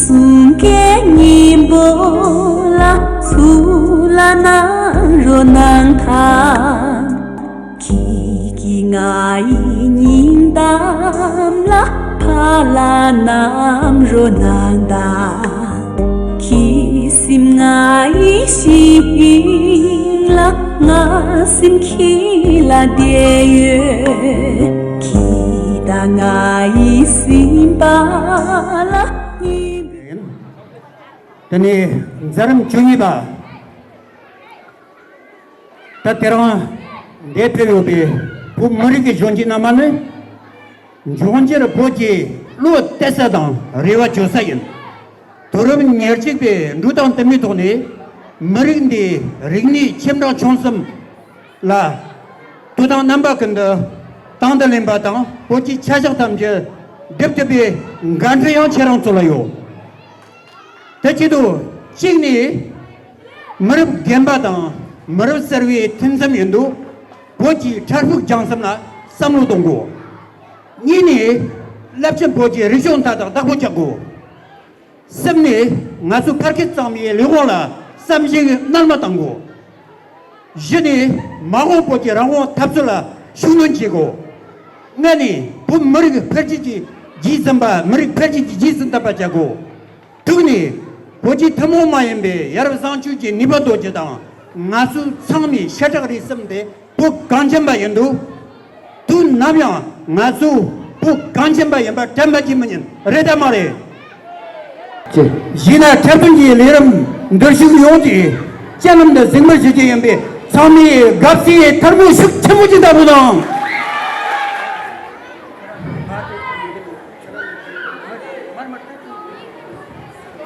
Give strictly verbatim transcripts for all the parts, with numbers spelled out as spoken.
གསུང་སྐད་སྙན་པོ་ལ་ཚུར་ལ་གནང་རོགས་གནང་དང་། ཁྱེད་ཀྱིས་ངའི་སྙིང་གཏམ་ལ་ཕར་ལ་གནང་རོགས་གནང་དང་། ཁྱེད་སེམས་ངའི་ཞིང་ལ། ང་སེམས་ཁྱེད་ལ་བསྡད་ཡོད། ཁྱེད་དང་ངའི་སེམས་པ་ལ་སྙིང་པོ། དེ་ནས་མཛད་རིམ་བཅུ་གཉིས་པ། ད་དེ་རིང་འདིར་ཕེབས་ཡོད་པའི་བོད་མི་རིགས་ཀྱི་གཞོན་སྐྱེས་རྣམ་པ་ནི། འབྱུང་འགྱུར་བོད་ཀྱི་བློ་གཏད་ས་དང་རེ་བ་བཅོལ་ས་ཡིན། དུས་རབས་ཉེར་གཅིག་པའི་འགྲོ་སྟངས་དུ་མའི་ཐོག་ནས་མི་རིགས་འདིའི་རིག་གནས་ཁྱིམ་བདག་ཆུང་གསུམ་ལ་དོ་དམ་རྣམ་པ་ཀུན་ཏུ་དང་དུ་ལེན་པ་དང་། བོད་ཀྱི་ཆ་བཞག་ཐམས་ཅད་སྒྲུབ་ཐུབ་པའི་འགན་འཁྲི་ཡང་ཁྱེད་རང་ཚོ་ལ་ཡོད། དེ་བྱེད་དུས་གཅིག་ནས་མི་རབས་རྒན་པ་དང་མི་རབས་གསར་བའི་མཐུན་འཚམ་ཡིན་དུས་བོད་ཀྱི་འཕྲལ་ཕུགས་རྒྱང་གསུམ་ལ་བསམ་བློ་གཏོང་དགོས། གཉིས་ནས་རླབས་ཆེན་བོད་ཀྱི་རིག་གཞུང་མཐའ་དག་བདག་པོ་རྒྱག་དགོས། གསུམ་ནས་ང་ཚོའི་ཕ་སྐད་གཙང་མའི་ལས་ཁུངས་ལ་བསམ་གཞིག་རྣལ་མ་གཏང་དགོས། བཞི་ནས་མ་འོངས་བོད་ཀྱི་རང་དབང་འཐབ་རྩོད་ལ་ཤུགས་སྣོན་བྱེད་དགོས། ལྔ་ནས་བོད་མི་རིགས་འཕེལ་རྒྱས་ཀྱི་རྗེས་ཟིན་པ་མི་རིགས་འཕེལ་རྒྱས་ཀྱི་རྗེས་སུ་འདེད་པ་བྱ་དགོས། དྲུག་ནས་བོད་ཀྱི་ཐུན་མོང་མ་ཡིན་པའི་ཡ་རབས་བཟང་སྤྱོད་ཀྱི་ནུས་པ་འདོད་རྒྱུ་དང་། ང་ཚོ་ཚང་མས་ཤ་ཁྲག་རིས་གསུམ་དེ་བོད་གངས་ཅན་པ་ཡིན་དུས། དུས་ནམ་ཡང་ང་ཚོ་བོད་གངས་ཅན་པ་ཡིན་པ་དྲན་པ་ཅིག་མི་ཉན། རེད་དམ་མ་རེད། ཅེས། གཞིས་ནས་འཁྲབ་སྟོན་གྱི་ལས་རིམ་འདིར་བཞུགས་ཡོངས་ཀྱིས་སྤྱན་ལམ་དུ་གཟིགས་འབུལ་ཞུ་རྒྱུ་ཡིན་པས། ཚང་མས་དགའ་བསུའི་ཐལ་མོ་ཤུགས་ཆེན་པོ་ཅིག་བརྡབ་རོགས་གནང་།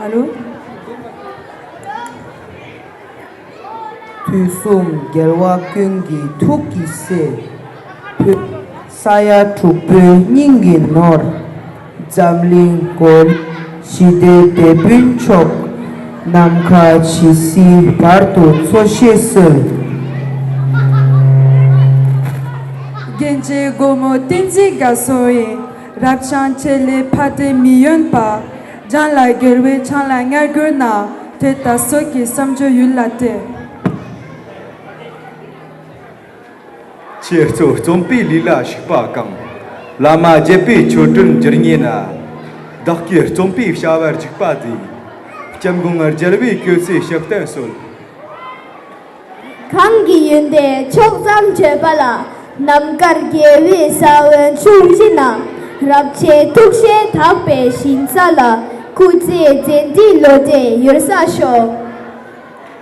ཨ་ལོ། དུས་གསུམ་རྒྱལ་བ་ཀུན་གྱི་ཐུགས་ཀྱི་སྲས། བོད་ས་ཡ་དྲུག་པོའི་སྙིང་གི་ནོར། འཛམ་གླིང་མགོན། ཞི་བདེའི་དེད་དཔོན་མཆོག། ནམ་མཁའ་ཇི་སྲིད་བར་དུ་འཚོ་བཞེས་གསོལ། རྒྱན་ཆེན་སྒོ་མོ་བསྟན་འཛིན་དགའ་ཚོར་ཡིན། རབ་འབྱམས་ཆེ་ལེ་ཕ་སྟེ་མི་ཡོན་པ། འཇམ་ལ་རྒྱལ་བའི་འཆང་ལ་བསྔགས་གྱུར་ན། དེ་ལྟ་སོགས་ཀྱི་བསམ་སྦྱོར་ཡུལ་ལ་གཏད། ཁྱེད་གཙོ་རྩོམ་པའི་ལས་ལ་ཞུགས་པ་གང་། བླ་མ་དགྱེས་པའི་ཆོ་འཕྲུལ་འགྱུར་ཉེ་ན། བདག་གིས་རྩོམ་པའི་བྱ་བར་འཇུག་པ་མཛད། སྐྱབས་མགོན་རྒྱལ་བའི་སྐུ་ཚེ་ཞབས་བརྟན་གསོལ། གང་གི་ཡོན་ཏན་ཕྱོགས་ཙམ་བརྗོད་པ་ལ། རྣམ་དཀར་རྒྱལ་བའི་ས་བོན་ཕྱུགས་བཞི་ན། རབ་བྱེད་ཐུགས་རྗེ་དག་པའི་ཞིང་ས་ལ། སྐུ་ཚེ་མཛད་འཕྲིན་ལོ་ཟླའི་ཡུལ་ས་ཤོག།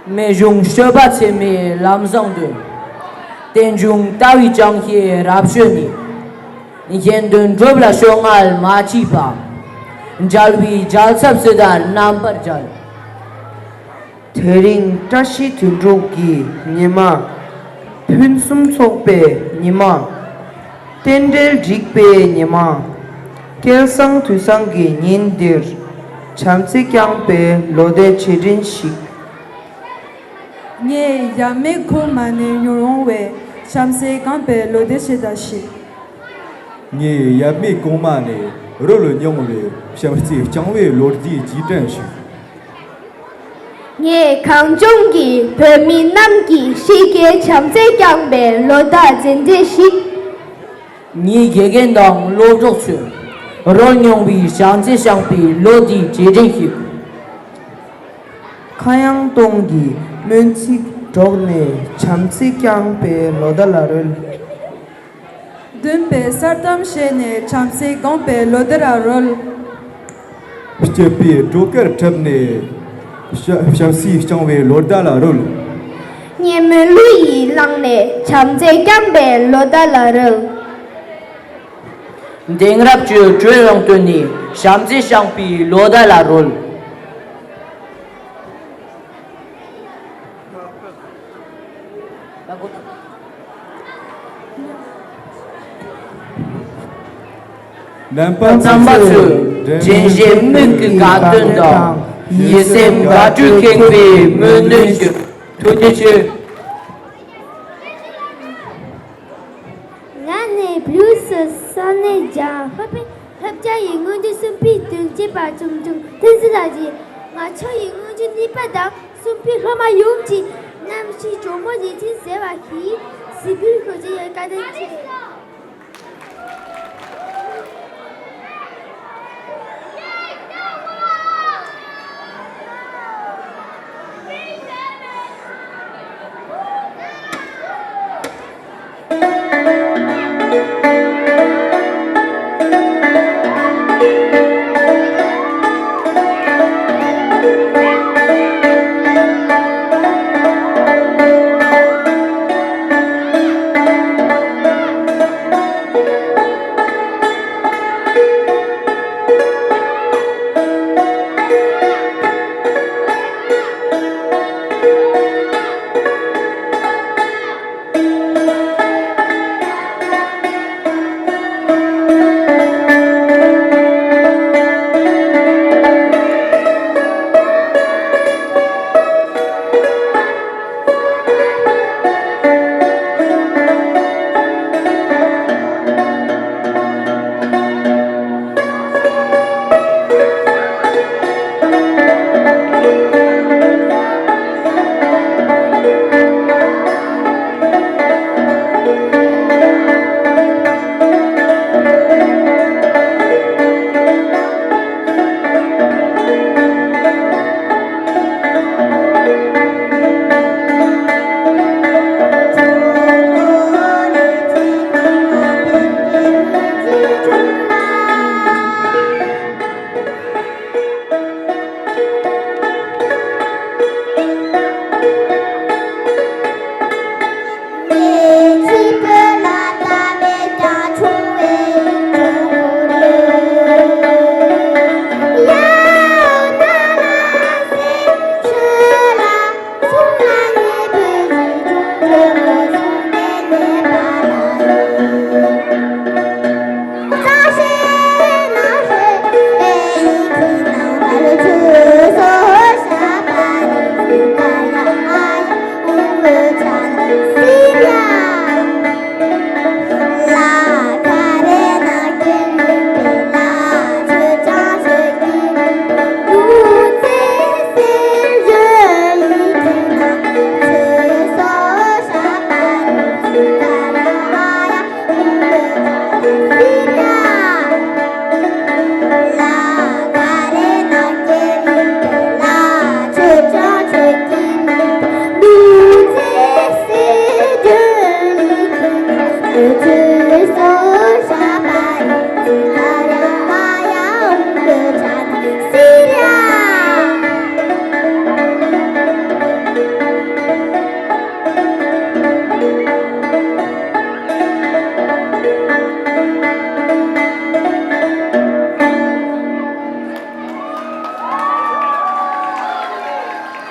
རྨད་བྱུང་སྤྱོད་པ་ཚད་མའི་ལམ་བཟང་སྟོན། རྟེན་འབྱུང་ལྟ་བའི་ཅང་ཤེས་རབ་སྤྱོད་ནི། གཞན་དོན་སྒྲུབ་ལ་ཕྱོགས་སྔ་མ་མཆིས་པ། མཇལ་བའི་མཇལ་ཚབ་སྲི་ད་རྣམ་པར་མཇལ། དེ་རིང་བཀྲ་ཤིས་དོན་གྲུབ་ཀྱི་ཉི་མ། ཕུན་སུམ་ཚོགས་པའི་ཉི་མ། རྟེན་འབྲེལ་འགྲིག་པའི་ཉི་མ། སྐལ་བཟང་དུས་བཟང་གི་ཉིན་འདིར། བྱམས་བརྩེས་བསྐྱངས་པའི་ལོ་ཟླའི་རྗེས་དྲན་ཞིག། ངས་ཡབ་མེས་གོང་མ་ནས་མྱོང་རུང་བའི་བྱམས་བརྩེས་བསྐྱངས་པའི་ལོ་ཟླའི་རྗེས་ཟླ་ཞིག། ངས་ཡབ་མེས་གོང་མ་ནས་རོལ་མྱོང་བའི་བྱམས་བརྩེས་བསྐྱངས་པའི་ལོ་ཟླའི་རྗེས་དྲན་ཞིག། ངས་གངས་ལྗོངས་ཀྱི་བོད་མི་རྣམས་ཀྱིས་ཤེས་ཀྱི་བྱམས་བརྩེས་བསྐྱངས་པའི་ལོ་ཟླ་རྗེས་དྲན་ཞིག། ངའི་དགེ་རྒན་དང་སློབ་གྲོགས་ཚོས་རོལ་མྱོང་བའི་བྱམས་བརྩེས་བསྐྱངས་པའི་ལོ་ཟླའི་རྗེས་དྲན་ཞིག། ཁ་གཡང་གདོང་གི་སྨོན་ཚིག་སྒྲོག་ནས་བྱམས་བརྩེས་བསྐྱངས་པའི་ལོ་ཟླ་ལ་རོལ། འདུན་པའི་གསར་གཏམ་བཤད་ནས་བྱམས་བརྩེས་བསྐྱངས་པའི་ལོ་ཟླ་ལ་རོལ། སྐྱིད་པའི་བྲོ་གར་འཁྲབ་ནས་བྱ་བྱམས་བརྩེས་བསྐྱངས་པའི་ལོ་ཟླ་ལ་རོལ། སྙན་མོའི་གླུ་ཡིས་བླངས་ནས་བྱམས་བརྩེས་བསྐྱངས་པའི་ལོ་ཟླ་ལ་རོལ། དེང་རབས་ཀྱི་དྲོད་རླུང་བཏོན་ནས་བྱམས་བརྩེས་བསྐྱངས་པའི་ལོ་ཟླ་ལ་རོལ། རྣམ་པ་ཚོས་དྲན་ཤེས་མིག་གི་དགའ་སྟོན་དང་། ཡིད་སེམས་དགའ་སྤྲོས་ཁེངས་པའི་སྨོན་འདུན་ཞུ། ཐུགས་རྗེ་ཆེ། ང་ནི་བློས་སུ་ས་ནས་ཀྱང་ཧུད་པའི། སྐྱབས་རྗེ་ཡི་སྔོན་འགྲོ་གསུམ་པའི་དོན་བྱེད་པ་ཆུང་ཆུང་བསྟན་འཛིན་ལགས་ཀྱིས། ང་ཆོ་ཡི་སྔོན་འགྲོ་གཉིས་པ་དང་གསུམ་པའི་སློབ་མ་ཡོངས་ཀྱི་རྣམ་ཤེས་ཇོ་མོ་ལས་ཚན་ཟེར་བ་ཞིག་གཟིགས་འབུལ་ཞུ་རྒྱུ་ཡིན། བཀའ་དྲིན་ཆེ།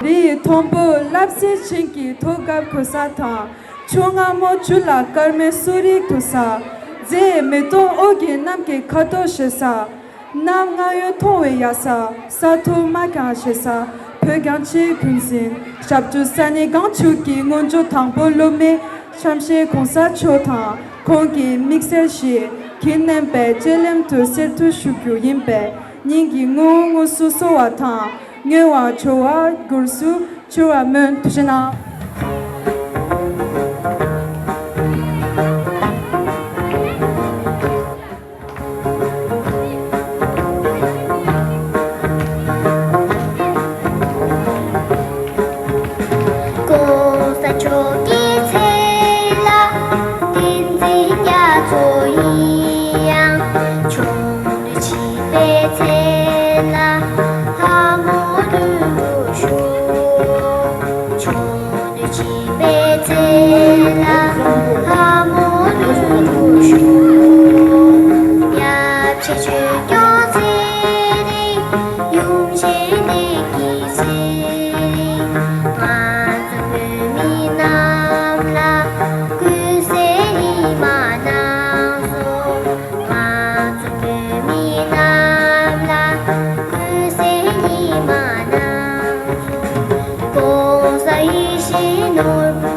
རིའི་མཐོན་པོ་རླབས་སེ་ཆེན་གྱི་ཐོག་འགབ་གོས་ས་དང་། ཆུ་སྔ་མོ་ཆུ་ལ་སྐར་མའི་གསོ་རིག་འཐུ་ས། མཛེས་མེ་ཏོག་འོད་ཀྱི་གནམ་གྱི་ཁ་དོག་ཞེ་ས། གནམ་སྔ་ཡོལ་མཐོང་བའི་ཡ་ས། ས་མཐོ་དམའ་གང་ཞེ་ས། བོད་གངས་ཅན་ཀུན་གཟིགས་ཞབས་ཏུ་ས་གནས་གངས་ཕྱུག་གི་སྔོན་འགྲོ་དང་པོ་སློབ་མའི་ཆམ་ཤེས་གོང་ས་མཆོག་དང་ཁོང་གི་དམིགས་བསལ་ཞིག་གིས་མནན་པའི་སྤྱན་ལམ་དུ་གསེར་ཐུར་ཞུ་རྒྱུ་ཡིན་པས། སྙིང་གི་དངོས་པོ་དངོས་སུ་གསོ་བ་དང་། མངོན་པར་བྱ་བ་སྒོས་སུ་འཆོལ་བར་སྨོན། ཐུགས་རྗེ་གནང་། གོང་ས་མཆོག་གི་མཚན་ལ་བསྟན་འཛིན་རྒྱ་མཚོ་ཡིན་ཡང་། ཆུང་དུས་བྱིས་པའི་མཚན་ལ་ལྷ་མོ་དོན་གྲུབ་ཞུ། ཆུང་དུས་བྱིས་པའི་མཚན་ལ་ལྷ་མོ་དོན་གྲུབ་ཞུ། ཡབ་ཆེན་ཆོས་སྐྱོང་ཚེ་རིང་། ཡུམ་ཆེན་བདེ་སྐྱིད་ཚེ་རིང་། ང་ཚོ་བོད་མི་རྣམས་ལ་ཀུན་གསལ་ཉི་མ་གནང་སོང་། ང་ཚོ་བོད་མི་རྣམས་ལ་ཀུན་གསལ་ཉི་མ་གནང་སོང་། གོང་ས་ཡིད་བཞིན་ནོར་བུ།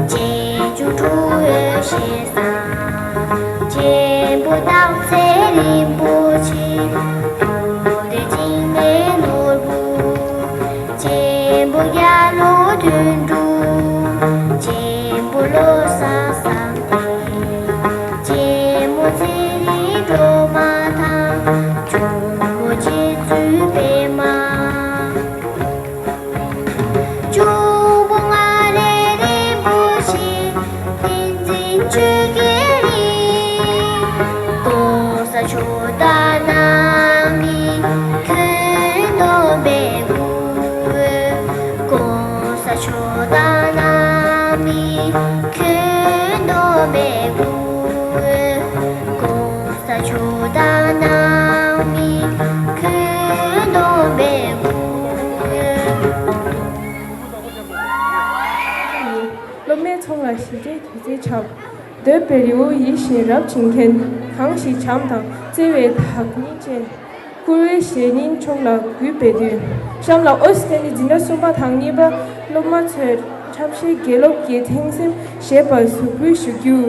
རྗེ་བཙུན་དྲུག་འོད་ཞེ་ས། ཆེན་པོ་སྟག་རྩེ་རིན་པོ་ཆེ། ཐུགས་རྗེ་འཇིགས་མེད་ནོར་བུ། ཆེན་པོ་རྒྱ་ལོ་དོན་གྲུབ། ཆེན་པོ་བློ་བཟང་བསམ་གཏན། ཆེན་མོ་ཚེ་རིང་སྒྲོལ་མ་དང་། ཆུང་མོ་རྗེ་བཙུན་པད་མ། གཅུང་པོ་མངའ་རིས་རིན་པོ་ཆེ། བསྟན་འཛིན་ཆོས་རྒྱལ་རིང་། གོང་ས་མཆོག་དང་ནང་མི་ཁྱོན་བསྡོམས་པའི་སྐུ། གོང་ས་མཆོག་དང་ནང་མི་ཁྱོན་བསྡོམས་པའི་སྐུ། གོང་ས་མཆོག་དང་ནང་མི་ཁྱོན་བསྡོམས་པའི་སྐུ། སློབ་མའི་ཚོགས་ལ་ཞི་བདེའི་དུས་ཚོད་འཆང་། འདོད་པའི་རི་བོ་ཡིད་བཞིན་རབ་བྱིན་མཁན། གང་ཞིག་བྱམས་དང་བརྩེ་བའི་བདག་ཉིད་ཅན། བཀུར་འོས་གཞན་ཉིད་མཆོག་ལ་གུས་པས་འདུད། གཤམ་ལ་ཨོ་སི་ཐན་ནི་འཛིན་གྲྭ་གསུམ་པ་དང་གཉིས་པ་སློབ་མ་ཚོས་འཁྲབ་གཞས་དགེ་སློབ་ཀྱི་ཐེངས་གསུམ་ཞེས་པ་གཟིགས་འབུལ་ཞུ་རྒྱུ།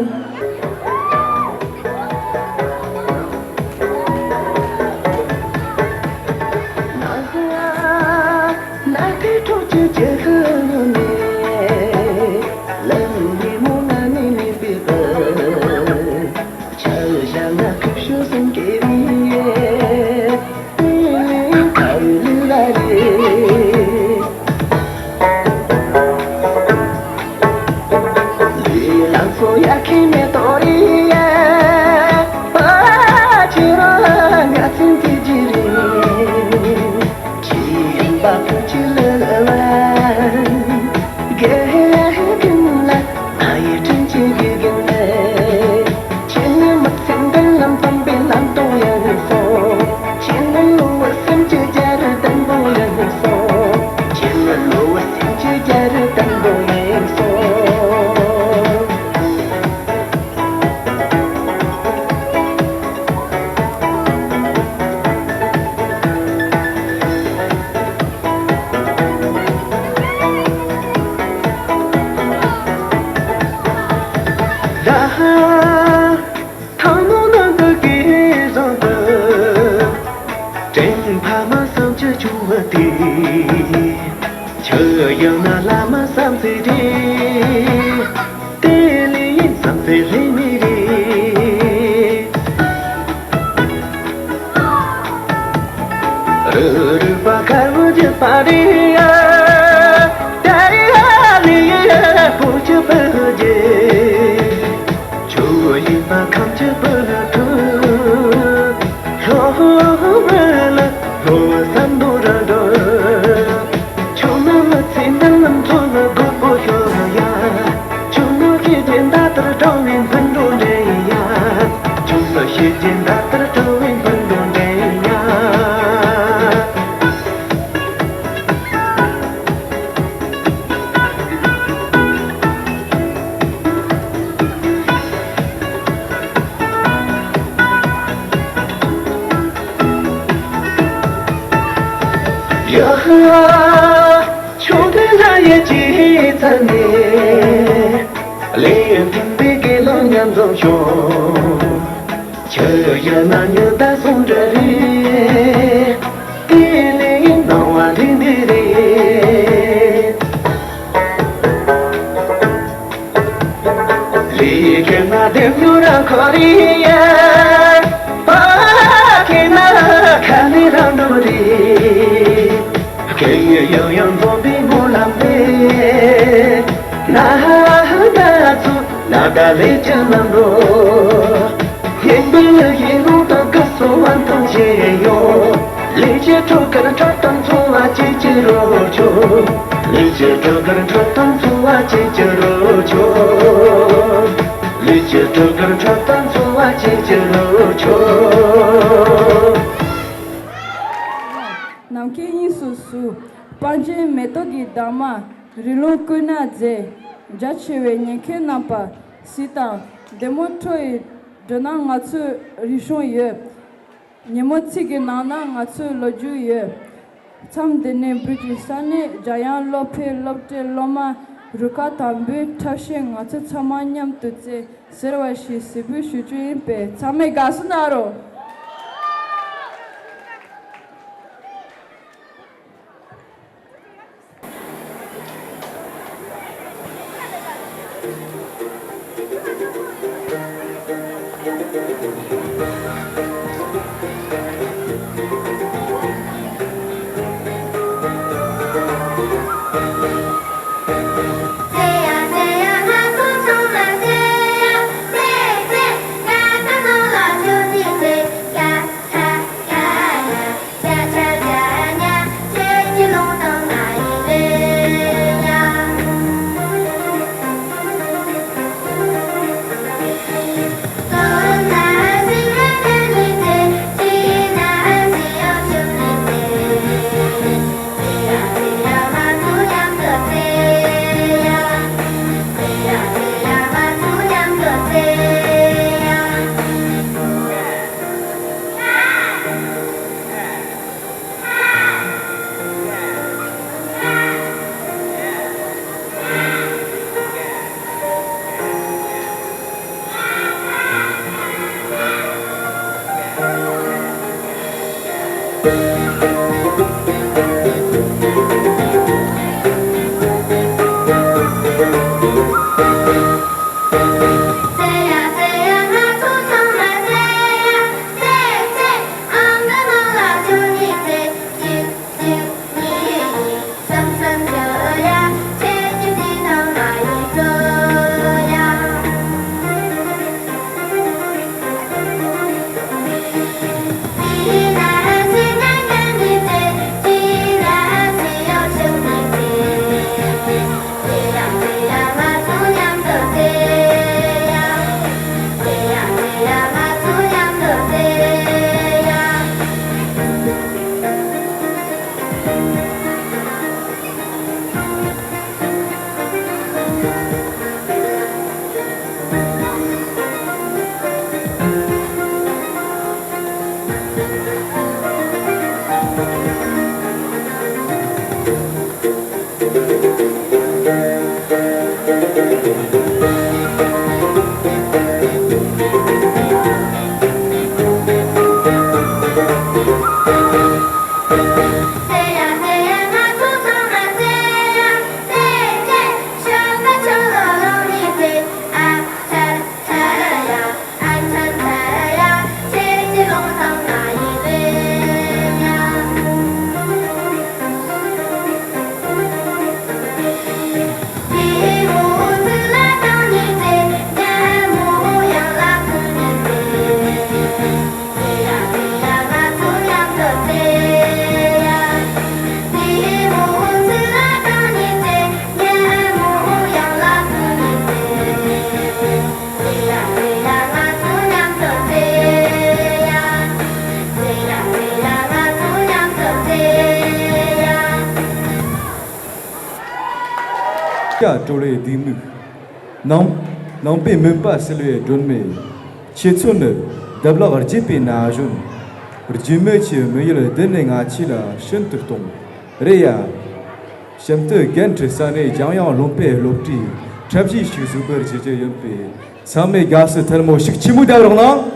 ཐང་མོ་ནང་དུ་སྐད་བཟང་དུ། དྲན་ཕ་མ་བསམ་གྱི་བྱུང་བ་དེ། ཆུ་ཡང་ན་བླ་མ་བསམ་ཚེ་རེད། དེ་ལས་ཡིན་བསམ་ཚེ་ལྷད་མེད་རེད། རུ་རུ་པ་ཁ་བུ་ཇི་པ་རི་ཡ། ཏ་རི་ཧ་ལི་ཡ་པུ་ཅི་པུ་ཇི། ཆུ་ཡིན་པ་ཁམས་ཀྱི་པུ་ལ་ཐུ། ལྷོ་བུ་ལ་ལྷོ་བ་སམ་བུ་ར་འགྲོ། ཆུ་མ་མ་ཚེ་འདི་ལམ་ཚོ་ལ་དགོས་པོ་ཤོར་ཡ། ཆུ་མོ་ཤེས་ཀྱི་ད་ལྟར་གྲོང་བའི་འཕུར་འགྲོ་འདྲེན་ཡ། ཆུ་མོ་ཤེས་ཀྱི་ད་ལྟར་གྲོང་བའི་འཕུར་འགྲོ་འདྲེན་ཡ། ཡ། ཆུང་དུས་ལ་ཡི་ཅི་ཚ་ནས། ལས་མཐུན་པའི་དགེ་སློང་མཉམ་འཛོམས་ཤོག་ཆུ་ཡི་ན་ཉི་ཟླ་ཟུང་འབྲེལ་རེད། དེ་ལས་སྣང་བ་འདི་འདི་རེད། ལས་ཀྱི་ན་དེ་མྱུར་ར་ཁོ་རེ་ཡ། པ་ཁྱེད་ན་ཁ་ནས་རང་འགྲོ་རེད། ཁྱེད་ཡང་ཡང་འཛོམས་པའི་སྨོན་ལམ་དེ། ན་ཧ་ད་ཚུ་ན་ད་ལས་ཅི་ལམ་རོ། ཡིན་པའི་ཡིན་ལུགས་དང་སྐུ་གསུང་བ་དང་བཅས་ཡོད། ལས་ཀྱི་གྲོགས་ཀར་འཕྲོད་དང་འཚོ་བ་བྱེད་ཀྱི་རོ་ཆོ། ལས་ཀྱི་གྲོགས་ཀར་འཕྲོད་དང་འཚོ་བ་བྱེད་ཀྱི་རོ་ཆོ། ལས་ཀྱི་གྲོགས་ཀར་འཕྲོད་དང་འཚོ་བ་བྱེད་ཀྱི་རོ་ཆོ། ནམ་མཁའི་དབྱིངས་སུ་ཟུག་དཔལ་ཆེན་མེ་ཏོག་གི་འདབ་མ། རི་ལུང་ཀུན་ན་མཛེས། རྒྱ་ཆེ་བའི་ཉེན་ཁའི་རྣམ་པ། གཟི་དང་བདེ་མོ་ཁྲོ་ཡི་འགྲོ་ན་ང་ཚོའི་རིག་གཞུང་ཡོད། ཉིན་མོ་ཚིག་གི་ནང་ན་ང་ཚོའི་ལོ་རྒྱུས་ཡོད། མཚམས་འདི་ནས་འབུད་ཀྱི་ས་གནས་འཇམ་དབྱངས་སློབ་གྲྭའི་སློབ་གྲྭའི་སློབ་མ། རུ་ཁག་དང་པོའི་འཁྲབ་གཞས་ང་ཚོ་ཚང་མ་མཉམ་དུ་རྩེ་ཟེར་བ་ཞིག་གཟིགས་འབུལ་ཞུ་རྒྱུ་ཡིན་པས་ཚང་མས་དགའ་བསུ་གནང་རོགས། སྐྱ་བྲོ་བའི་ལྡུག་མིག་ནང་ནང་པའི་མུན་པ་སེལ་བའི་སྒྲོན་མེ། ཁྱེད་ཚོ་ནི་རྡབ་ལག་རྒྱས་པའི་ན་གཞོན། རྒྱུས་མེད་ཀྱི་མི་ཡུལ་འདི་ནས་ང་ཆེ་ལ་ཤིན་ཏུ་གཏོང་། རེད་ཡ། གཤམ་དུ་རྒན་ཁྲི་ས་ནས་ལྗང་ཡང་ལུང་པའི་སློབ་གྲྭའི་འཁྲབ་གཞས་ཤིག་གཟིགས་འབུལ་བྱེད་རྒྱུ་ཡིན་པས་ཚང་མས་དགའ་བསུ་ཐལ་མོ་ཤུགས་ཆེན་མོ་བརྒྱབ་རོགས་གནང་།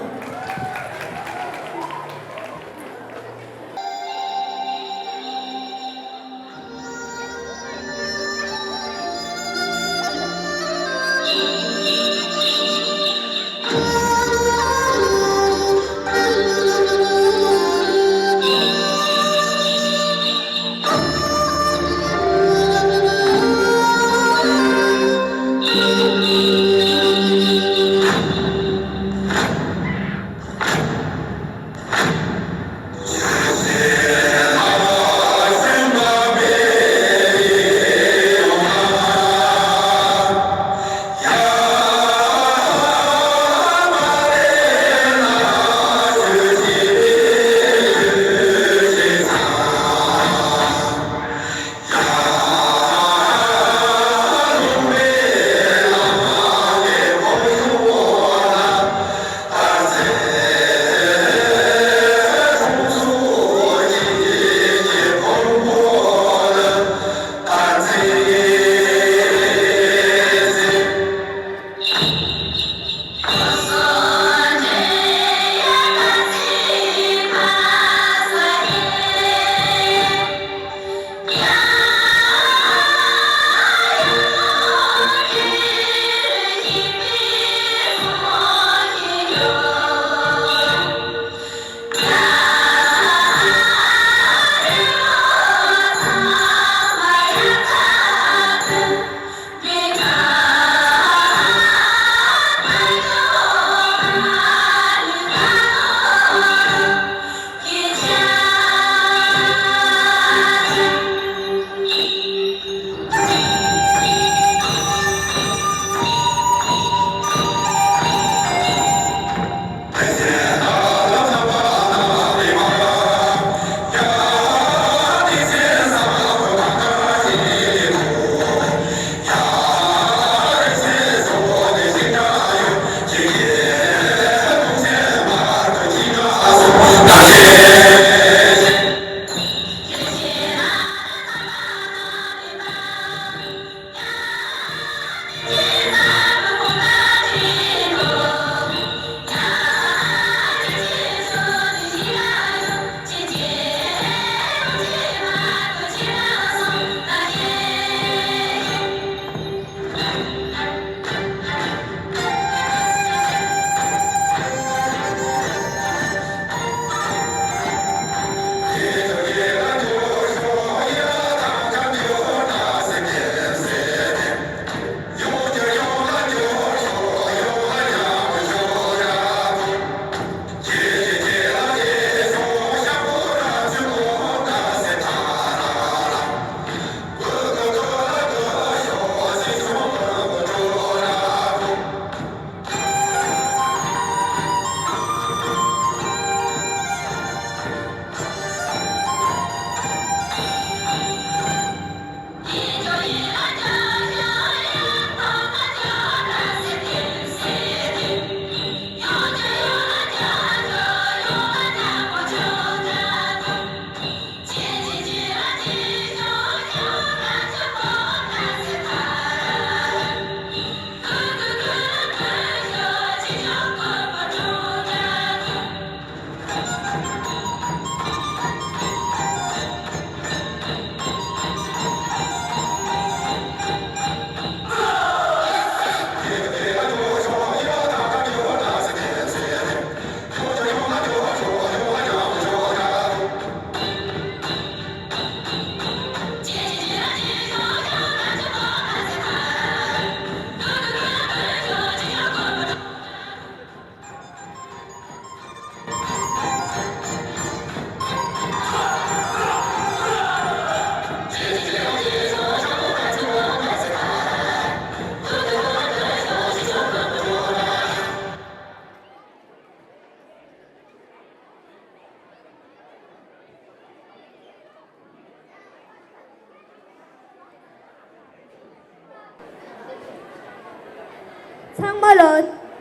ཚང་མ་ལ་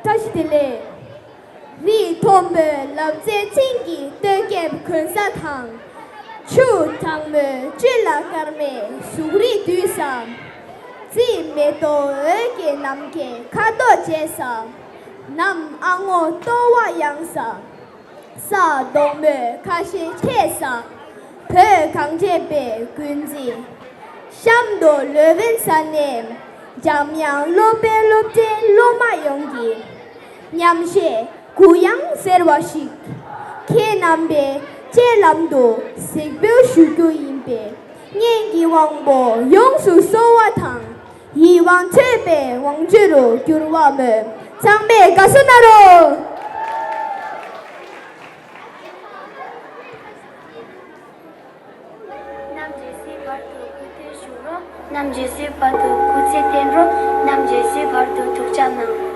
བཀྲ་ཤིས་བདེ་ལེགས། རི་མཐོན་པོའི་ལབ་རྩེ་ཚིག་གི་སྟོད་རྒྱབ་གོན་ས་དང་། ཆུ་གྲང་མོའི་བཅུད་ལ་སྐར་མའི་གཟུགས་རིས་བསྡུས་ས། རྩི་མེ་ཏོག་འོད་ཀྱི་ནམ་མཁའི་ཁ་དོག་འབྱེད་ས། ནམ་ཨ་སྔོ་ལྟོ་བ་ཡངས་ས། ས་དོག་མོའི་ཁ་ཞེ་ཆེ་ས། བོད་གངས་ཅན་པའི་ཀུན་གཟིགས། གཤམ་དུ་ལུས་དབེན་ས་ནས། འཇམ་དབྱངས་སློབ་དཔོན་སློབ་གྲྭའི་སློབ་མ་ཡོངས་ཀྱིས། ཉམས་བཞེས་གུ་ཡངས་ཟེར་བ་ཞིག་ཁྱེད་རྣམ་པའི་སྤྱན་ལམ་དུ་གཟིགས་འབུལ་ཞུ་རྒྱུ་ཡིན་པས། སྙན་གྱི་དབང་པོ་ཡོངས་སུ་གསོ་བ་དང་། ཡིད་དབང་འཕྲོག་པའི་དབང་ཕྱུག་ཏུ་འགྱུར་བར་སྨོན། ཚང་མས་དགའ་བསུ་གནང་རོགས། རྣམས་ཇི་སྲིད་བར་དུ་སྐུ་ཚེ་ཞུ་རོགས། རྣམས་ཇི་སྲིད་བར་དུ་སྐུ་ཚེ་བརྟན་རོགས། རྣམས་ཇི་སྲིད་བར་དུ་ཐུགས་ཅག་གནང་། སྐུ་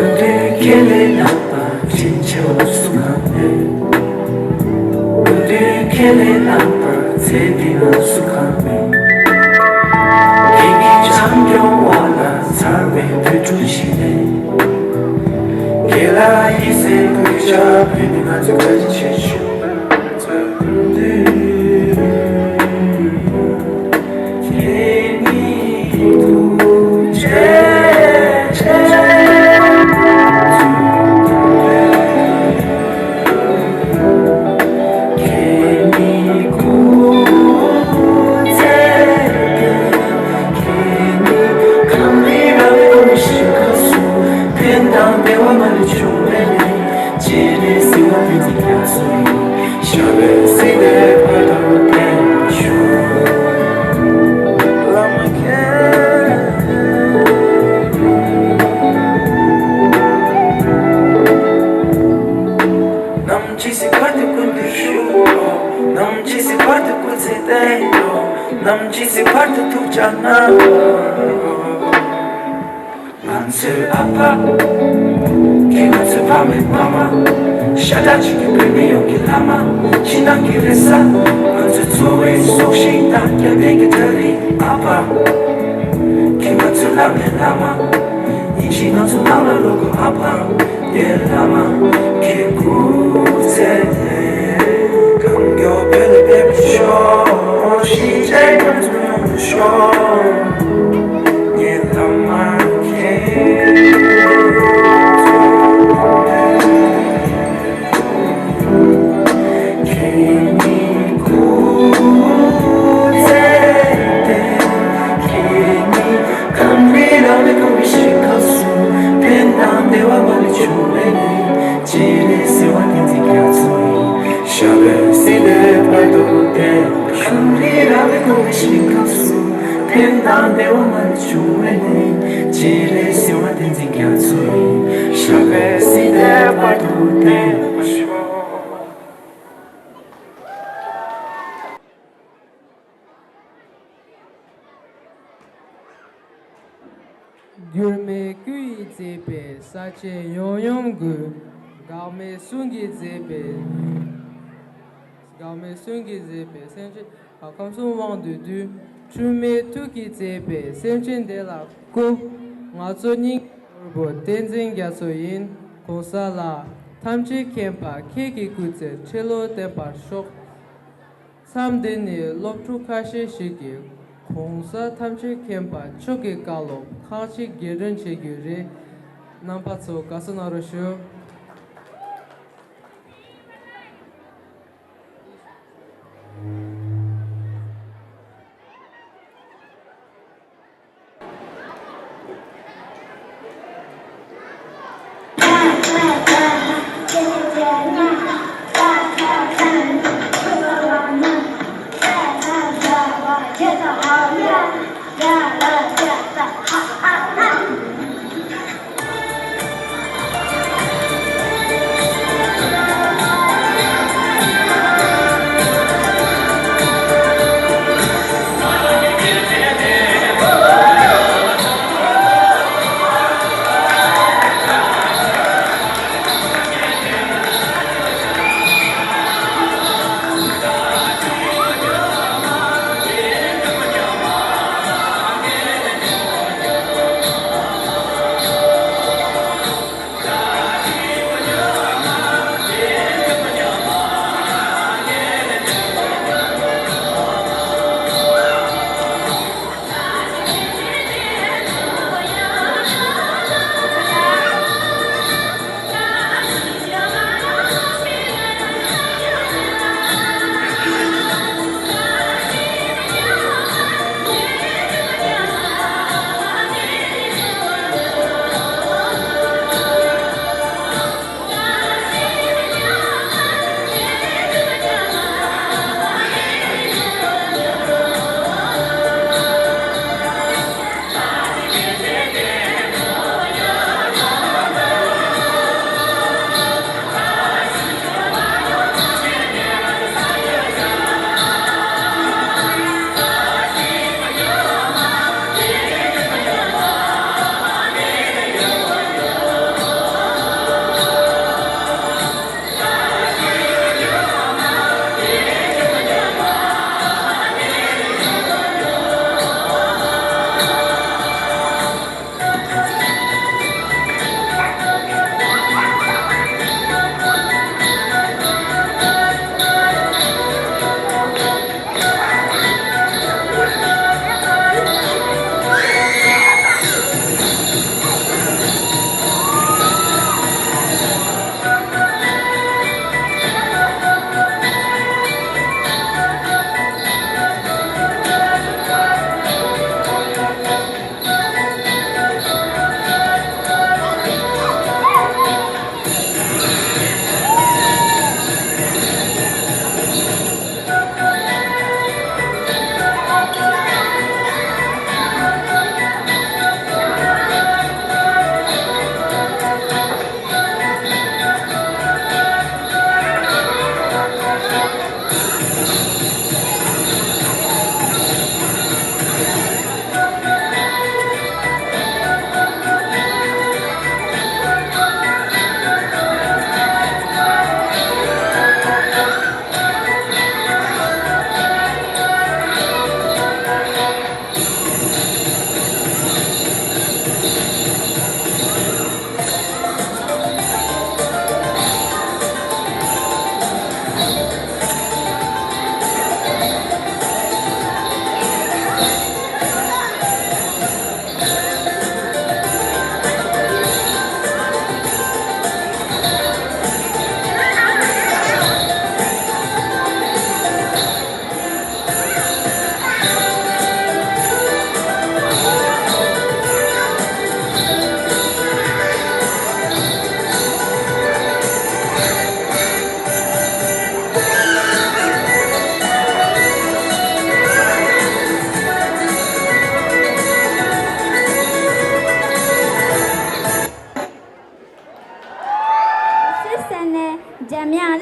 མདུན་ཁྱེད་ལས་ལྷག་པ་དྲིན་ཆེ་བ་སུ་གང་མེད། སྐུ་མདུན་ཁྱེད་ལས་ལྷག་པ་ཚེ་འདི་ན་སུ་གང་མེད། ཁྱེད་ཀྱི་བྱམས་སྐྱོང་འོག་ལ་མཚར་བའི་བོད་ཕྲུག་ཞིག་ལས། ཁྱེད་ལ་ཡིད་སེམས་གུས་ཕྱག་ཕུལ་ནས་ང་ཚོས་བཀའ་དྲིན་ཆེ་ཞུ། ནམ་ཇི་སྲིད་བར་དུ་སྐུ་མདུན་བཞུགས། ནམ་ཇི་སྲིད་བར་དུ་སྐུ་ཚེ་བརྟན། ནམ་ཇི་སྲིད་བར་དུ་ཐུགས་ཅག་གནང་། ང་ཚོའི་ཨ་ཕ། ཁྱེད་ང་ཚོའི་ཕ་མའི་ཕ་མ། ཤ་ཁྲག་གཅིག་གི་བོད་མི་ཡོངས་ཀྱི་བླ་མ། ཕྱི་ནང་གི་རེ་ས། ང་ཚོའི་འཚོ་བའི་སྲོག་ཤིང་དང་སྐྱབས་གནས་ཀྱི་གྲལ་རིམ་ཨ་ཕ། ཁྱེད་ང་ཚོའི་བླ་མའི་བླ་མ། ཡིན་གཅིག་ང་ཚོའི་ནང་ལ་ལོག་དགོས་ཨ་ཕ། ཡེ་བླ་མ་ཁྱེད་སྐུ་ཚེ་གང་མགྱོགས་བོད་ལ་ཕེབས་ཤོག་ཤེས་བྱའི་ཁམས་སུ་ཡོང་ཤོག་ངའི་བླ་མ་ཁྱེད། ཁྱེད་ཉིད་སྐུ་ཚེ་བརྟན། ཁྱེད་ཉིད་ཁམས་རི་རབ་ལས་བསྐལ་པའི་ཞིང་ཁམས་སུ། ཕན་དང་བདེ་བ་མ་ལུས་འབྱུང་བའི་གནས། སྤྱན་རས་གཟིགས་དབང་བསྟན་འཛིན་རྒྱ་མཚོ་ཡི། ཞབས་པད་སྲིད་མཐའི་བར་དུ་བརྟན། ཁམས་རི་རབ་ལས་བསྐལ་པའི་ཞིང་ཁམས་སུ། ཕན་དང་བདེ་བ་མ་ལུས་འབྱུང་བའི་གནས། སྤྱན་རས་གཟིགས་དབང་བསྟན་འཛིན་རྒྱ་མཚོ་ཡི། ཞབས་པད་སྲིད་མཐའི་བར་དུ་བརྟན། འགྱུར་མེད་སྐུ་ཡིས་མཛེས་པའི་ས་ཆེན་ཡོམ་ཡོམ་འགུལ། འགག་མེད་གསུང་གིས་མཛེས་པའི། འགག་མེད་གསུང་གིས་མཛེས་པའི་སེམས་ཅན། ཁམས་གསུམ་དབང་དུ་སྡུད། འཁྲུལ་མེད་ཐུགས་ཀྱིས་མཛེས་པའི་སེམས་ཅན་བདེ་ལ་བཀོད། ང་ཚོ་སྙིང་ནོར་བུ་བསྟན་འཛིན་རྒྱ་མཚོ་ཡིན། གོང་ས་ལགས། ཐམས་ཅད་མཁྱེན་པ་ཁྱེད་ཀྱི་སྐུ་ཚེ་ཁྲི་ལོ་བརྟན་པར་ཤོག་མཚམས་འདི་ནས་སློབ་ཕྲུག་ཁ་ཤས་ཤིག་གིས་གོང་ས་ཐམས་ཅད་མཁྱེན་པ་མཆོག་གི་བཀའ་སློབ་ཁག་ཅིག་སྒེར་དྲན་བྱེད་རྒྱུ་རེད། རྣམ་པ་ཚོ་དགའ་བསུ་གནང་རོགས་ཞུ།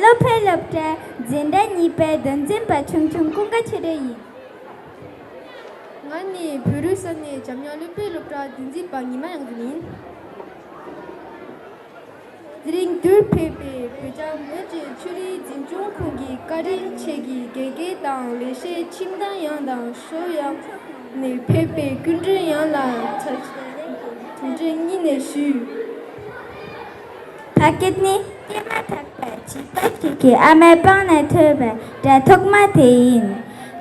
སློབ་ཕྲུག་སློབ་གྲྭ་འཛིན་གྲྭ་གཉིས་པའི་མདོ་འཛིན་པ་ཆུང་ཆུང་ཀུན་དགའ་ཆོས་སྒྲོན་ཡིན། ང་ནི་བོད་རིགས་ས་གནས་འཇམ་དབྱངས་བློན་པོའི་སློབ་གྲྭ་མདོ་འཛིན་པ་ཉི་མ་དབྱངས་འཛོམས་ཡིན། དེ་རིང་འདིར་ཕེབས་པའི་བོད་རྒྱ་མི་རིགས་ཆོས་རིག་འཛིན་སྐྱོང་ཁང་གི་བཀའ་དྲིན་ཆེ་གི་དགེ་རྒན་དང་ལས་བྱེད་ཁྱིམ་སྡེ་ཡོངས་དང་ཕྱོགས་ཡོངས་ནས་ཕེབས་པའི་སྐུ་མགྲོན་ཡོངས་ལ་འཚམས་འདྲི་སྙིང་ནས་ཞུ། ཕ་སྐད་ནི་སྐྱེས་མ་ཐག་པའི་བྱིས་པ་ཞིག་གི་ཨ་མའི་པང་ནས་ཐོས་པའི་སྒྲ་ཐོག་མ་དེ་ཡིན།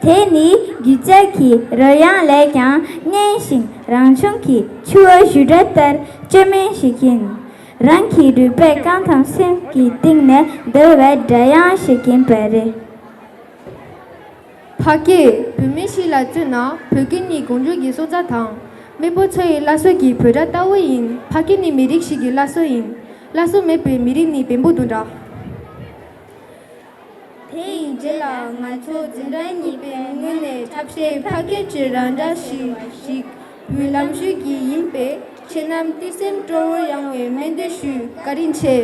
དེ་ནི་སྒྱུ་རྩལ་གྱི་རོལ་དབྱངས་ལས་ཀྱང་སྙན་ཞིང་རང་བྱུང་གི་ཆུ་བོ་བཞུར་སྒྲ་ལྟར་བཅོས་མིན་ཞིག་ཡིན། རང་གི་རུས་པའི་རྐང་དང་སེམས་ཀྱི་གཏིང་ནས་བརྡོལ་བའི་སྒྲ་དབྱངས་ཤིག་ཡིན་པ་རེད། ཕ་སྐད་བོད་མི་ཞིག་ལ་བརྩོན་ན་བོད་སྐད་ནི་གངས་ལྗོངས་ཀྱི་སོན་རྩ་དང་། མེས་པོ་ཚོ་ཡི་བླ་སྲོག་གི་འབོད་སྒྲ་ལྟ་བུ་ཡིན། ཕ་སྐད་ནི་མི་རིགས་ཤིག་གི་བླ་སྲོག་ཡིན། བླ་སྲོག་མེད་པའི་མི་རིགས་ནི་བེམ་པོ་དང་འདྲ། དེ་ཡི་རྗེས་ལ་ང་ཚོ་འཛིན་གྲྭ་གཉིས་པའི་ངོས་ནས་ཐབས་ཤེས་ཕ་སྐད་ཀྱི་རང་འདྲ་ཞིག་ཞིག་འབུལ་ལམ་ཞུགས་ཀྱི་ཡིན་པས་ཁྱེད་རྣམས་བརྩེ་སེམས་སྤྲོ་བོར་ཡོང་བའི་སྨོན་འདུན་ཞུ། བཀའ་དྲིན་ཆེ།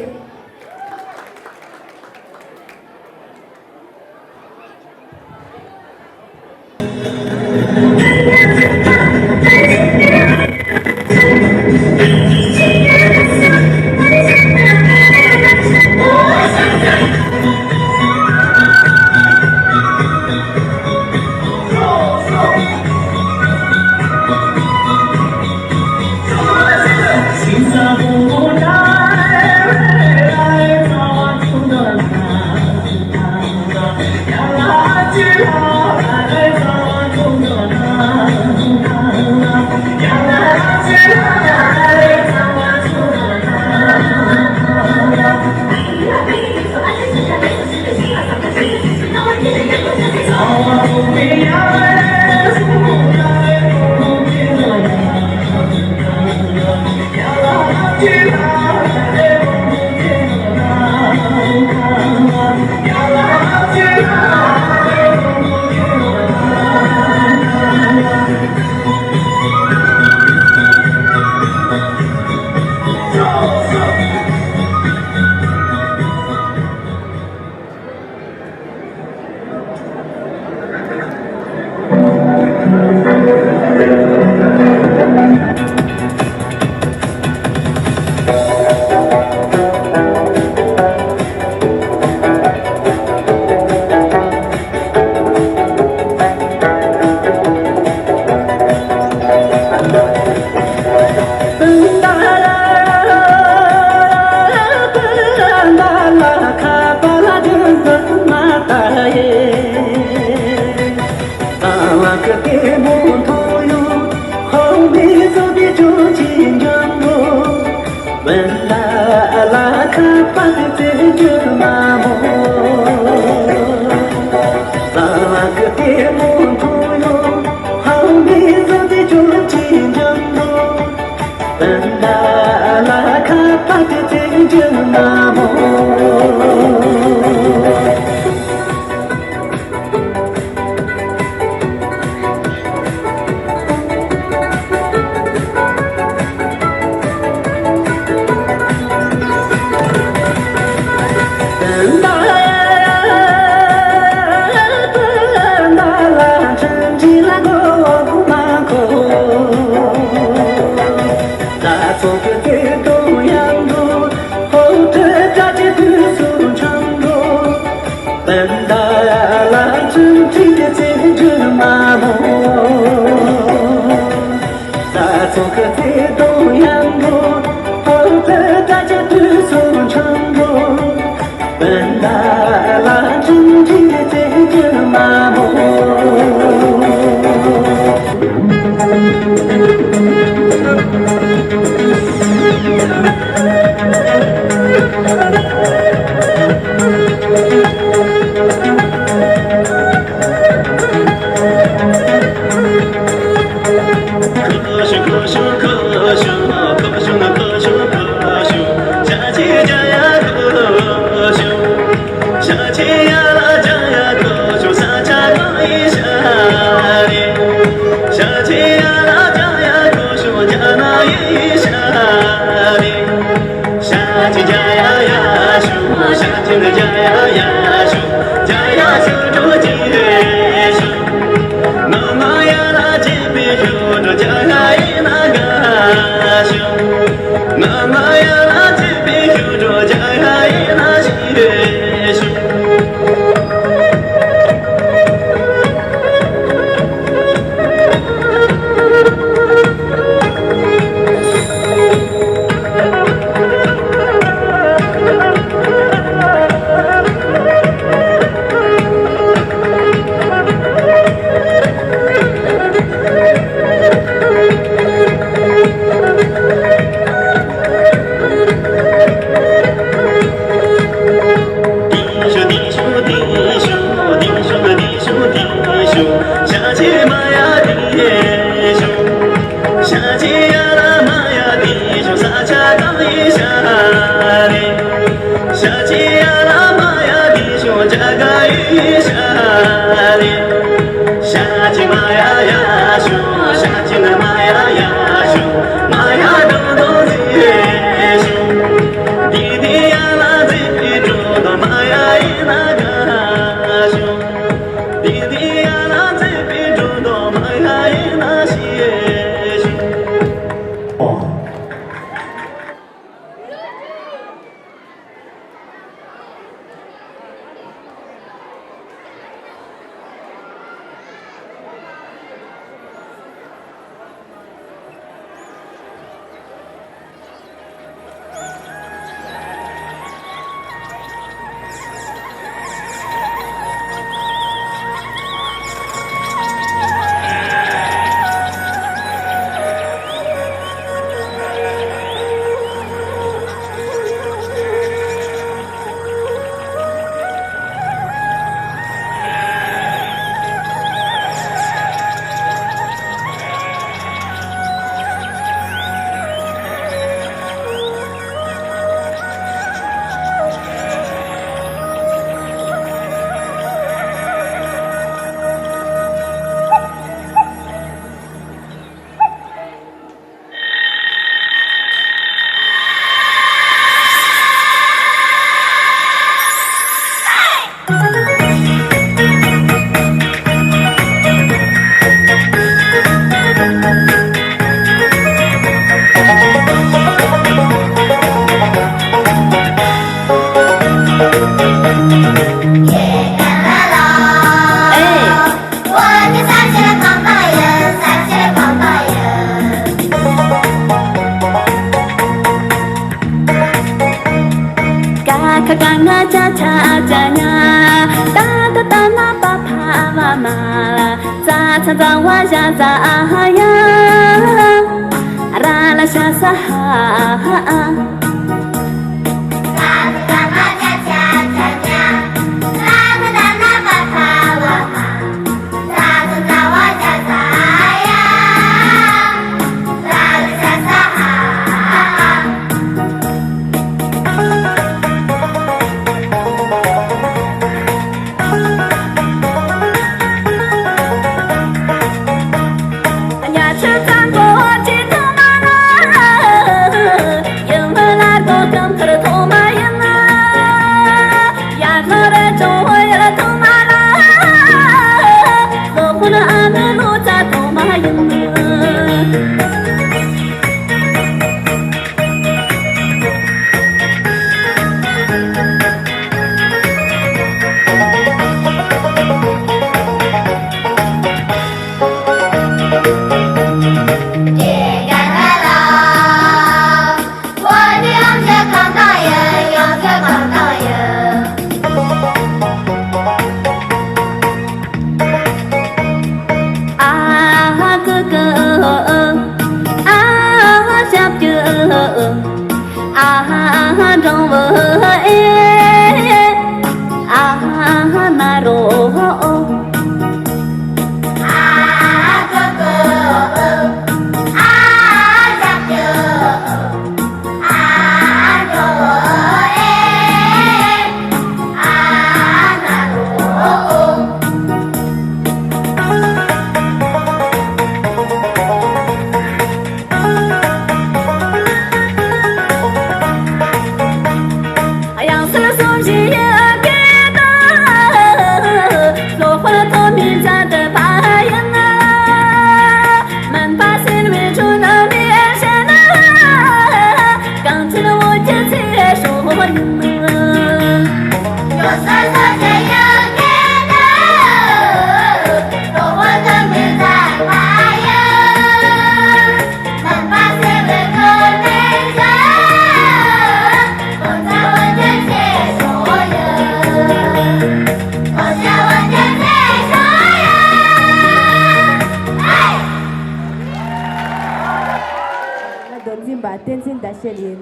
མདོ་འཛིན་པ་བསྟན་འཛིན་ཟླ་ཤེལ་ཡིན།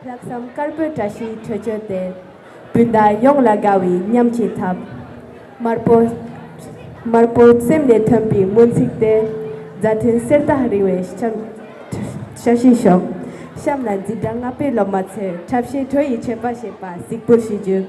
ལྷག་བསམ་དཀར་པོའི་བཀྲ་ཤིས་འཕྲོད་བཅོལ་ཏེ། སྤུན་ཟླ་ཡོངས་ལ་དགའ་བའི་ཉམས་ཀྱི་ཐབས། དམར་པོ། དམར་པོ་སེམས་ནས་ཐོན་པའི་སྨོན་ཚིག་སྟེ། མཛའ་མཐུན་གསེར་ལྟར་རིང་བའི་བཀྲ་ཤིས་ཤོག། གཤམ་ལ་འཛིན་གྲྭ་ལྔ་པའི་སློབ་མ་ཚོས་འཁྲབ་གཞས་བྲོ་ཡི་མཆོད་པ་ཞེས་པ་གཟིགས་འབུལ་ཞུ་རྒྱུ།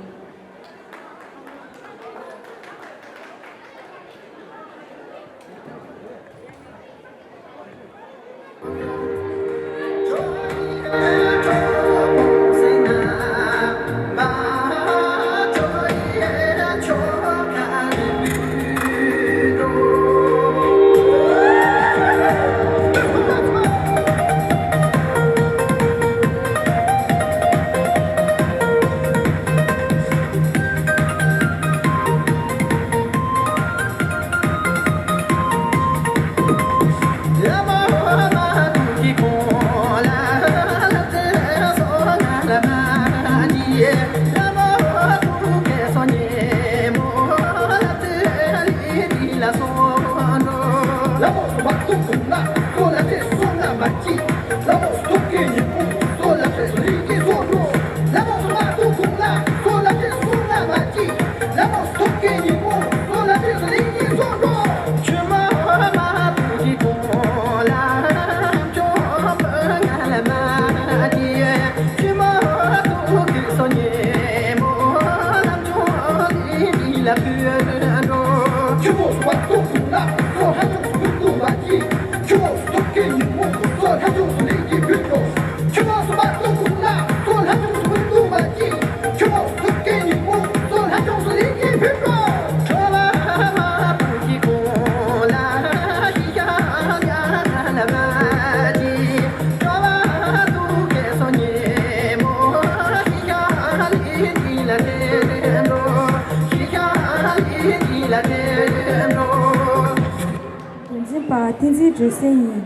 འཛིན་པ་བསྟན་འཛིན་སྒྲོལ་གསལ་ཡིན།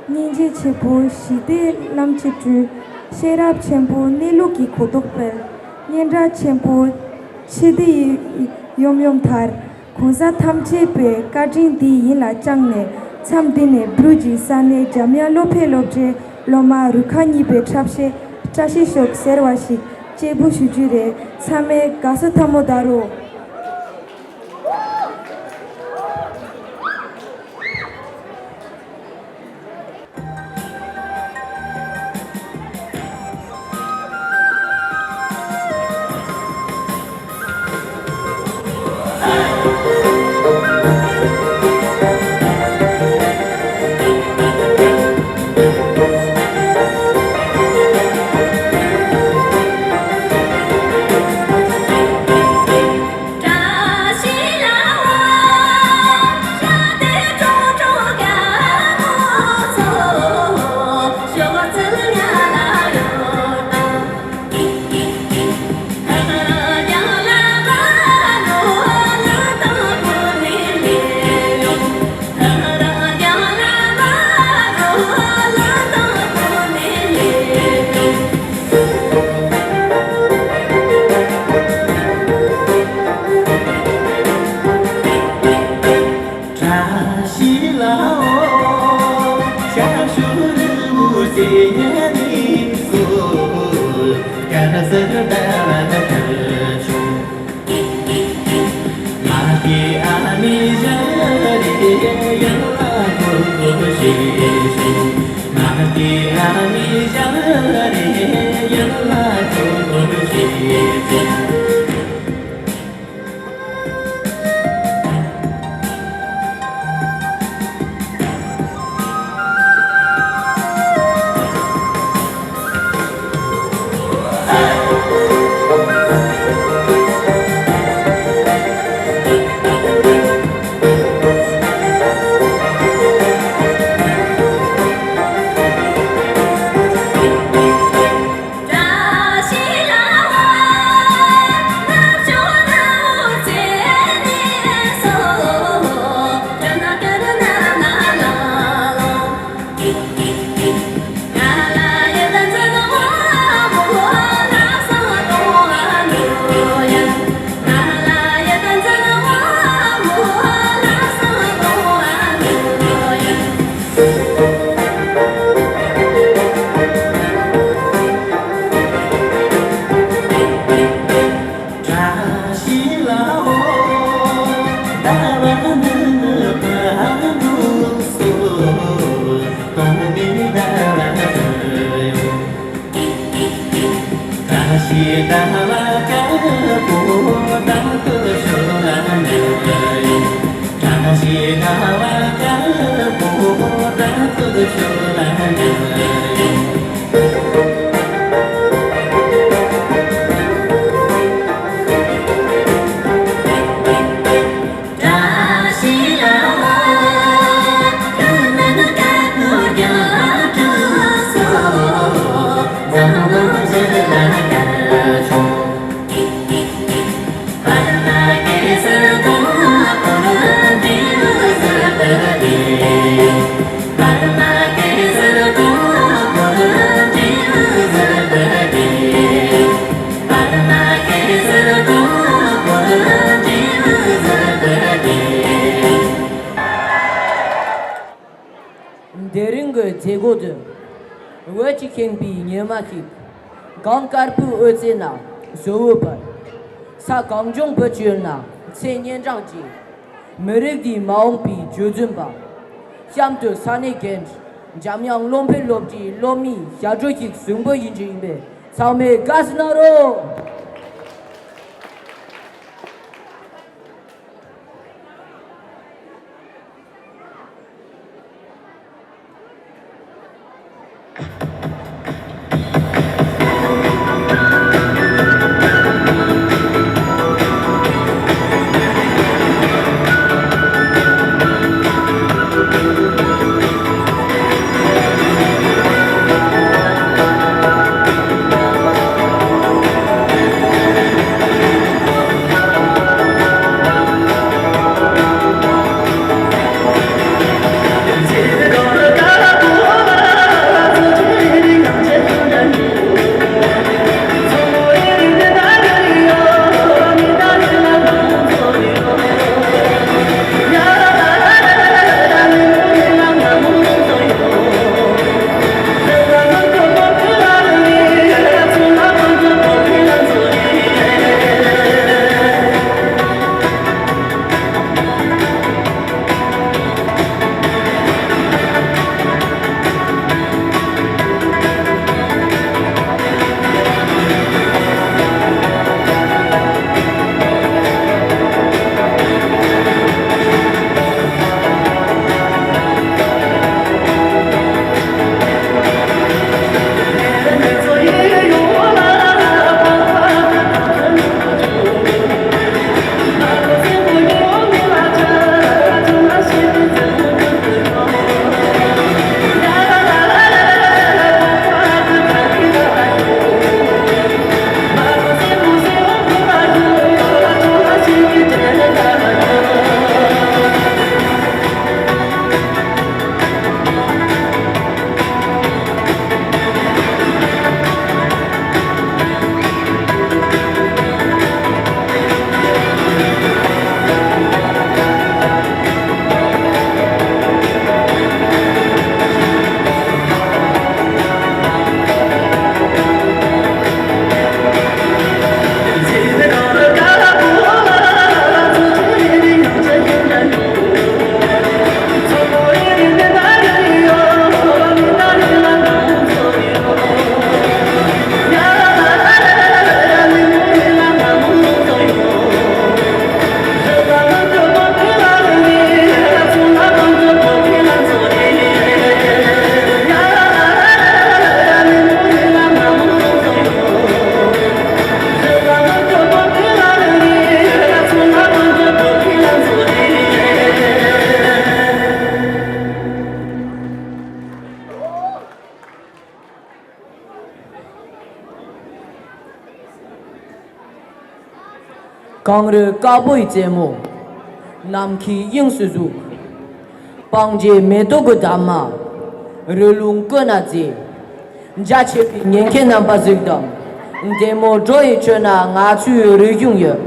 སྙིང་རྗེ་ཆེན་པོ་ཞི་བདེའི་གནམ་གྱིས་སྤྲུལ། ཤེས་རབ་ཆེན་པོ་གནས་ལུགས་ཀྱི་གོ་རྟོགས་སྤེལ། སྙན་གྲགས་ཆེན་པོ་ཞི་བདེ་ཡི་ཡོམ་ཡོམ་མཐར། གང་ཟག་ཐམས་ཅད་པའི་བཀའ་དྲིན་འདི་ཡིད་ལ་བཅངས་ནས། མཚམས་འདི་ནས་འབྲུག་གི་ས་གནས་འཇམ་དབྱངས་བློ་འཕེལ་སློབ་གྲྭའི་སློབ་མ་རུ་ཁག་གཉིས་པའི་འཁྲབ་གཞས་བཀྲ་ཤིས་ཤོག་ཟེར་བ་ཞིག་གཅེས་འབུལ་ཞུ་རྒྱུ་རེད། ཚང་མས་དགའ་བསུ་ཐལ་མོ་སྦྱར་རོགས། དེ་རིང་གི་མཛད་སྒོ་དུ། འོད་ཀྱིས་ཁེངས་པའི་ཉི་མ་ཞིག་གངས་དཀར་པོའི་འོད་ཟེར་ན་གཟུ་བོར་བབས། ས་གངས་ལྗོངས་བོད་ཀྱི་ཡུལ་ན་ཚེ་སྙན་གྲགས་ཀྱི། མི་རིགས་འདིའི་མ་འོངས་པའི་བརྗོད་འཛིན་པ། གཤམ་དུ་ས་གནས་འགན་འཛིན་འཇམ་དབྱངས་བློ་འཕེལ་སློབ་གྲྭའི་སློབ་མའི་ཞབས་བྲོ་ཞིག་གཟིགས་འབུལ་ཞུ་རྒྱུ་ཡིན་པས། ཚང་མས་དགའ་བསུ་གནང་རོགས། གངས་རི་དཀར་པོའི་རྩེ་མོ། ནམ་མཁའི་དབྱིངས་སུ་ཟུག་སྤང་རྗེས་མེ་ཏོག་གི་འདབ་མ། རི་ལུང་ཀུན་ན་མཛེས། རྒྱ་ཆེ་བའི་ཉན་མཁན་རྣམ་པ་གཟིགས་དང་། འདན་མོ་སྒྲོ་ཡི་ཁྲོད་ན་ང་ཚོའི་རིག་གཞུང་ཡོད།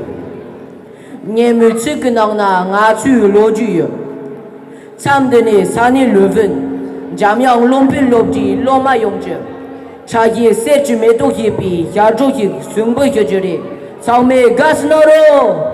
སྙན་མོའི་ཚིག་གི་ནང་ན་ང་ཚོའི་ལོ་རྒྱུས་ཡོད། མཚམས་འདི་ནས་ས་གནས་ལུ་ཝུན་འཇམ་དབྱངས་བློ་འཕེལ་སློབ་གྲྭའི་སློབ་མ་ཡོངས་ཀྱི་ཕྲ་རྒྱས་གསེར་གྱི་མེ་ཏོག་ཞེས་པའི་ཞབས་བྲོ་ཞིག་གཟིགས་འབུལ་ཞུ་རྒྱུ་རེད། ཚང་མས་དགའ་བསུ་གནང་རོགས།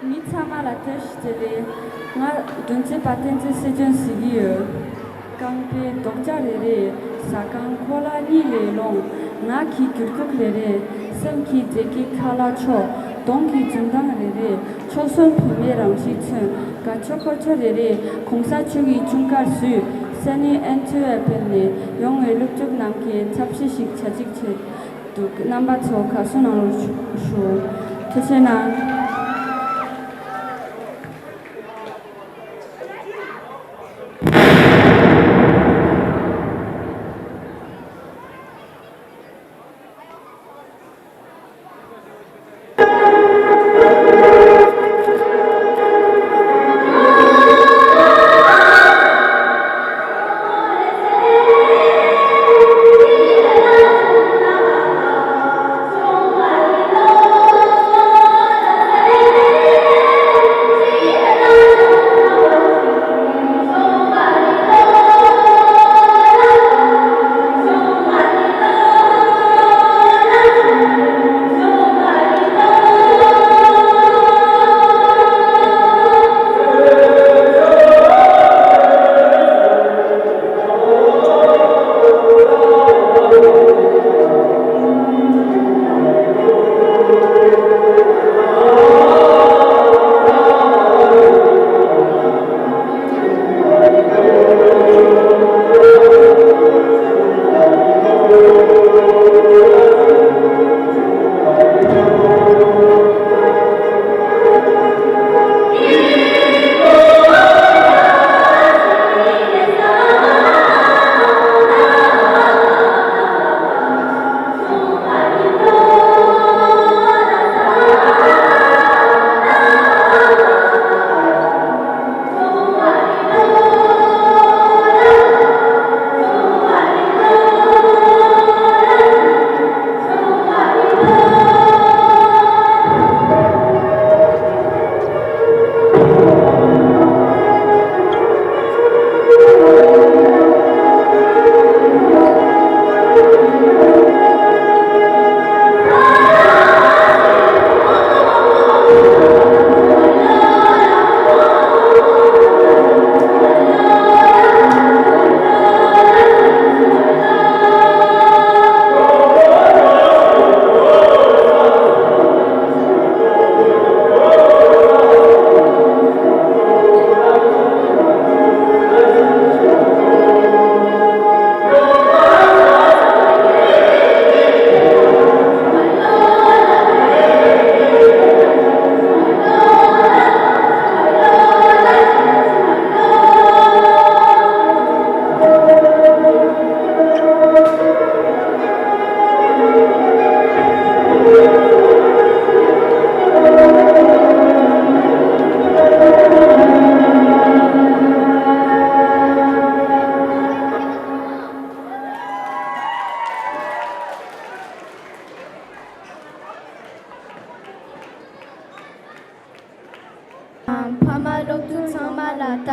མི་ཚང་མ་ལ་བཀྲ་ཤིས་བདེ་ལེགས། ང་དྲུང་ཆེ་པ་བསྟན་འཛིན་སྲིད་སྐྱོང་ཟེར་གྱི་ཡོད། རྐང་པའི་རྡོག་རྒྱག་རེ་རེ། ཟ་ཁང་ཁོ་ལ་གཉིས་ལས་སློང་། ངག་གི་འགྱུར་ཁུག་རེ་རེ། སེམས་ཀྱི་བདེ་སྐྱིད་ཁ་ལག་མཆོག་གདོང་གི་འཛུམ་མདངས་རེ་རེ། ཆོལ་གསུམ་བུད་མེད་རང་གཤིས་མཚོན། དགའ་ཕྱོགས་སྐོར་ཕྱོགས་རེ་རེ། གོང་ས་མཆོག་གི་འཁྲུངས་སྐར་བསུས། སེ་ནི་ཨན་ཐི་ཝེ་པན་ནས་ཡོང་བའི་སློབ་ཕྲུག་རྣམས་ཀྱི་ཚབ་ཞུས་ཤིག་བྱ་གཅིག་བྱེད། འདུག་རྣམ་པ་ཚོ་ཁ་སང་ནང་ལོགས་ཞུ། ཐུགས་རྗེ་གནང་།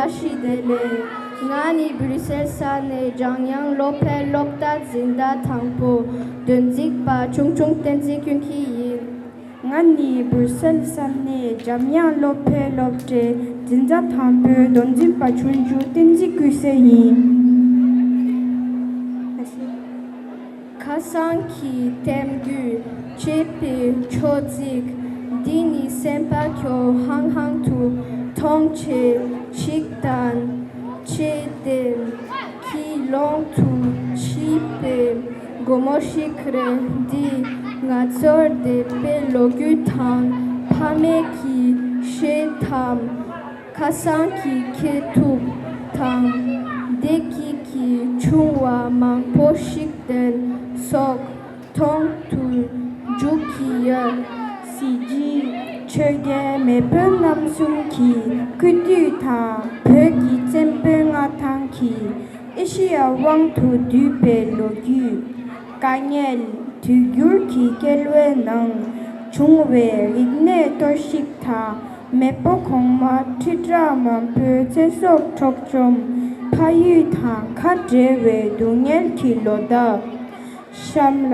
བཀྲ་ཤིས་བདེ་ལེགས། ང་ནི་སྦུར་སེལ་ས་གནས་འཇམ་དབྱངས་སློབ་གྲྭའི་སློབ་གྲྭ་འཛིན་གྲྭ་དང་པོ་འདོན་འཛིན་པ་ཆུང་ཆུང་བསྟན་འཛིན་ཀུན་ཁྱིད་ཡིན། ང་ནི་སྦུར་སེལ་ས་གནས་འཇམ་དབྱངས་སློབ་གྲྭའི་སློབ་གྲྭའི་འཛིན་གྲྭ་དང་པོའི་མདོ་འཛིན་པ་ཆུང་ཆུང་བསྟན་འཛིན་ཀུན་གསལ་ཡིན། ཁ་སང་གི་གཏམ་རྒྱུད་བྱིས་པའི་ཆོས་ཚིག་འདི་ནི་སེམས་པ་ཁྱོད་ཧང་ཧང་དུ་མཐོང་ཆེ་ཞིག་དང་། ཆེ་ལྡན་གྱི་ཀློང་དུ་ཆིབས་པའི་སྒོ་མོ་ཞིག་རེད། འདི་ང་ཚོར་འདས་པའི་ལོ་རྒྱུས་དང་ཕ་མེས་ཀྱི་ཤེས་ཐམ། ཁ་སང་གི་ཁེ་ཐུབ་དང་བདེ་སྐྱིད་ཀྱི་བྱུང་བ་མང་པོ་ཞིག་དེབ་སོགས་མཐོང་དུ་འཇུག་གི་ཡོད། གཟི་བརྗིད་ཆོས་རྒྱལ་མེས་དབོན་རྣམ་གསུམ་གྱི་སྐུ་དུས་དང་བོད་ཀྱི་བཙན་པོའི་མངའ་ཐང་གིས་ཨེ་ཤེ་ཡ་དབང་དུ་བསྡུས་པའི་ལོ་རྒྱུས། དཀའ་ངལ་དུས་འགྱུར་གྱི་བསྐལ་བའི་ནང་བྱུང་བའི་རིག་གནས་གཏོར་བཤིག་དང་། མེས་པོ་གོང་མ་ཁྲི་ཕྲག་མང་པོའི་ཚེ་སྲོག་འཕྲོག་བཅོམ། ཕ་ཡུལ་དང་ཁ་བྲལ་བའི་སྡུག་བསྔལ་གྱི་ལོ་ཟླ། གཤམ་ལ།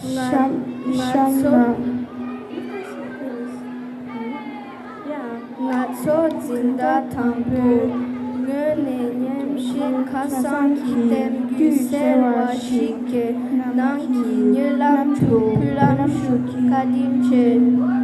གཤམ་གཤམ་ལ། ང་ཚོ་འཛིན་གྲྭ་དང་པོའི་ངོས་ནས་མཉམ་ཞུགས། ཁ་སང་གི་གཏམ་རྒྱུད་གསར་བ་ཞིག་གི་ནང་གི་སྨོན་ལམ་དུ་ཕུལ་ལམ་ཞུ། བཀའ་དྲིན་ཆེ།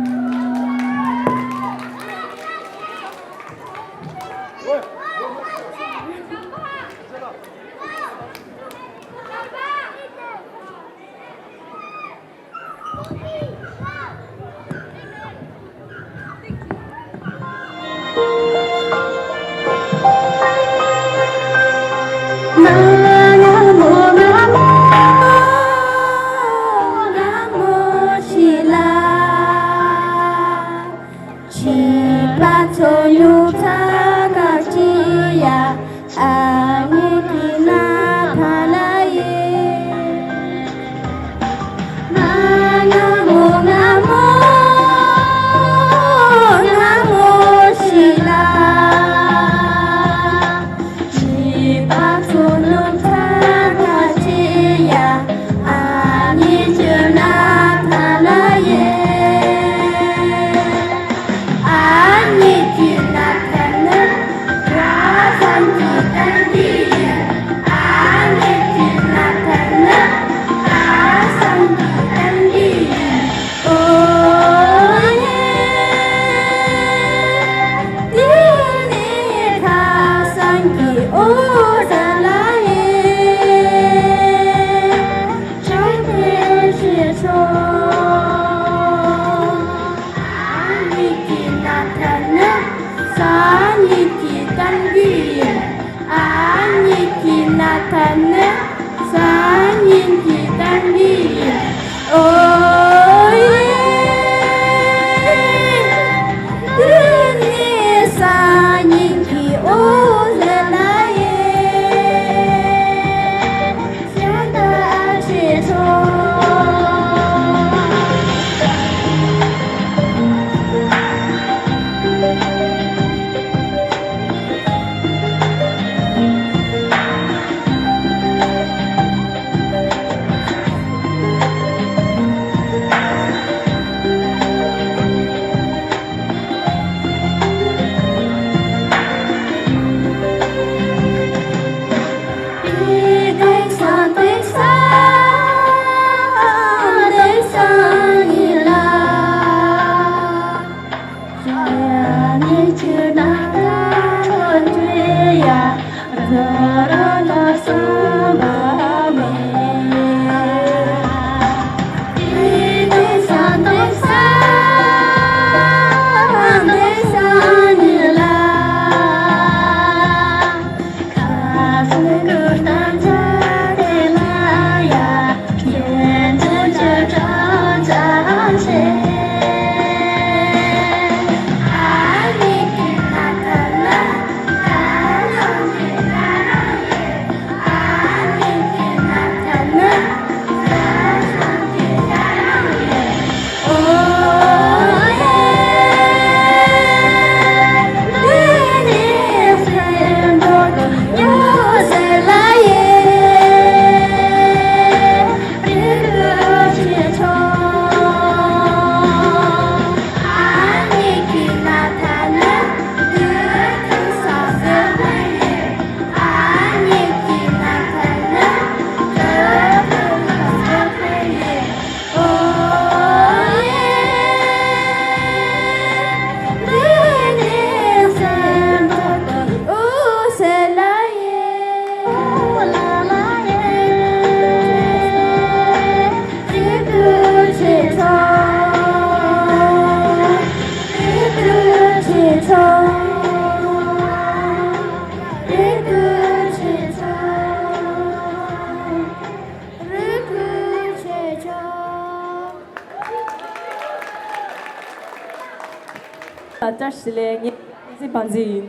བཀྲ་ཤིས་བདེ་ལེགས། ངའི་མིང་ལ་བསྟན་འཛིན་བང་མཛེས་ཡིན།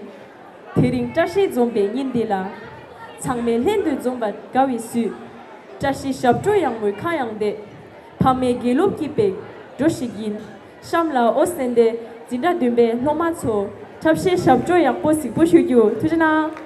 དེ་རིང་བཀྲ་ཤིས་འཛོམས་པའི་ཉིན་འདི་ལ། ཚང་མས་ལྷན་དུ་འཛོམས་པར་དགའ་བའི་བསུ། བཀྲ་ཤིས་ཞབས་བྲོ་ཡག་མོའི་ཁ་གཡང་དེ། ཕ་མའི་དགེ་སློབ་སྐྱིད་པའི་འགྲོ་ཞིག་ཡིན། གཤམ་ལ་ཨོ་སེ་འདྲའི་འཛིན་གྲྭ་བདུན་པའི་སློབ་མ་ཚོ་འཁྲབ་གཞས་ཞབས་བྲོ་ཡག་པོ་གཟིགས་པོ་ཞུ་རྒྱུ། ཐུགས་རྗེ་གནང་།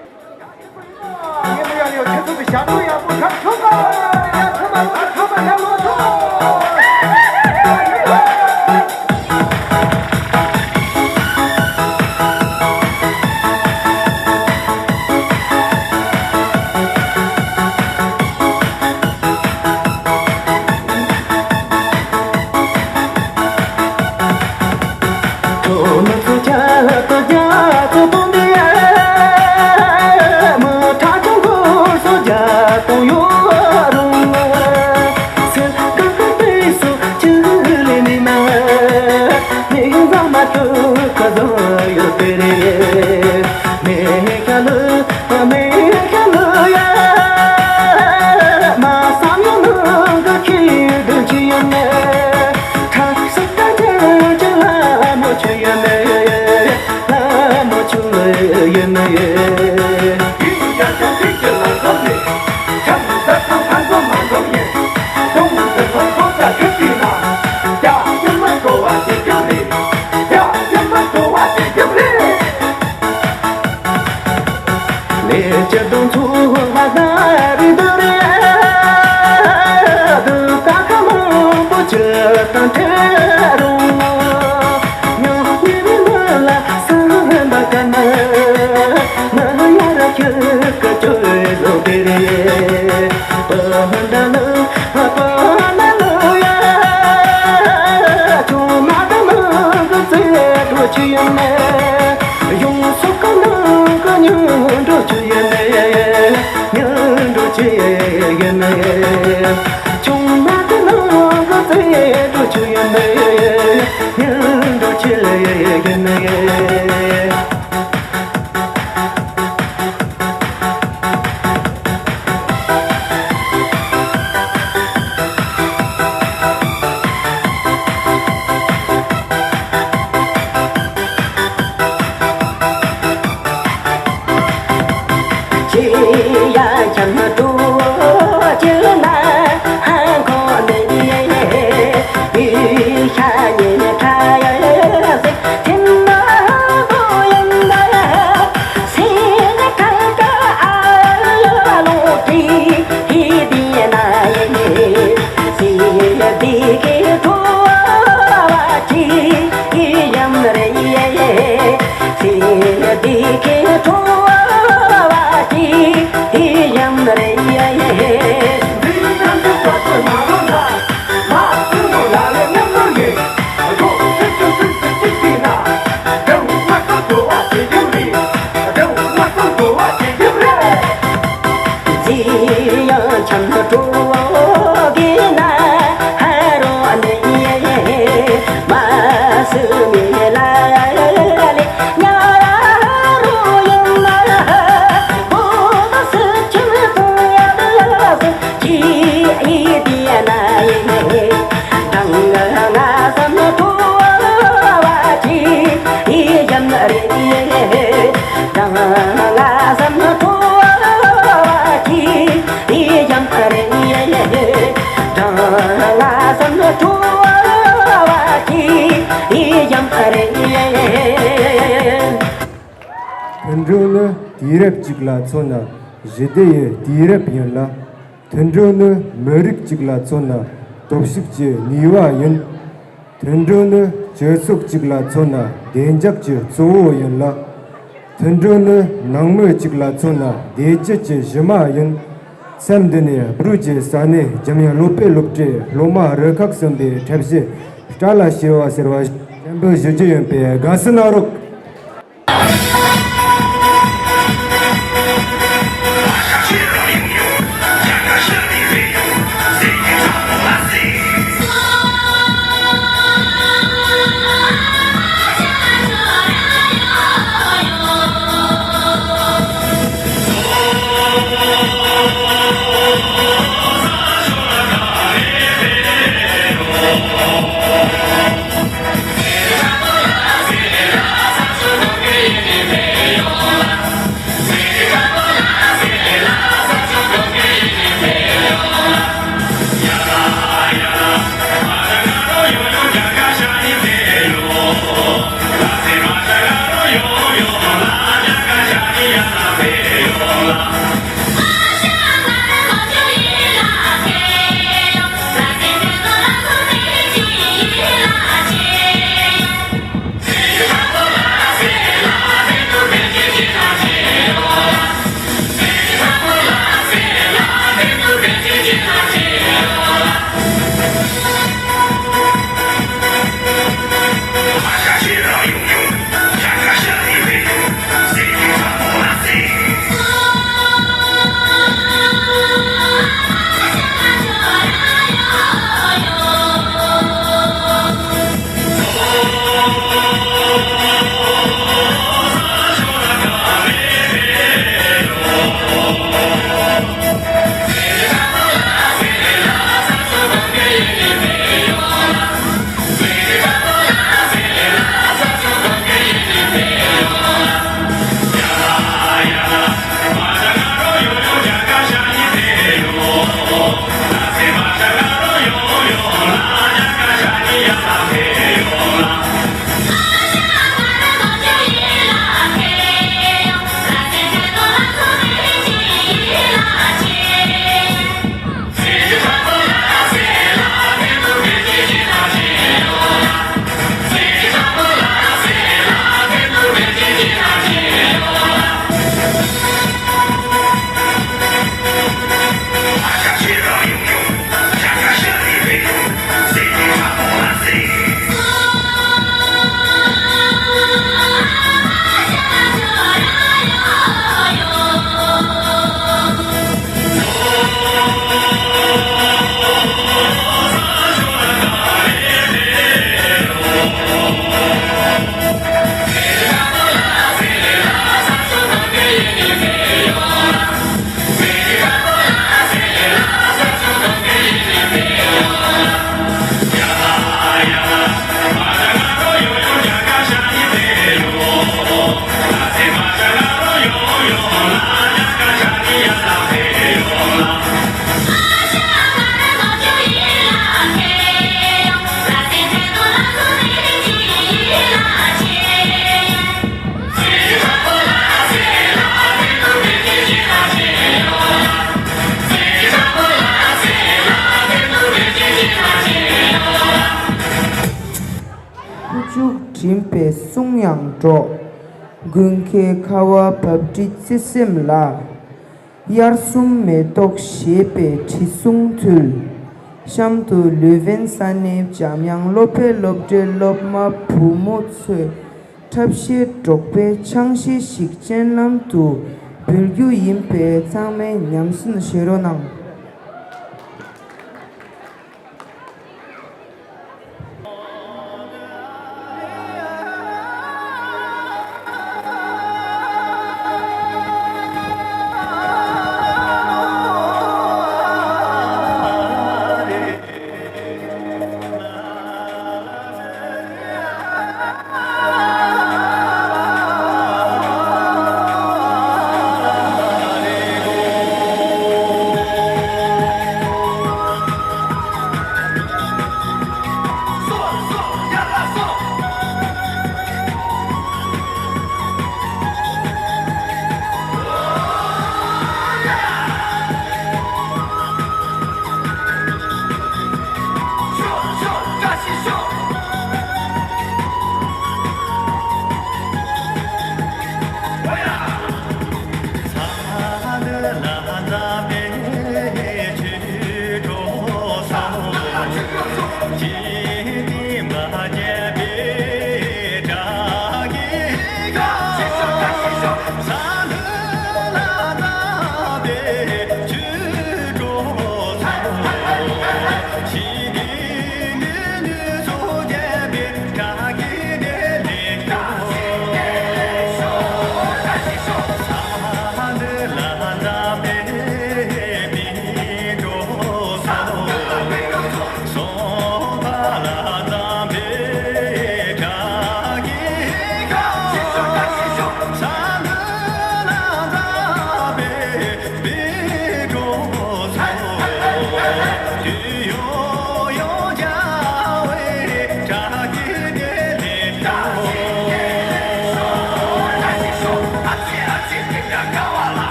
མཐུན་སྒྲིལ་ནི་དུས་རབས་གཅིག་ལ་མཚོན་ན་ཞི་བདེ་ཡི་དུས་རབས་ཡིན་ལ། མཐུན་སྒྲིལ་ནི་མི་རིགས་གཅིག་ལ་མཚོན་ན་སྟོབས་ཤུགས་ཀྱི་ནུས་པ་ཡིན། མཐུན་སྒྲིལ་ནི་སྤྱི་ཚོགས་གཅིག་ལ་མཚོན་ན་བདེ་འཇགས་ཀྱི་གཙོ་བོ་ཡིན་ལ། མཐུན་སྒྲིལ་ནི་ནང་མི་གཅིག་ལ་མཚོན་ན་བདེ་སྐྱིད་ཀྱི་གཞི་མ་ཡིན། མཚམས་འདི་ནས་སྦྲུལ་གྱི་ས་གནས་འཇམ་དབྱངས་སློབ་དཔེ་སློབ་གྲྭའི་སློབ་མ་རུ་ཁག་གསུམ་པའི་འཁྲབ་གཞས་སྐྲ་ལ་བྱེ་བ་ཟེར་བ་ཞིག་སྙན་འབུལ་ཞུ་རྒྱུ་ཡིན་པས་དགའ་བསུ་གནང་རོགས། དང་འགྲོགས། དགུན་ཁའི་ཁ་བ་འབབ་དྲི་བརྩེ་སེམས་ལ། དབྱར་གསུམ་མེ་ཏོག་བཞད་པའི་དྲི་བསུང་འཐུལ། གཤམ་དུ་ལུས་ཕན་ས་གནས་འཇམ་དབྱངས་སློབ་གྲྭའི་སློབ་གྲྭའི་སློབ་མ་བུ་མོ་ཚོས་འཁྲབ་གཞས་སྒྲོག་པའི་ཆང་གཞས་ཤིག་སྤྱན་ལམ་དུ་འབུལ་རྒྱུ་ཡིན་པས་ཚང་མས་ཉམས་ཞིབ་བྱེད་རོགས་གནང་།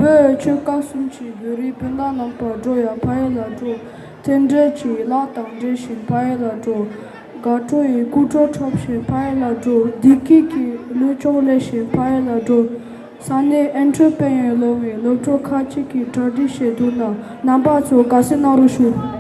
བོད་ཆོལ་ཁ་གསུམ་གྱི་བོད་རིགས་སྤུན་ཟླ་རྣམ་པ་འགྲོ་ཡ་ཕ་ཡུལ་ལ་འགྲོ། རྟེན་འབྲེལ་གྱི་ལག་དང་འབྲེལ་བཞིན་ཕ་ཡུལ་ལ་འགྲོ། དགའ་སྤྲོ་ཡི་སྐུ་ཕྲེང་འཁྲབ་བཞིན་ཕ་ཡུལ་ལ་འགྲོ། བདེ་སྐྱིད་ཀྱི་ལུས་སྦྱོང་ལེན་བཞིན་ཕ་ཡུལ་ལ་འགྲོ། ས་གནས་ཨན་ཊར་པེ་ཡན་སློབ་མའི་སློབ་གྲོགས་ཁག་ཅིག་གིས་གྲ་སྒྲིག་བྱས་འདུག་ན་རྣམ་པ་ཚོ་དགའ་བསུ་གནང་རོགས་ཞུ།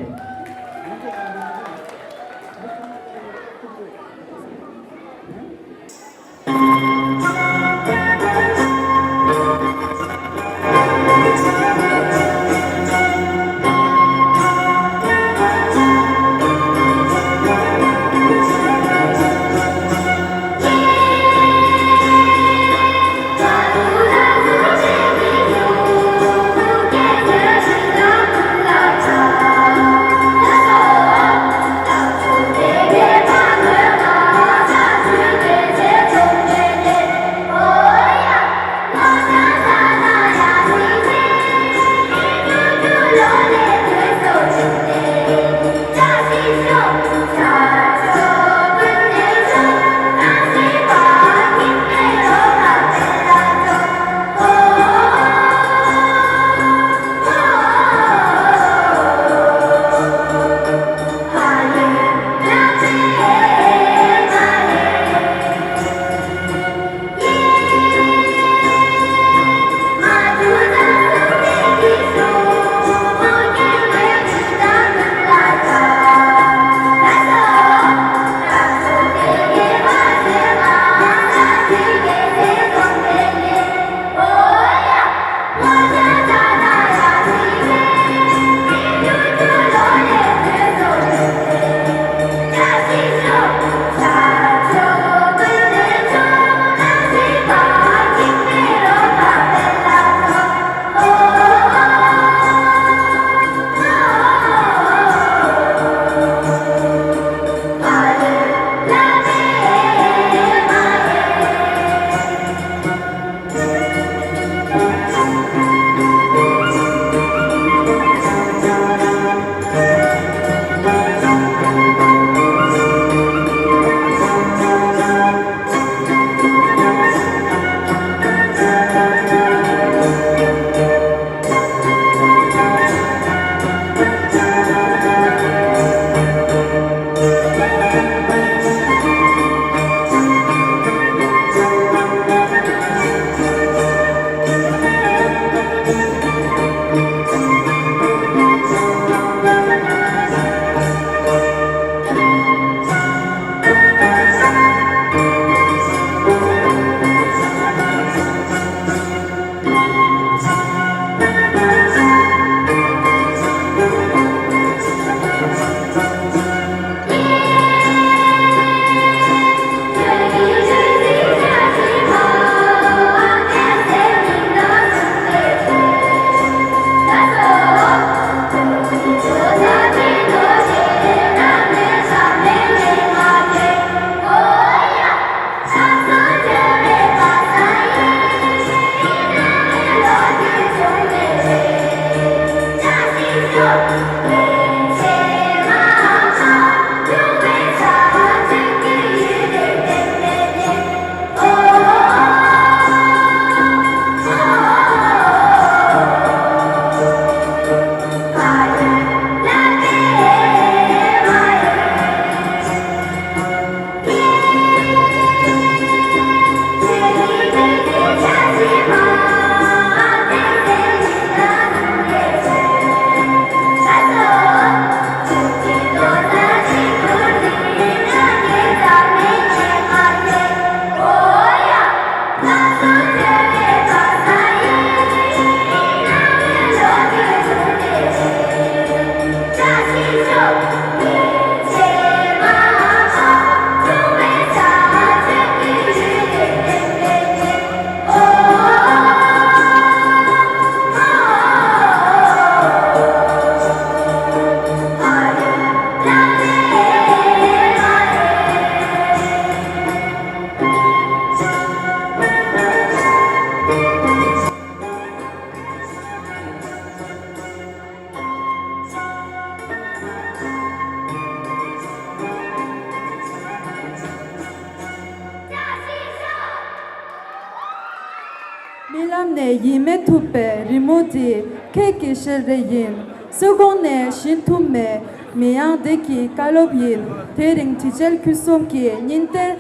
ཡིད་མི་ཐུབ་པའི་རི་མོ་དེ་ཁྱེད་ཀྱི་ཤེལ་རས་ཡིན། སོ་གོང་ནས་བཞེངས་ཐུབ་མེད་མི་ཡང་བདེ་སྐྱིད་བཀའ་སློབ་ཡིན། དེ་རིང་དྲི་ཆལ་ཁུ་སོང་གི་ཉིན་དེར་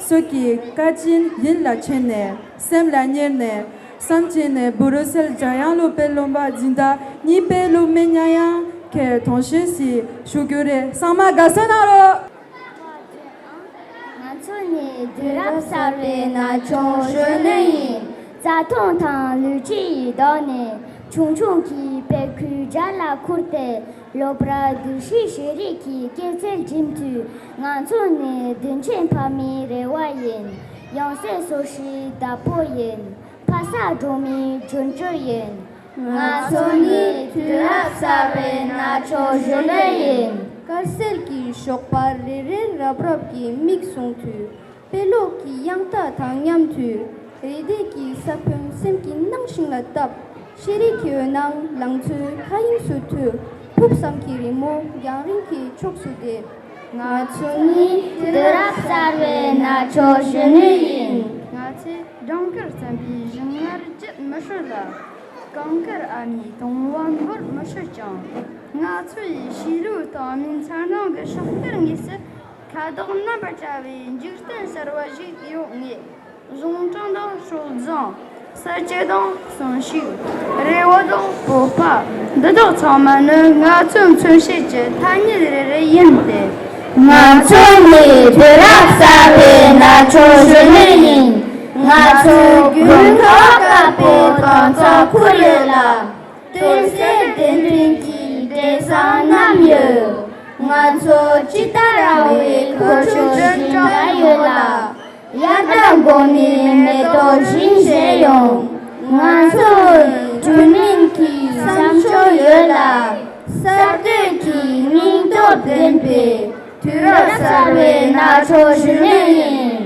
སོ་གི་བཀའ་དྲིན་ཡིད་ལ་ཆེས་ནས་སེམས་ལ་གཉེར་ནས། སང་ཉིན་ནས་བུ་རུ་སེལ་འཇམ་དབྱངས་སློབ་གྲྭའི་སློབ་མ་འཛིན་གྲྭ་གཉིས་པའི་སློབ་མའི་ཉམས་མྱོང་ཁྱེད་དོན་ཤེས་སི་ཞུ་རྒྱུ་རེད། ཚང་མ་དགའ་བསུ་གནང་རོགས། ང་ཚོ་ནི་དུས་རབས་གསར་པའི་ན་ཆུང་གཞོན་ནུ་ཡིན། རྩྭ་ཐང་དང་ལུས་སྤྱོད་ཡི་དྭགས་ནས་ཆུང་ཆུང་གི་དཔེ་ཁུལ་རྒྱ་ལ་ཁུར་ཏེ། སློབ་གྲྭ་བསྡུ་སྲིད་ཤེས་རིག་གི་སྐྱེད་ཚལ་འགྲིམ་དུས། ང་ཚོ་ནི་དུས་ཆེན་ཕ་མའི་རེ་བ་ཡིན། ཡང་སྲིད་སོར་ཤིག་བདག་པོ་ཡིན། ཕ་ས་གྲོང་མིའི་འབྱོར་འབྱོར་ཡིན། ང་ཚོ་ནི་དུས་རབས་གསར་པའི་ན་ཆུང་གཞོན་ནུ་ཡིན། དཀར་གསལ་གྱི་ཞོགས་པ་རེ་རེར་རབ་རབ་ཀྱི་མིག་ཟུང་དུས། དཔེ་ཀློག་གི་དབྱངས་རྟ་དང་མཉམ་དུ། རེ་ལྡེ་གི་ས་བོན་སེམས་ཀྱི་ནང་ཞིང་ལ་བཏབ། ཤེས་རིག་གི་འོད་སྣང་ལང་ཚོའི་མཁའ་དབྱིངས་སུ་འཐུ། ཕུབ་བསམ་གྱི་རི་མོ་རྒྱང་རིང་གི་ཕྱོགས་སུ་འདེད། ང་ཚོ་ནི་དུས་རབས་གསར་པའི་ན་ཆུང་གཞོན་ནུ་ཡིན། ང་ཚོས་སྦྲང་དཀར་བརྩམས་པའི་ཞིམ་མངར་བརྗེད་མི་སྲིད་ལ། གངས་དཀར་ཨ་མའི་བཏུང་བ་འབོར་མི་སྲིད་ཀྱང་། ང་ཚོ་ཡི་ཤེས་རིག་དང་མིའི་འཚར་སྣང་གི་ཕྱག་དར་ངོས་སུ། ཁ་དོག་རྣམ་པར་བཀྲ་བའི་འཇིག་རྟེན་གསར་བ་ཞིག་ཡོང་ངེས། གཞུང་དྲང་དང་སྲོལ་རྒྱུན། ས་སྐྱ་དང་གསོན་ཤུགས། རེ་བ་དང་སྤོབས་པ། འདི་དག་ཚང་མ་ནི་ང་ཚོའི་མཚོན་བྱེད་ཀྱི་ཐ་སྙད་རེ་རེ་ཡིན་ཏེ། ང་ཚོ་ནི་དུས་རབས་གསར་པའི་ན་ཆུང་གཞོན་ནུ་ཡིན། ང་ཚོ་དགུན་ཁ་དཀར་པོའི་ཐང་རྩེག་ཁུར་ཡོད་ལ། སྟོན་སའི་བདེན་དོན་གྱི་འབྲས་བཟང་བསྣམས་ཡོད། ང་ཚོ་ཇི་ལྟར་རིང་བའི་ཁ་ཕྱོགས་བཞིན་བསྡད་ཡོད་ལ། དབྱར་ཟླ་དགུན་ནི་མེ་ཏོག་བཞིན་བཞད་ཡོང་། ང་ཚོ་སྒྲོན་མེ་གི་བསམ་སྤྱོད་ཡོད་ལ། གསར་གཏོད་ཀྱི་སྙིང་སྟོབས་ལྡན་པའི་དུས་རབས་གསར་བའི་ན་ཆུང་གཞོན་ནུ་ཡིན།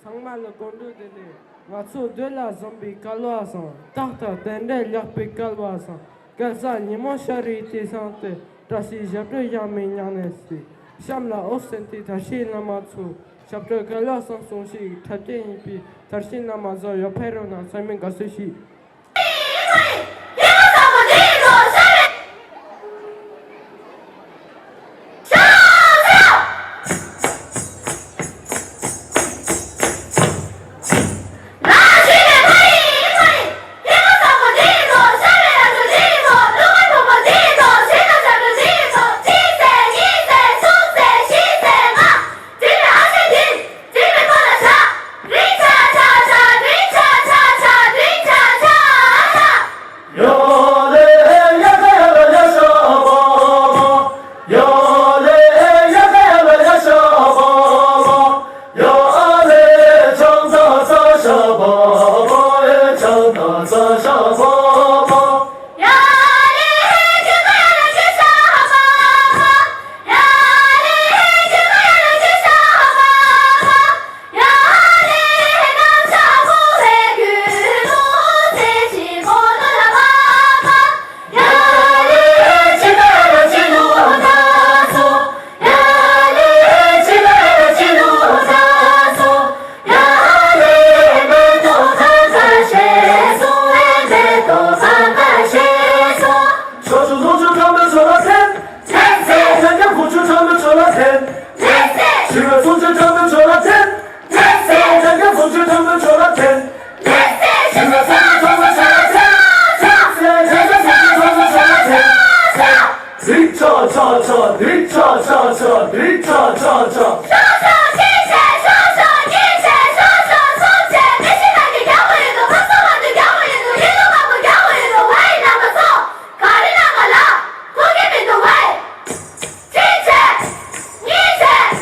ཚང་མ་ལ་སྐུ་མགྲོན་བདེ་ལེགས། ང་ཚོ་བདེ་ལ་བཟང་པའི་སྐལ་བ་བཟང་། རྟག་ཏུ་རྟེན་འབྲེལ་ལེགས་པའི་སྐལ་བ་བཟང་། སྐལ་བཟང་ཉི་མ་ཤར་བའི་དུས་བཟང་དུ། བཀྲ་ཤིས་ཞབས་བྲོ་ཡང་མི་ཉག་ནས་སྲིད། གཤམ་ལ་འོད་ཟེར་དེ་དར་ཞིང་བླ་མ་ཚོ། ཞབས་བྲོ་སྐལ་བ་བཟང་སོང་ཞིག་འཁྲབ་ཀྱི་ཡིན་པས། དར་ཞིང་བླ་མ་ཚོ་ཡར་ཕེབས་རོགས་གནང་། ཚང་མས་དགའ་བསུ་ཞུ། གཅིག་བྱས། གཉིས་བྱས།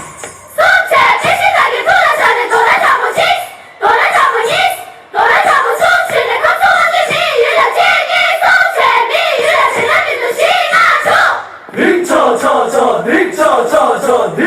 གསུམ་བྱས། དེ་བཞིན་བདག་གི་ཐུགས་ལ་བཞག་ནས་རྡོ་ར་དྲང་པོ་གཅིག་རྡོ་ར་དྲང་པོ་གཉིས། རྡོ་ར་དྲང་པོ་གསུམ་བྱས་ནས་ཁམས་གསུམ་དབང་ཕྱུག་མིའི་ཡུལ་ལ་གཅིག་གཉིས་གསུམ་བྱས། མིའི་ཡུལ་ལ་དེ་ན་མི་འདུག་བཞི་ལྔ་དྲུག་རིག་ཆ་ཆ་ཆ་རིག་ཆ་ཆ་ཆ།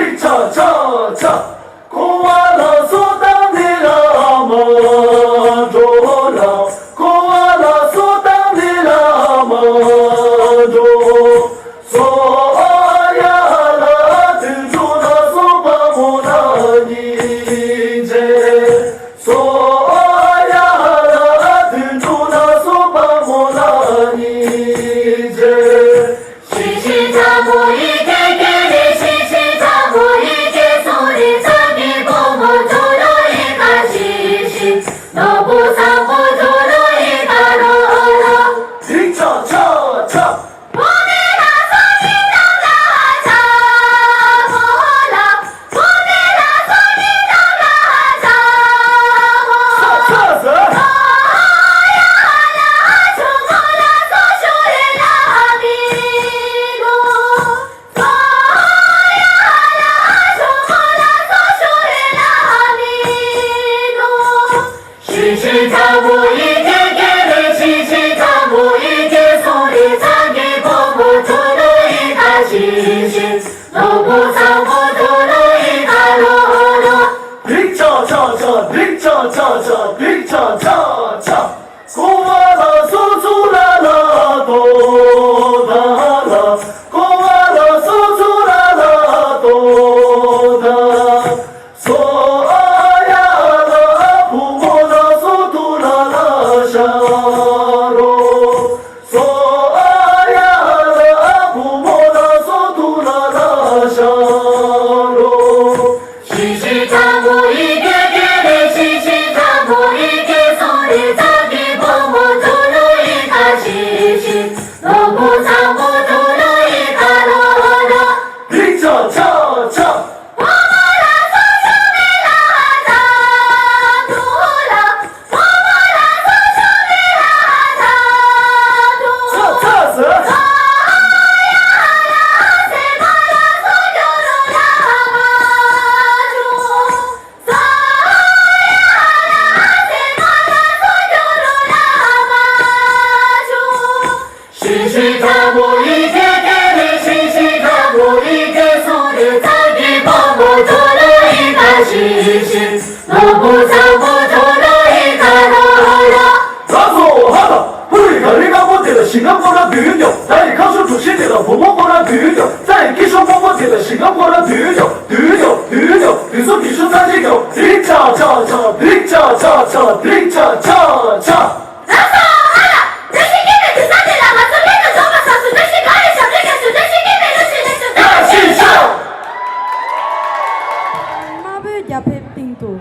དམར་པོའི་རྒྱ་ཕིབས་སྟེང་དུ་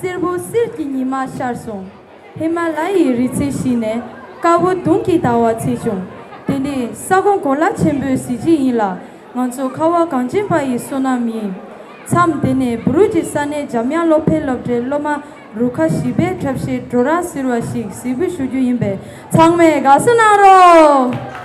སེར་པོ་གསེར་གྱི་ཉི་མ་ཤར་སོང་། ཧི་མ་ལ་ཡའི་རི་རྩེ་ཞིག་ནས་དཀར་པོ་དུང་གི་ཟླ་བ་ཚེས་བྱུང་། དེ་ནི་ས་ཁོངས་གོ་ལ་ཆེན་པོའི་གཟི་བརྗིད་ཡིན་ལ། ང་ཚོ་ཁ་བ་གངས་ཅན་པ་ཡི་བསོད་ནམས་ཡིན། མཚམས་འདི་ནས་འབྲུག་གི་ས་གནས་འཇམ་དབྱངས་སློབ་གྲྭའི་སློབ་གྲྭའི་སློབ་མ་རུ་ཁག་བཞི་པའི་གྲབས་གཤིས་བྲོ་ར་ཟེར་བ་ཞིག་གཟིགས་འབུལ་ཞུ་རྒྱུ་ཡིན་པས། ཚང་མས་དགའ་བསུ་གནང་རོགས།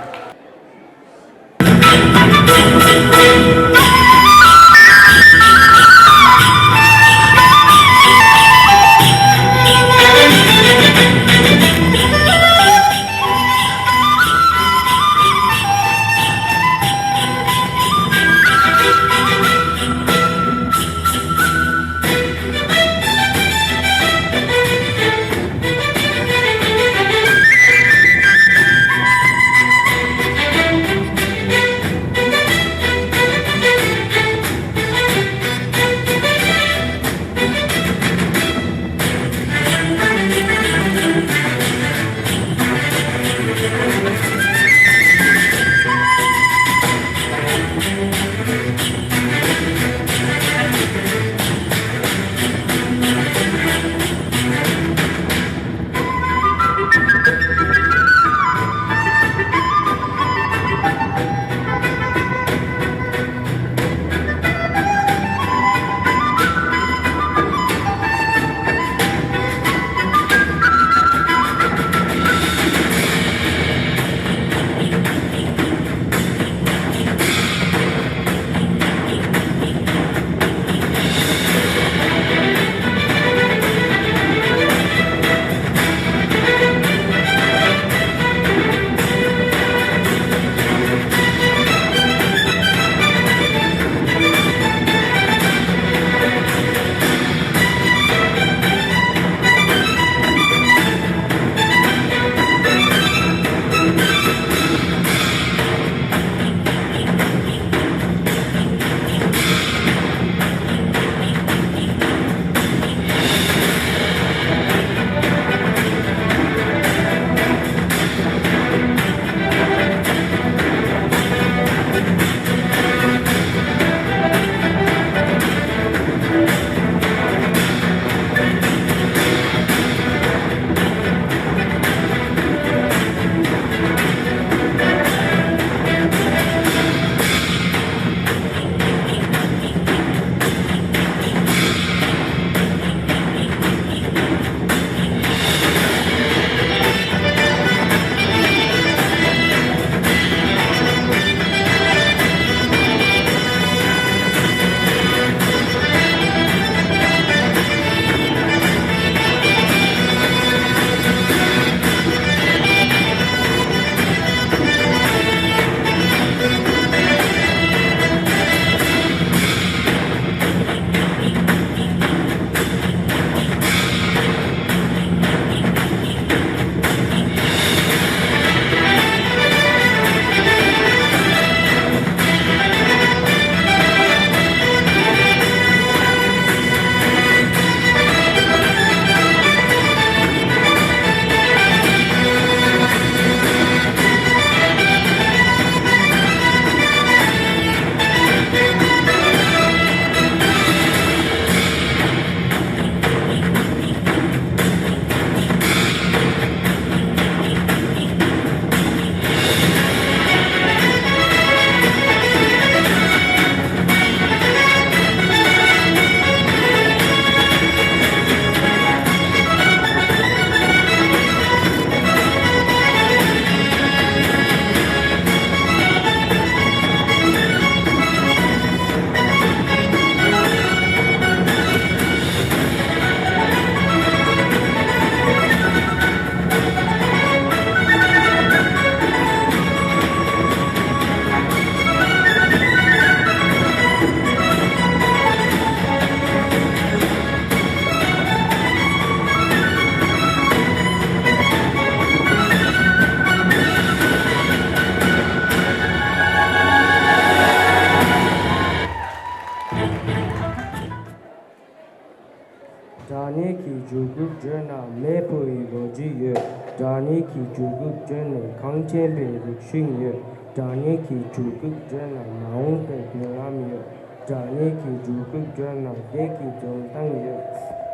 ཉིད་ཀྱི་འབྱོར་ཕྲུག་བགྲོད་ནས་གངས་ཅན་པའི་རིག་གཞུང་ཡོད། སྒྲ་སྙན་གྱི་འབྱོར་ཕྲུག་བགྲོད་ན་མ་འོངས་པའི་མདུན་ལམ་ཡོད། སྒྲ་སྙན་གྱི་འབྱོར་ཕྲུག་བགྲོད་ན་བདེ་སྐྱིད་འཛོམས་སྟངས་ཡོད།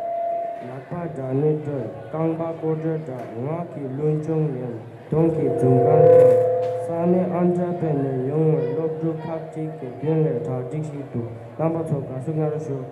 ལག་པ་སྒྲ་སྙན་དཀྲོལ། རྐང་པ་སྐོར་བྲོ་འདྲ། ངག་གི་བློ་སྦྱོང་ཡིན། གདོང་གི་འཛུམ་དཀར་འདྲ། ས་གནས་ཨན་ཏྲ་པེ་ནས་ཡོང་བའི་སློབ་ཕྲུག་ཁག་ཅིག་གི་མདུན་ལས་གྲ་སྒྲིག་ཞིག་འདུག་རྣམ་པ་ཚོ་དགའ་བསུ་གནང་རོགས་ཞུ།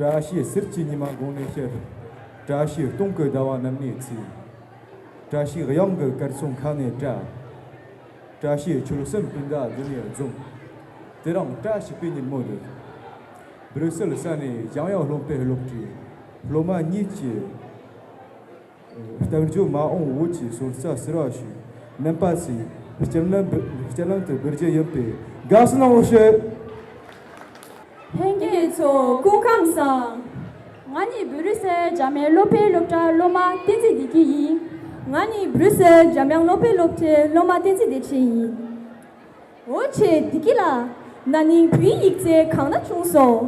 བཀྲ་ཤིས་གསེར་གྱི་ཉི་མ་དགུང་ནས་ཤར། བཀྲ་ཤིས་སྟོང་གི་ཟླ་བ་ནམ་ནས་ཚེས། བཀྲ་ཤིས་གཡང་གི་སྐར་ཚོགས་མཁའ་ནས་བཀྲ། བཀྲ་ཤིས་ཆོལ་གསུམ་སྤུན་ཟླ་འདི་ནས་འཛོམས། དེ་རིང་བཀྲ་ཤིས་པའི་ཉིན་མོ་འདིར། སྦྲུག་སེལ་ས་གནས་འཇམ་དབྱངས་སློབ་དཔོན་སློབ་གྲྭའི་སློབ་མ་གཉིས་ཀྱིས། སྟབས་འཇུག་མ་འོངས་བོད་ཀྱི་སྲོལ་རྩ་གསར་བ་ཞིག་སྨན་པ་ཚོས་སྤྱི་ལམ་སྤྱི་ལམ་དུ་འབུལ་རྒྱུ་ཡིན་པས་དགའ་བསུ་གནང་རོགས་ཞུ། ལྷན་རྒྱས་ཚོ་སྐུ་ཁམས་བཟང་། ང་ནི་སྦྲུག་སེལ་འཇམ་དབྱངས་སློབ་དཔོན་སློབ་གྲྭའི་སློབ་མ་བསྟན་འཛིན་བདེ་སྐྱིད་ཡིན། ང་ནི་སྦྲུག་སེལ་འཇམ་དབྱངས་སློབ་དཔོན་སློབ་གྲྭའི་སློབ་མ་བསྟན་འཛིན་བདེ་ཆེན་ཡིན། འོ་ཆེ་བདེ་སྐྱིད་ལགས། ན་ནིང་བོད་ཡིག་ཡིག་ཚད་གང་ན་བྱུང་སོང་།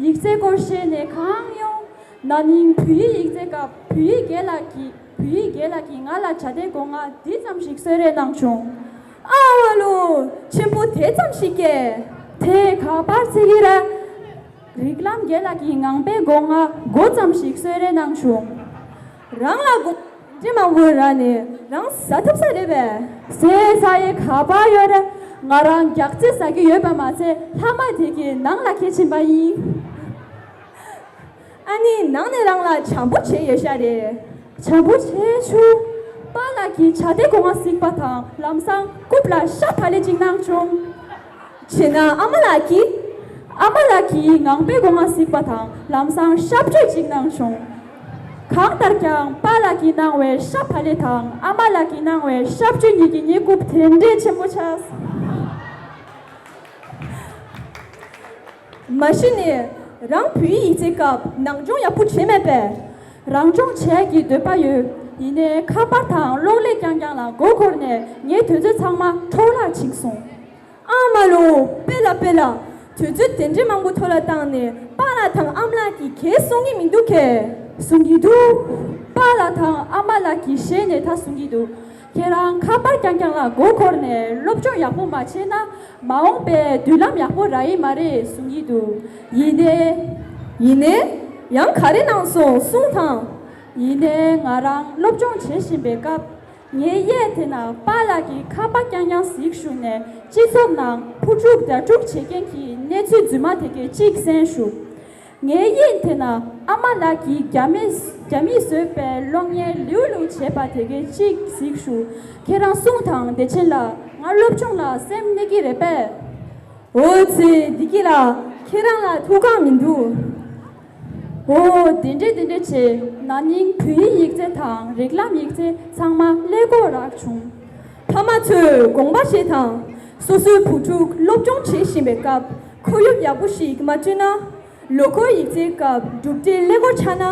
ཡིག་ཚད་སྐོར་བཤད་ནས་གང་ཡོང་། ན་ནིང་བོད་ཡིག་ཡིག་ཚད་སྐབས་བོད་ཡིག་རྒན་ལགས་ཀྱིས་བོད་ཡིག་རྒན་ལགས་ཀྱིས་ང་ལ་བྱ་དེ་སྒོ་ང་འདི་ཙམ་ཞིག་གསོལ་རས་གནང་བྱུང་། ཨ་བ་ལོ། ཆེན་པོ་དེ་ཙམ་ཞིག་སྐྱེས། དེ་ག་པར་ཚིག་གི་ར། རིགས་ལམ་རྒན་ལགས་ཀྱིས་ངང་པའི་སྒོ་ང་མགོ་ཙམ་ཞིག་གསོལ་རས་གནང་བྱུང་། རང་ལ་དགོངས་འདྲི་མང་པོ་རག་ནས་རང་ཟ་ཐུབ་ས་རེད་པས། ཟས་ཟ་ཡས་ག་པར་ཡོད་རེད། ང་རང་རྒྱགས་ཚད་ཟ་གི་ཡོད་པ་མ་ཚད་ལྷག་མ་དེ་གའི་ནང་ལ་ཁྱེར་ཕྱིན་པ་ཡིན། ཨ་ནི་ནང་ནས་རང་ལ་བྱམས་པོ་བྱས་ཡོད་ཤག་རེད། བྱམས་པོ་བྱས་བྱུང་། པཱ་ལགས་ཀྱིས་བྱ་དེ་སྒོ་ང་གཟིགས་པ་དང་ལམ་སང་རྐུབ་ལ་ཤ་བག་ལེབ་ཅིག་གནང་བྱུང་། བྱས་ན་ཨ་མ་ལགས་ཀྱིས། ཨ་མ་ལགས་ཀྱིས་ངང་པའི་སྒོ་ང་གཟིགས་པ་དང་ལམ་སང་ཤ་བཅུད་ཅིག་གནང་བྱུང་། གང་ལྟར་ཀྱང་པཱ་ལགས་ཀྱིས་གནང་བའི་ཤ་བག་ལེབ་དང་ཨ་མ་ལགས་ཀྱིས་གནང་བའི་ཤ་བཅུད་གཉིས་ཀྱི་གཉིད་རྐུབ་དེ་འདྲའི་ཆེན་པོ་ཆགས། མ་གཞི་ནས་རང་བོད་ཡིག་ཡིག་ཚད་སྐབས་ནང་སྦྱོང་ཡག་པོ་བྱས་མེད་པས། རང་སྦྱོང་བྱེད་ཀྱི་འདོད་པ་ཡོད། ཡིན་ནའི་ཁ་པར་དང་གློག་ཀླད་རྐྱང་རྐྱང་ལ་མགོ་འཁོར་ནས་ངའི་དུས་ཚོད་ཚང་མ་འཕྲོ་བརླག་ཕྱིན་སོང་། ཨ་མ་ལོ། དཔེ་ལ་དཔེ་ལ། དུས་ཚོད་དེ་འདྲའི་མང་པོ་འཕྲོ་བརླག་བཏང་ནས་པཱ་ལགས་དང་ཨ་མ་ལགས་ཀྱིས་གང་གསུང་གི་མི་འདུག་གས། གསུང་གི་འདུག་པཱ་ལགས་དང་ཨ་མ་ལགས་ཀྱིས་ཞལ་ནས་ད་གསུང་གི་འདུག་ཁྱེད་རང་ཁ་པར་རྐྱང་རྐྱང་ལ་མགོ་འཁོར་ནས་སློབ་སྦྱོང་ཡག་པོ་མ་བྱས་ན་མ་འོངས་པའི་མདུན་ལམ་ཡག་པོ་རག་གི་མ་རེད་གསུང་གི་འདུག་ཡིན་ནའི། ཡིན་ནའི། ཡང་ག་རེ་གནང་སོང་གསུང་དང་། ཡིན་ནའི་ང་རང་སློབ་སྦྱོང་བྱེད་བཞིན་པའི་སྐབས། ངའི་གཡས་དེ་ན་པཱ་ལགས་ཀྱིས་ཁ་པར་རྐྱང་རྐྱང་གཟིགས་བཞུགས་ནས་སྤྱི་ཚོགས་ནང་ཕུ་ཕྲུག་ཟླ་དྲུག་བྱེད་མཁན་གྱི་གནས་ཚུལ་རྫུན་མ་དེ་གའི་གཅིག་གསན་བཞུགས། ངའི་གཡོན་དེ་ན་ཨ་མ་ལགས་ཀྱིས་རྒྱ་མིས་རྒྱ་མིས་བཟོས་པའི་གློག་བརྙན་ལེའུ་ལེའུ་བྱས་པ་དེ་གའི་གཅིག་གཟིགས་བཞུགས། ཁྱེད་རང་གསུང་དང་བདེ་ཆེན་ལགས། ང་སློབ་སྦྱོང་ལ་སེམས་གནས་ཀྱི་རེད་པས། འོ་ཙི་བདེ་སྐྱིད་ལགས། ཁྱེད་རང་ལ་ཐུགས་ཁག་མི་འདུག་འོ་དེ་འདྲས་དེ་འདྲས་བྱས། ན་ནིང་བོད་ཡིག་ཡིག་ཚད་དང་རིགས་ལམ་ཡིག་ཚད་ཚང་མ་ཀླད་ཀོར་རག་བྱུང་། ཕ་མ་ཚོས་དགོངས་པ་བཞེས་དང་། སོ་སོའི་བུ་ཕྲུག་སློབ་སྦྱོང་བྱེད་བཞིན་པའི་སྐབས་ཁོར་ཡུག་ཡག་པོ་ཞིག་མ་བསྐྲུན་ན། ལོ་འཁོར་ཡིག་ཚད་སྐབས་གྲུབ་འབྲས་ཀླད་ཀོར་ཆགས་ན་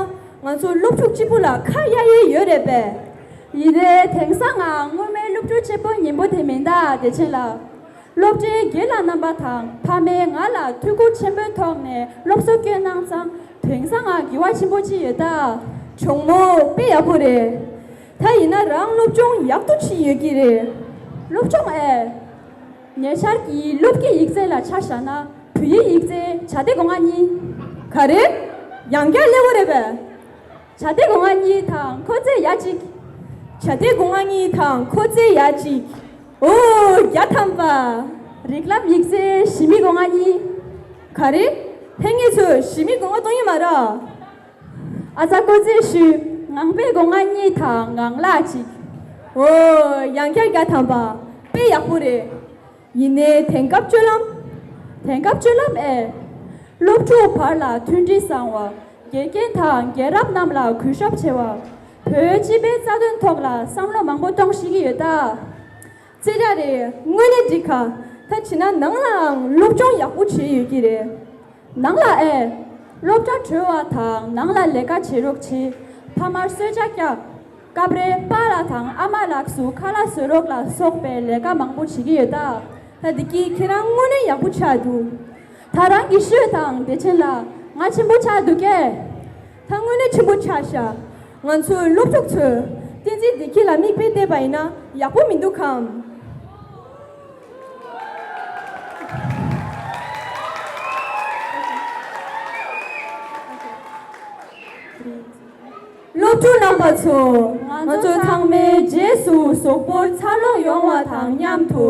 ང་ཚོ་སློབ་ཕྲུག་གཅིག་པུ་ལ་ཁ་གཡར་ཡས་ཡོད་རེད་པས། ཡིན་ནའི་དེང་སང་ང་སྔོན་མའི་སློབ་ཕྲུག་གཅིག་པུ་ཡིན་པོ་དེ་མིན་ད་བདེ་ཆེན་ལགས། སློབ་གྲྭའི་རྒན་ལགས་རྣམ་པ་དང་ཕ་མས་ང་ལ་ཐུགས་ཁུར་ཆེན་པོའི་ཐོག་ནས་སློབ་གསོ་བསྐྱོན་གནང་ཙང་དེང་སང་ང་དགེ་བ་ཆེན་པོ་ཅིག་ཡོད་ད། གྲོགས་མོ་དཔེ་ཡག་པོ་རེད། ད་ཡིན་ན་རང་སློབ་སྦྱོང་ཡག་ཏུ་ཕྱིན་ཡོད་ཀྱི་རེད། སློབ་སྦྱོང་ཨེ། ཉེ་ཆར་གྱི་སློབ་དགེ་ཡིག་ཚད་ལ་ཆ་བཞག་ན་བོད་ཡིག་ཡིག་ཚད་བྱ་དེ་སྒོ་ང་གཉིས། ག་རེ། ཡང་བསྐྱར་སླེབས་པ་རེད་པས། བྱ་དེ་སྒོ་ང་གཉིས་དང་ཁོ་ཚེ་ཡ་གཅིག་བྱ་དེ་སྒོ་ང་གཉིས་དང་ཁོ་ཚེ་ཡ་གཅིག་འོ། བརྒྱ་ཐམ་པ། རིགས་ལམ་ཡིག་ཚད་ཞི་མི་སྒོ་ང་གཉིས། ག་རེ། ཕན་ངེས་ཚོས་ཞི་མི་སྒོ་ང་གཏོང་ཡིན་མ་ར། ཨ་ཙ་ཁོ་ཚེ་ཞུས། ངང་པའི་སྒོ་ང་གཉིས་དང་ངང་ལག་གཅིག་འོ། ཡང་བསྐྱར་བརྒྱ་ཐམ་པ། དཔེ་ཡག་པོ་རེད། ཡིན་ནའི་དེང་སྐབས་སྤྱོད་ལམ། དེང་སྐབས་སྤྱོད་ལམ་ཨེ། སློབ་ཕྲུག་བར་ལ་མཐུན་སྒྲིལ་བཟང་བ། དགེ་རྒན་དང་རྒན་རབས་རྣམས་ལ་གུས་ཞབས་ཆེ་བ། བོད་སྤྱི་པའི་རྩ་དོན་ཐོག་ལ་བསམ་བློ་མང་པོ་གཏོང་ཤེས་ཀྱི་ཡོད་ད། རྩེ་ར་རེད། དངོས་གནས་འགྲིག་ག་ད་བྱས་ན་ནང་ལའང་སློབ་སྦྱོང་ཡག་པོ་བྱས་ཡོད་ཀྱི་རེད། ནང་ལ་ཨེ། སློབ་གྲྭ་གྲོལ་བ་དང་ནང་ལ་ལས་ཀ་བྱེད་རོགས་བྱེད། ཕ་མར་གསོལ་ཇ་བཀྱག་སྐབས་རེ་པཱ་ལགས་དང་ཨ་མ་ལགས་སུ་ཁ་ལག་བཟོ་རོགས་ལ་སོགས་པའི་ལས་ཀ་མང་པོ་བྱེད་ཀྱི་ཡོད་ད། ད་འདི་གིས་ཁྱེད་རང་དངོས་གནས་ཡག་པོ་ཆགས་འདུག་ད་རང་གིས་ཤོད་དང་བདེ་ཆེན་ལགས། ང་ཆེན་པོ་ཆགས་འདུག་གས། ད་དངོས་གནས་ཆེན་པོ་ཆགས་ཤག་ང་ཚོའི་སློབ་ཕྲུག་ཚོས་བསྟན་འཛིན་བདེ་སྐྱིད་ལ་མིག་དཔེ་བལྟས་པ་ཡིན་ན་ཡག་པོ་མི་འདུག་གམ། སློབ་ཕྲུག་རྣམ་པ་ཚོ། ང་ཚོ་ཚང་མའི་རྗེས་སུ་གཟུགས་པོར་འཚར་ལོངས་ཡོང་བ་དང་མཉམ་དུ།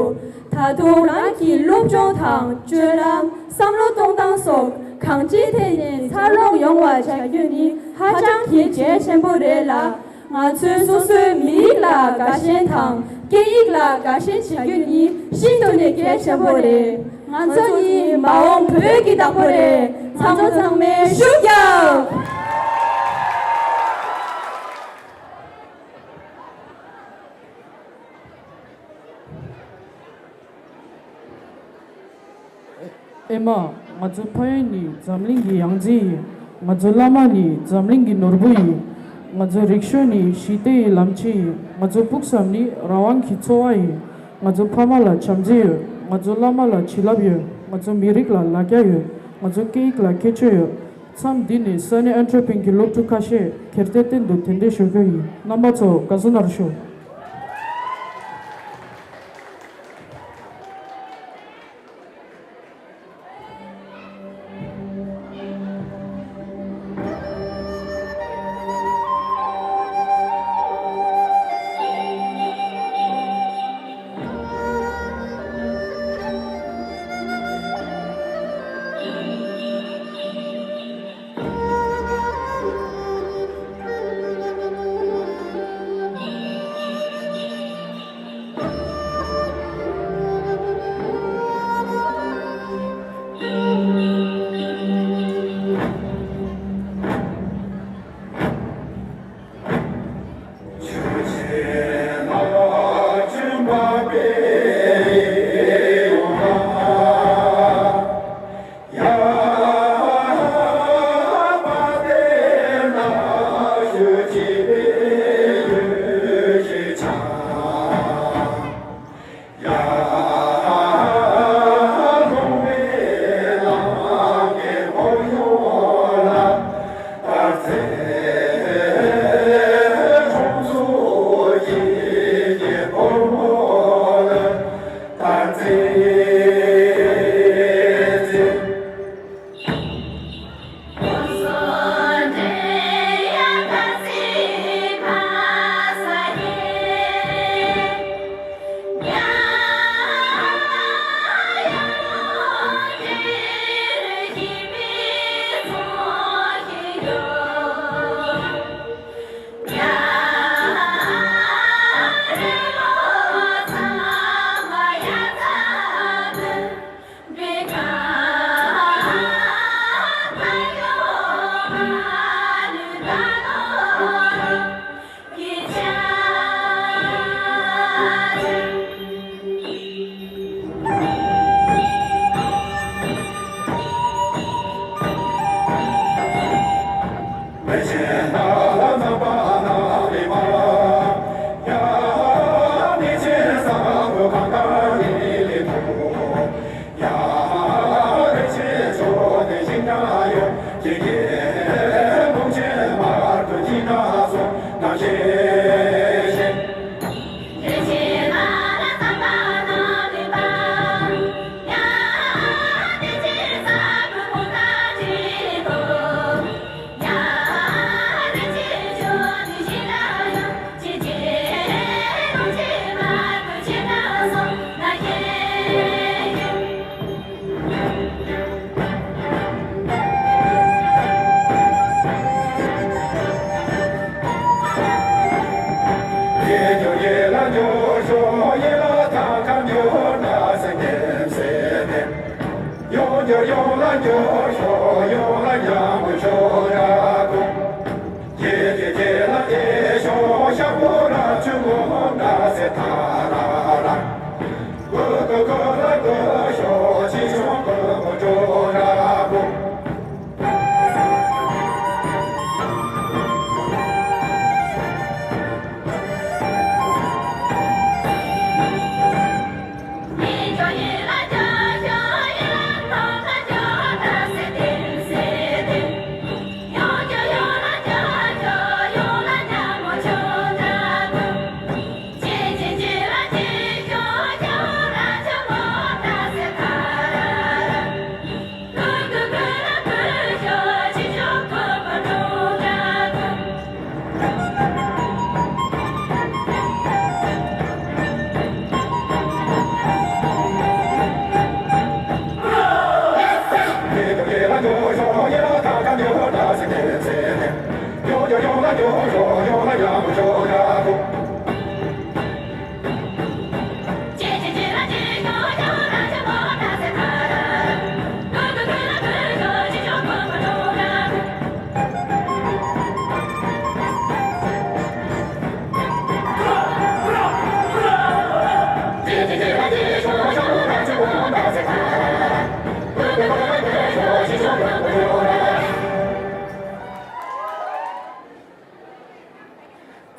ད་དུང་རང་གི་སློབ་སྦྱོང་དང་སྤྱོད་ལམ། བསམ་བློ་གཏོང་སྟངས་སོགས་གང་ཅིའི་ཐད་ནས་འཚར་ལོངས་ཡོང་བ་བྱ་རྒྱུ་ནི་ཧ་ཅང་གི་གལ་ཆེན་པོ་རེད་ལ། ང་ཚོས་སོ་སོའི་མི་རིགས་ལ་དགའ་ཞེན་དང་སྐད་ཡིག་ལ་དགའ་ཞེན་བྱ་རྒྱུ་ནི་ཤིན་ཏུ་ནས་གལ་ཆེན་པོ་རེད། ང་ཚོ་ནི་མ་འོངས་བོད་ཀྱི་བདག་པོ་རེད། ཚང་མ་ཚང་མས་ཤུགས་རྒྱག་ཨེ་མ། ང་ཚོའི་ཕ་ཡུལ་ནི་འཛམ་གླིང་གི་ཡང་རྩེ་ཡིན། ང་ཚོའི་བླ་མ་ནི་འཛམ་གླིང་གི་ནོར་བུ་ཡིན། ང་ཚོའི་རིག་གཞུང་ནི་ཞི་བདེ་ཡི་ལམ་ཆེན་ཡིན། ང་ཚོའི་ཕུགས་བསམ་ནི་རང་དབང་གི་འཚོ་བ་ཡིན། ང་ཚོའི་ཕ་མ་ལ་བྱམས་བརྩེ་ཡོད། ང་ཚོའི་བླ་མ་ལ་བྱིན་རླབས་ཡོད། ང་ཚོའི་མི་རིགས་ལ་ལ་རྒྱ་ཡོད། ང་ཚོའི་སྐད་ཡིག་ལ་ཁྱད་ཆོས་ཡོད། མཚམས་འདི་ནས་ས་གནས་ཨན་ཊར་པན་གྱི་སློབ་ཕྲུག་ཁ་ཤས་ཁེར་ཏེ་སྟེང་དུ་གདན་འདྲེན་ཞུ་རྒྱུ་ཡིན། རྣམ་པ་ཚོ་དགའ་བསུ་གནང་ཞུ།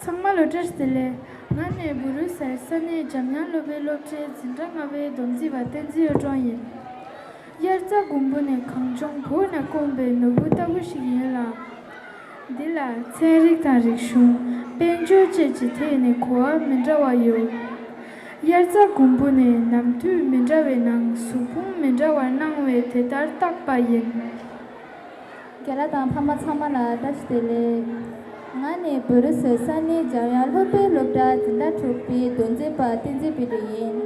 ཚང་མ་ལ་བཀྲ་ཤིས་བདེ་ལེགས། ང་ནི་བུ་རུ་སེལ་ས་གནས་འཇམ་དབྱངས་སློབ་གྲྭའི་སློབ་གྲྭའི་འཛིན་གྲྭ་ལྔ་པའི་སྡོམ་རྩིས་པ་བསྟན་འཛིན་གཡུ་སྒྲོན་ཡིན། དབྱར་རྩྭ་དགུན་འབུ་ནི་གངས་ལྗོངས་བོད་ནས་བསྐོངས་པའི་ནོར་བུ་ལྟ་བུ་ཞིག་ཡིན་ལ། འདི་ལ་ཚན་རིག་དང་རིག་གཞུང་། དཔལ་འབྱོར་བཅས་ཀྱི་ཐད་ནས་གོ་བ་མི་འདྲ་བ་ཡོད། དབྱར་རྩྭ་དགུན་འབུ་ནི་ནམ་དུས་མི་འདྲ་བའི་ནང་གཟུགས་ཕུང་མི་འདྲ་བར་སྣང་བས་དེ་ལྟར་བཏགས་པ་ཡིན། རྒན་ལགས་དང་ཕ་མ་ཚང་མ་ལ་བཀྲ་ཤིས་བདེ་ལེགས། ང་ནི་བོད་རིགས་སུ་ས་གནས་འཇམ་དབྱངས་སློབ་དཔོན་སློབ་གྲྭ་འཛིན་གྲྭ་དྲུག་པའི་སྡོམ་རྩིས་པ་བསྟན་འཛིན་བི་ཏྲུ་ཡིན།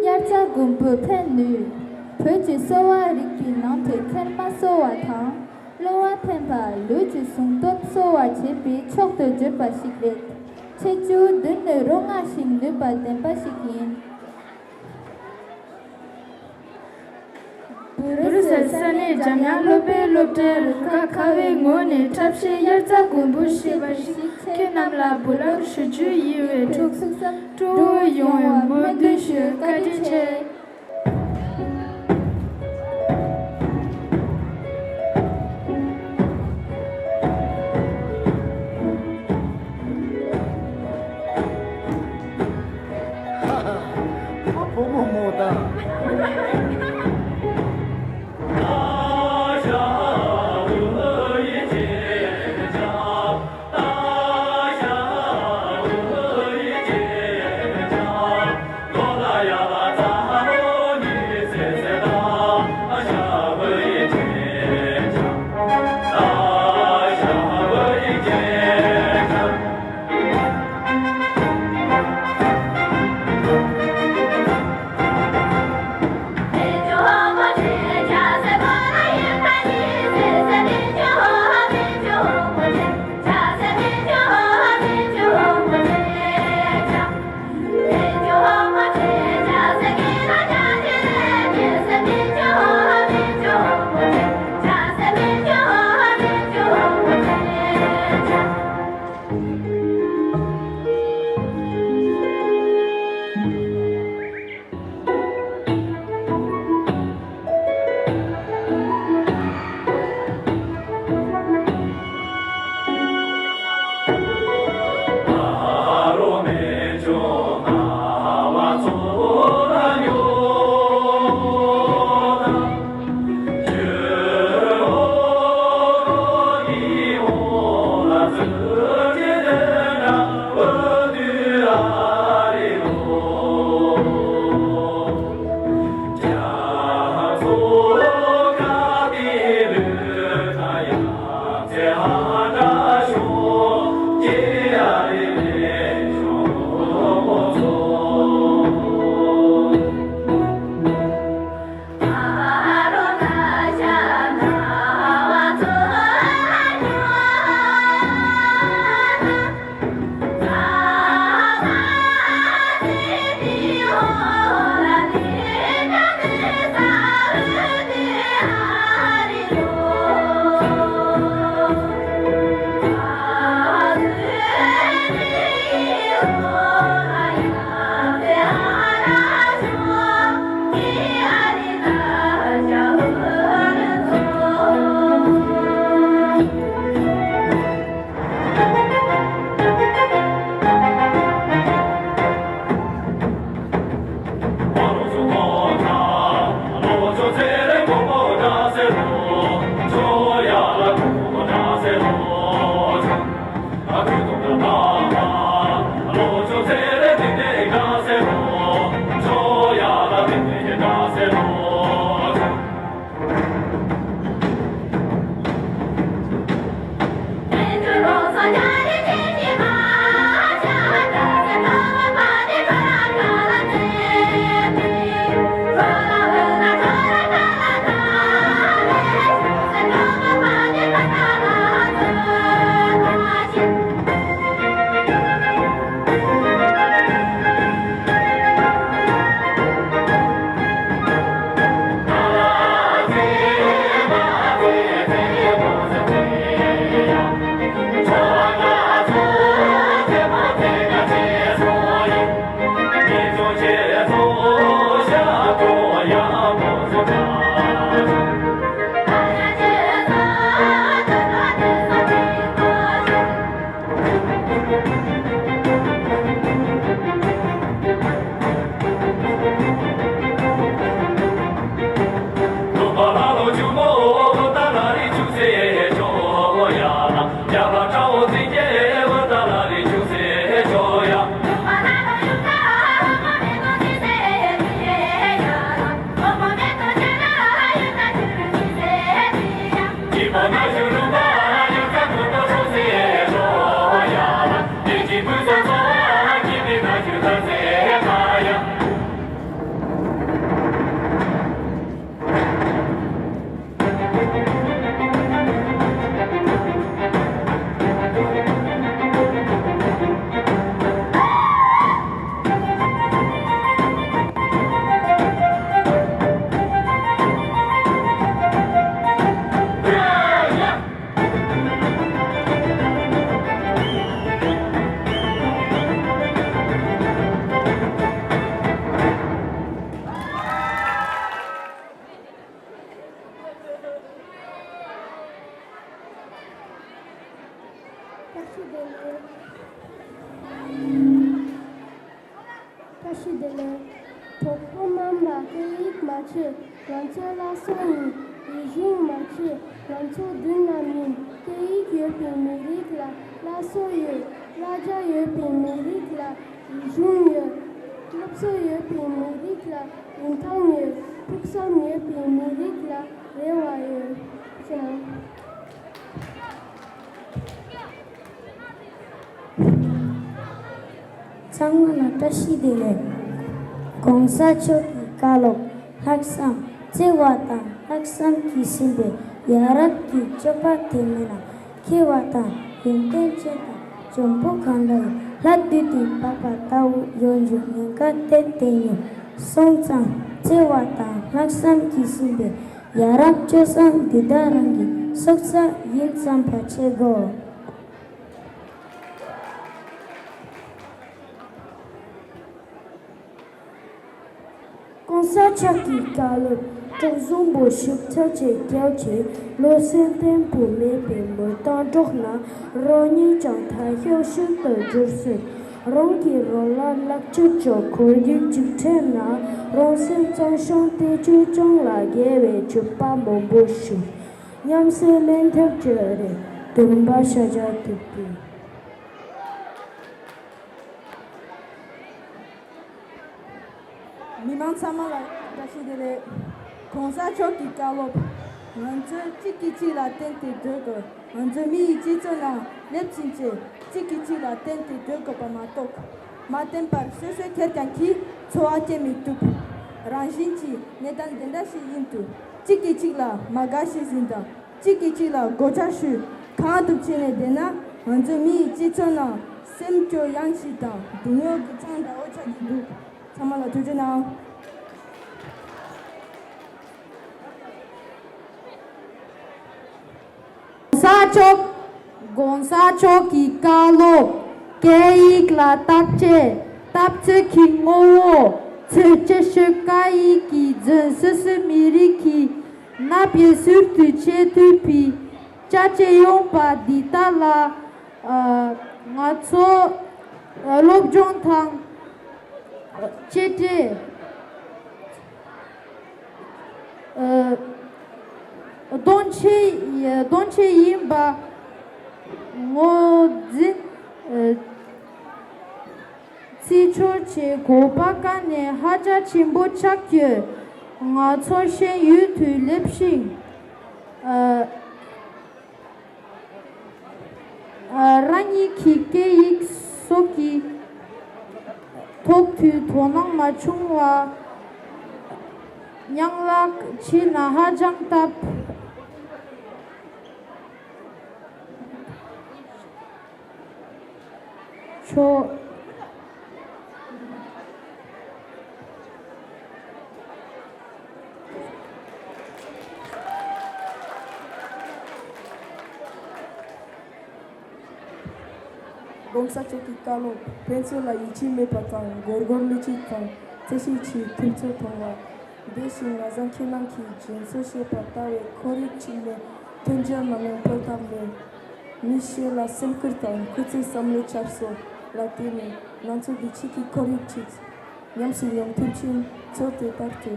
དབྱར་རྩྭ་དགུན་འབུ་ཕན་ནུས། བོད་ཀྱི་གསོ་བ་རིགས་ཀྱི་ནང་དུ་མཁལ་མ་གསོ་བ་དང་། གློ་བ་འཕེན་པ། ལུས་ཀྱི་ཟུངས་སྟོབས་གསོ་བར་བྱེད་པའི་མཆོག་ཏུ་གྱུར་པ་ཞིག་རེད། ཆེ་ཆུང་བདུན་ནི་རོ་མངར་ཞིང་ནུས་པ་ལྡན་པ་ཞིག་ཡིན། བུ་རུ་སེལ་ས་གནས་འཇམ་དབྱངས་སློབ་དཔོན་སློབ་གྲྭའི་རུ་ཁག་ཁ་བའི་ངོས་ནས་འཁྲབ་གཞས་དབྱར་རྩྭ་དགུན་འབུ་ཞེས་པ་ཞིག་ཁྱེད་རྣམས་ལ་འབུལ་ལམ་ཞུ་རྒྱུ་ཡིན་པས་ཐུགས་སྤྲོ་བོ་ཡོང་བའི་སྨོན་འདུན་ཞུ། བཀའ་དྲིན་ཆེ། ཕོ་མོ་མོ་དང་། བཀྲ་ཤིས་བདེ་ལེགས། བཀྲ་ཤིས་བདེ་ལེགས། གྲོགས་པོ་རྣམས་ལ་སྐད་ཡིག་མ་ཆད། ང་ཚོ་སླར་གསོ་ཡིན། རིག་གཞུང་མ་ཆད། ང་ཚོ་མདུན་ལམ་ཡིན། སྐད་ཡིག་ཡོད་པའི་མི་རིགས་ལ་སླར་གསོ་ཡོད། བསླབ་བྱ་ཡོད་པའི་མི་རིགས་ལ་རིག་གཞུང་ཡོད། སློབ་གསོ་ཡོད་པའི་མི་རིགས་ལ་རིན་ཐང་ཡོད། ཕུགས་བསམ་ཡོད་པའི་མི་རིགས་ལ་རེ་བ་ཡོད། ཞེས་གནང་། ཚང་མ་ལ་བཀྲ་ཤིས་བདེ་ལེགས། ༸གོང་ས་མཆོག་གི་བཀའ་སློབ། ལྷག་བསམ་བརྩེ་བ་དང་ལྷག་བསམ་གྱིས་ཟིན་པའི་ཡ་རབས་ཀྱི་སྤྱོད་པ་དེ་མེད་ན། མཁས་པ་དང་ཡོན་ཏན་ཅན་དང་འཇོན་པོ་གང་ལ་ཡང་ལྷ་བདུད་ཀྱི་བབ་པ་ལྟ་བུ་ཡོང་རྒྱུ་ཉེན་ཁ་ཏན་ཏན་ཡོད། སོང་ཙང་བརྩེ་བ་དང་ལྷག་བསམ་གྱིས་ཟིན་པའི་ཡ་རབས་སྤྱོད་བཟང་འདི་དག་རང་གི་སྲོག་རྩ་ཡིན་བསམ་པ་བྱེད་དགོས། ༸གོང་ས་མཆོག་གི་བཀའ་སློབ། གྲོགས་བཟང་པོ་ཞིག་ཐག་བཅད་རྒྱལ་གྱི་བློ་སེམས་བརྟན་པོ་མེད་པའི་མི་དང་འགྲོགས་ན། རང་ཉིད་ཀྱང་ཐ་ཤལ་ཞིག་ཏུ་འགྱུར་སྲིད། རང་གི་རོགས་ལ་ལག་ཆུ་ཅོག་ཁོར་ཡུག་ཅིག་འཕྲད་ན། རང་སེམས་གཙང་ཤིང་དེ་ཆོས་ཀྱང་ལ་དགེ་བའི་སྤྱོད་པ་མང་པོ་ཞིག་ཉམས་སུ་ལེན་ཐབས་ཀྱི་རེ་འདུན་པ་ཤར་བྱ་ཐུབ་པས། མི་མང་ཚང་མ་ལ་བཀྲ་ཤིས་བདེ་ལེགས། ༸གོང་ས་མཆོག་གི་བཀའ་སློབ། ང་ཚོས་གཅིག་གིས་གཅིག་ལ་བརྟེན་ཏེ་སྡོད་དགོས། ང་ཚོ་མི་ཡི་སྤྱི་ཚོགས་ནང་སླེབས་ཕྱིན་ཆད་གཅིག་གིས་གཅིག་ལ་བརྟེན་ཏེ་སྡོད་དགོས་པ་མ་གཏོགས། མ་བརྟེན་པར་སོ་སོས་ཁེར་རྐྱང་གིས་འཚོ་བ་སྐྱེལ་མི་ཐུབ། རང་བཞིན་གྱིས་གནས་སྟངས་འདི་འདྲ་ཞིག་ཡིན་དུས། གཅིག་གིས་གཅིག་ལ་མ་དགའ་ཞེས་ཟིན་དང་། གཅིག་གིས་གཅིག་ལ་གོ་ཆ་ཞུས། གང་ཐུབ་བྱས་ནས་བསྡད་ན། ང་ཚོའི་མི་ཡི་སྤྱི་ཚོགས་ནང་སེམས་སྐྱོ་གཡང་ཞིག་དང་སྡུག་བསྔལ་གྱི་གཙང་སྦྲ་འོ་ཆགས་ཀྱི་འདུག་ཚང་མ་ལ་ཐུགས་རྗེ་གནང་། ༸གོང་ས་མཆོག ༸གོང་ས་མཆོག་གི་བཀའ་སློབ། སྐད་ཡིག་ལ་བརྟག་དཔྱད། འཐབ་རྩོད་ཀྱི་ངོ་བོ། ཚིག་བཅད་ཤོད་སྐད་ཡིག་གི་རྫུན། སོ་སོའི་མི་རིགས་ཀྱི་ནད་པའི་ཟུར་དུ་བྱེད་ཐུབ་པའི་ཅ་ཆས་ཡོང་པ་འདི་དག་ལ། ཨ། ང་ཚོ་སློབ་སྦྱོང་དང་གཅེས་སྤྲས། ཨ། གདོང་ཆེ། གདོང་ཆེ་ཡིན་པ་ངོས་འཛིན། ཨ། བརྩི་འཇོག་བྱེད་དགོས་པ་ག་ནས་ཧ་ཅང་ཆེན་པོ་ཆགས་ཡོད། ང་ཚོ་ཤེས་ཡོན་དུ་སླེབས་ཤིང་། ཨ། ཨ། རང་ཉིད་ཀྱི་སྐད་ཡིག་སོགས་ཀྱི་ཐོག་ཏུ་དོ་སྣང་མ་བྱུང་བར་སྙན་ལག་བྱས་ན་ཧ་ཅང་སྟབས་ཆོག ༸གོང་ས་མཆོག་གི་བཀའ་སློབ། ཕན་ཚུན་ལ་ཡིད་ཆེས་མེད་པ་དང་། སྒོར་སྒོར་བསླུ་བྱེད་དང་། བརྩེ་ཞེན་གྱིས་ཐུབ་ཚོད་མཐོང་བ། དེ་བཞིན་ང་བཟང་ཁྱེད་རྣམས་ཀྱིས་རྒྱན་གསོ་བྱེད་པ་ལྟ་བུའི་ཁོར་ཡུག་ཅིག་ནས་ཐོན་རྒྱུ་མ་གཏོགས་ཕན་ཐོགས་མེད། མི་ཞིག་ལ་སེམས་ཁུར་དང་སྐུ་ཚེ་བསམ་བློའི་ཆབ་སྲིད་ལ་བརྟེན་ནས། ང་ཚོ་བདེ་སྐྱིད་ཀྱི་ཁོར་ཡུག་ཅིག་ཉམས་སུ་མྱོང་ཐུབ་ཕྱིན། ཚོ་དེ་ལྟར་དུ།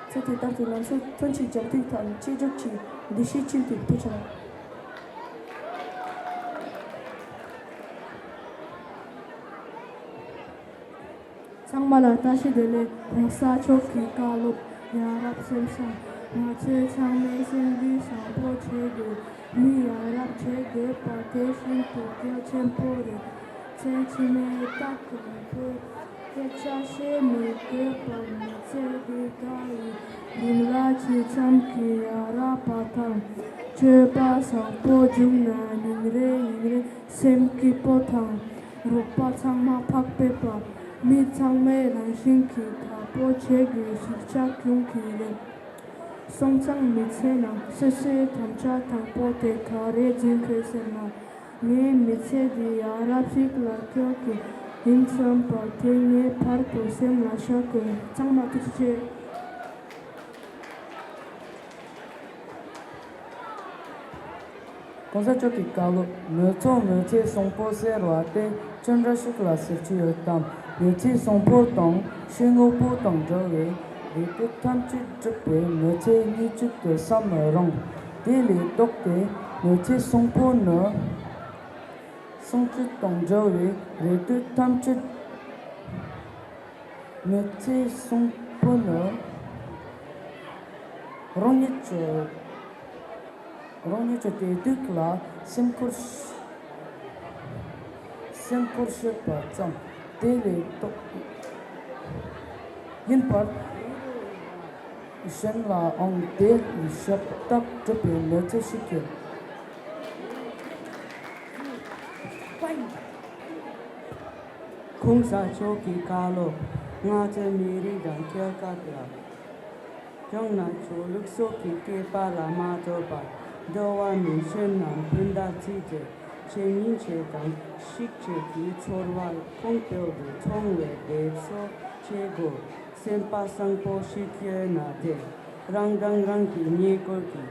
ཚོ་དེ་ལྟར་དུ་ང་ཚོ་ཐོན་སྐྱེད་རྒྱབ་སྐྱོར་དང་གཅེས་སྤྲས་ཀྱི་འདུ་ཤེས་ཅན་དུ་ཐུགས་ཆེ་གནང་། ཚང་མ་ལ་བཀྲ་ཤིས་བདེ་ལེགས། གོང་ས་མཆོག་གི་བཀའ་སློབ། ཡ་རབས་སེམས་བཟང་། ང་ཚོས་ཚང་མས་སེམས་རྒྱུད་བཟང་པོ་བྱེད་དགོས། མི་ཡ་རབས་བྱེད་དགོས་པ་དེ་ཤིན་ཏུ་གལ་ཆེན་པོ་རེད། ཚེ་ཕྱི་མའི་རྟགས་དང་པོའི་སྐད་ཆ་བཤད་མི་དགོས་པར་མི་ཚེ་འདི་དག་གི་རིང་ལ་ཇི་ཙམ་གྱིས་ཡ་རབས་པ་དང་སྤྱོད་པ་བཟང་པོ་བྱུང་ན་ཉིན་རེ་ཉིན་རེ་སེམས་སྐྱིད་པོ་དང་། རོགས་པ་ཚང་མ་ཕག་པའི་པ། མི་ཚང་མས་རང་བཞིན་གྱིས་དགའ་པོ་བྱེད་དགོས་ཞེས་ཆ་སྐྱོང་གི་རེད། སོང་ཙང་མི་ཚེ་ནང་སོ་སོའི་དམ་བཅའ་དང་པོ་དེ་ག་རེ་འཛིན་དགོས་ཟེར་ན། ངའི་མི་ཚེ་འདི་ཡ་རབས་ཤིག་ལ་སྐྱོར་གྱི་ཡིན་བསམ་པ་དེ་ངེས་པར་དུ་སེམས་ལ་བཞག་དགོས། ཚང་མ་ཐུགས་རྗེ་ཆེ། གོང་ས་མཆོག་གི་བཀའ་སློབ། མི་ཚོ་མི་ཚེ་བཟང་པོ་ཟེར་བ་དེ་ཅི་འདྲ་ཞིག་ལ་ཟེར་གྱི་ཡོད་དམ། མི་ཚེ་བཟང་པོ་དང་ཤེས་ངོ་པོ་དང་འདྲ་བའི་རེ་ལྟོས་ཐམས་ཅད་སྒྲུབ་པའི་མི་ཚེ་སྙིང་བཅུད་དུ་བསམ་མི་རུང་། དེ་ལས་ལྡོག་སྟེ་མི་ཚེ་བཟང་པོ་ནི། བཟང་སྤྱོད་དང་འབྲེལ་བའི་རེ་ལྟོས་ཐམས་ཅད། མི་ཚེ་བཟང་པོ་ནི་རང་ཉིད་ཀྱི་རང་ཉིད་ཀྱི་བདེ་སྡུག་ལ་སེམས་ཁུར་སེམས་ཁུར་བྱེད་པ་ཙམ་དེ་ལས་ལྡོག་ཡིན་པར། གཞན་ལའང་དེ་ཞབས་ཏོག་སྒྲུབ་པའི་མི་ཚེ་ཞིག་ཡིན། གོང་ས་མཆོག་གི་བཀའ་སློབ། ང་ཚོའི་མི་རིགས་དང་སྐྱེས་སྐར་ལ་སྦྱངས་ན་ཆོག་ལུགས་སྲོལ་གྱི་བསྐལ་པ་ལ་མ་ལྟོས་པར་འགྲོ་བ་མི་གཞན་རྣམས་ཕན་བདག་ཚིག་བཅད། ཆེས་སྙིང་རྗེ་དང་ཤུགས་ཆེ་གི་ཚོར་བ་ཁོང་དཔལ་དུ་མཚོན་བའི་དེབ་སོགས་བྱེད་སྒོ་སེམས་པ་བཟང་པོ་ཞིག་ཡོད་ན་དེ་རང་དང་རང་གི་ཉེ་འཁོར་གྱི་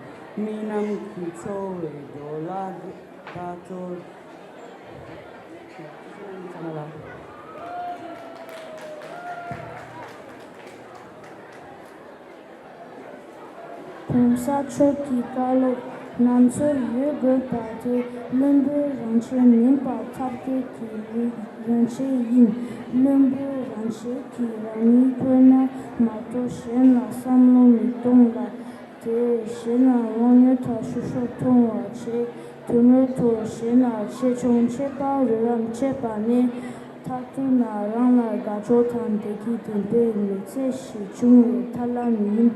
མི་རྣམས་ཀྱི་འཚོ་བའི་འགྲོ་ལ་དགའ་ཚོར། གོང་ས་མཆོག་གི་བཀའ་སློབ། ང་ཚོར་ཡོད་དགོས་པ་དེ་བླུན་པོའི་རང་ཆས་མིན་པར་ཐབས་མཁས་ཀྱི་མིའི་རང་ཆས་ཡིན། བླུན་པོའི་རང་ཆས་ཀྱིས་རང་ཉིད་འཁོར་ན་མ་གཏོགས་གཞན་ལ་བསམ་བློ་མི་གཏོང་ལ། དེས་གཞན་ལ་དབང་ཡོད་དང་ཤུགས་ཤུགས་མཐོང་བ་བྱེད། དོན་དངོས་ཐོག་གཞན་ལ་ཆེ་ཆུང་ཁྱད་པར་རོགས་རམ་བྱེད་པ་ནི། མཐར་གཏུགས་ན་རང་ལ་དགའ་སྤྲོ་དང་བདེ་སྐྱིད་ལྡན་པའི་མི་ཚེ་ཞིག་འབྱུང་བའི་ཐབས་ལམ་ཡིན།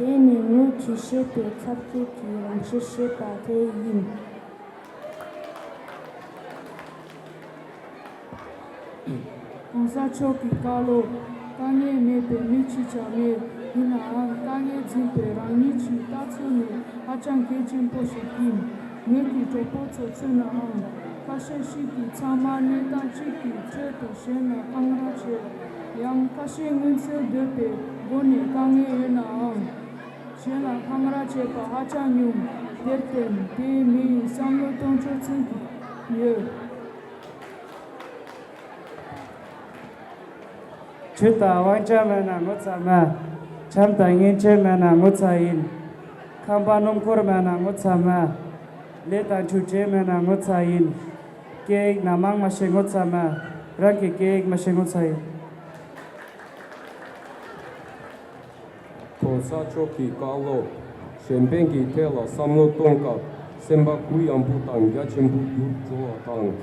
དེ་ནི་ངོས་ཀྱིས་བཤད་པའི་ཐབས་མཁས་ཀྱི་རང་ཆས་ཞེས་པ་དེ་ཡིན། གོང་ས་མཆོག་གི་བཀའ་སློབ། དཀའ་ངལ་མེད་པའི་མི་གཅིག་ཀྱང་མེད། ཡིན་ནའང་དཀའ་ངལ་འཛིན་པའི་རང་ཉིད་ཀྱི་ལྟ་ཚུལ་ནི་ཧ་ཅང་གལ་ཆེན་པོ་ཞིག་ཡིན། ངོས་ཀྱིས་གྲོགས་པོ་ཚོར་མཚོན་ནའང་། ཁ་ཤས་ཤིག་གིས་ཚང་མ་གནས་སྟངས་གཅིག་གི་ཁྲོད་དུ་གཞན་ལ་འཁང་ར་བྱེད། ཡང་ཁ་ཤས་སྔོན་ཚུལ་འདོད་པའི་སྒོ་ནས་དཀའ་ངལ་ཡོད་ནའང་། གཞན་ལ་འཁང་ར་བྱེད་པ་ཧ་ཅང་ཉུང་། དེར་བརྟེན་དེའི་མི་ཡིས་བསམ་བློ་གཏོང་ཆོག་ཚུལ་ཡོད། ཆོས་དང་དབང་ཆ་མེད་ན་ངོ་ཚ་མེད། བྱམས་དང་སྙིང་རྗེ་མེད་ན་ངོ་ཚ་ཡིན། ཁམས་པ་སྣུམ་འཁོར་མེད་ན་ངོ་ཚ་མེད། ལས་དང་ཆོས་བྱེད་མེད་ན་ངོ་ཚ་ཡིན། སྐད་ཡིག་སྣ་མང་མ་ཤེས་ངོ་ཚ་མེད། རང་གི་སྐད་ཡིག་མ་ཤེས་ངོ་ཚ་ཡིན། གོང་ས་མཆོག་གི་བཀའ་སློབ། གཞན་ཕན་གྱི་ཐད་ལ་བསམ་བློ་གཏོང་སྐབས་སེམས་པ་གུ་ཡངས་པོ་དང་རྒྱ་ཆེན་པོ་འགྱུར་འགྲོ་བ་དང་།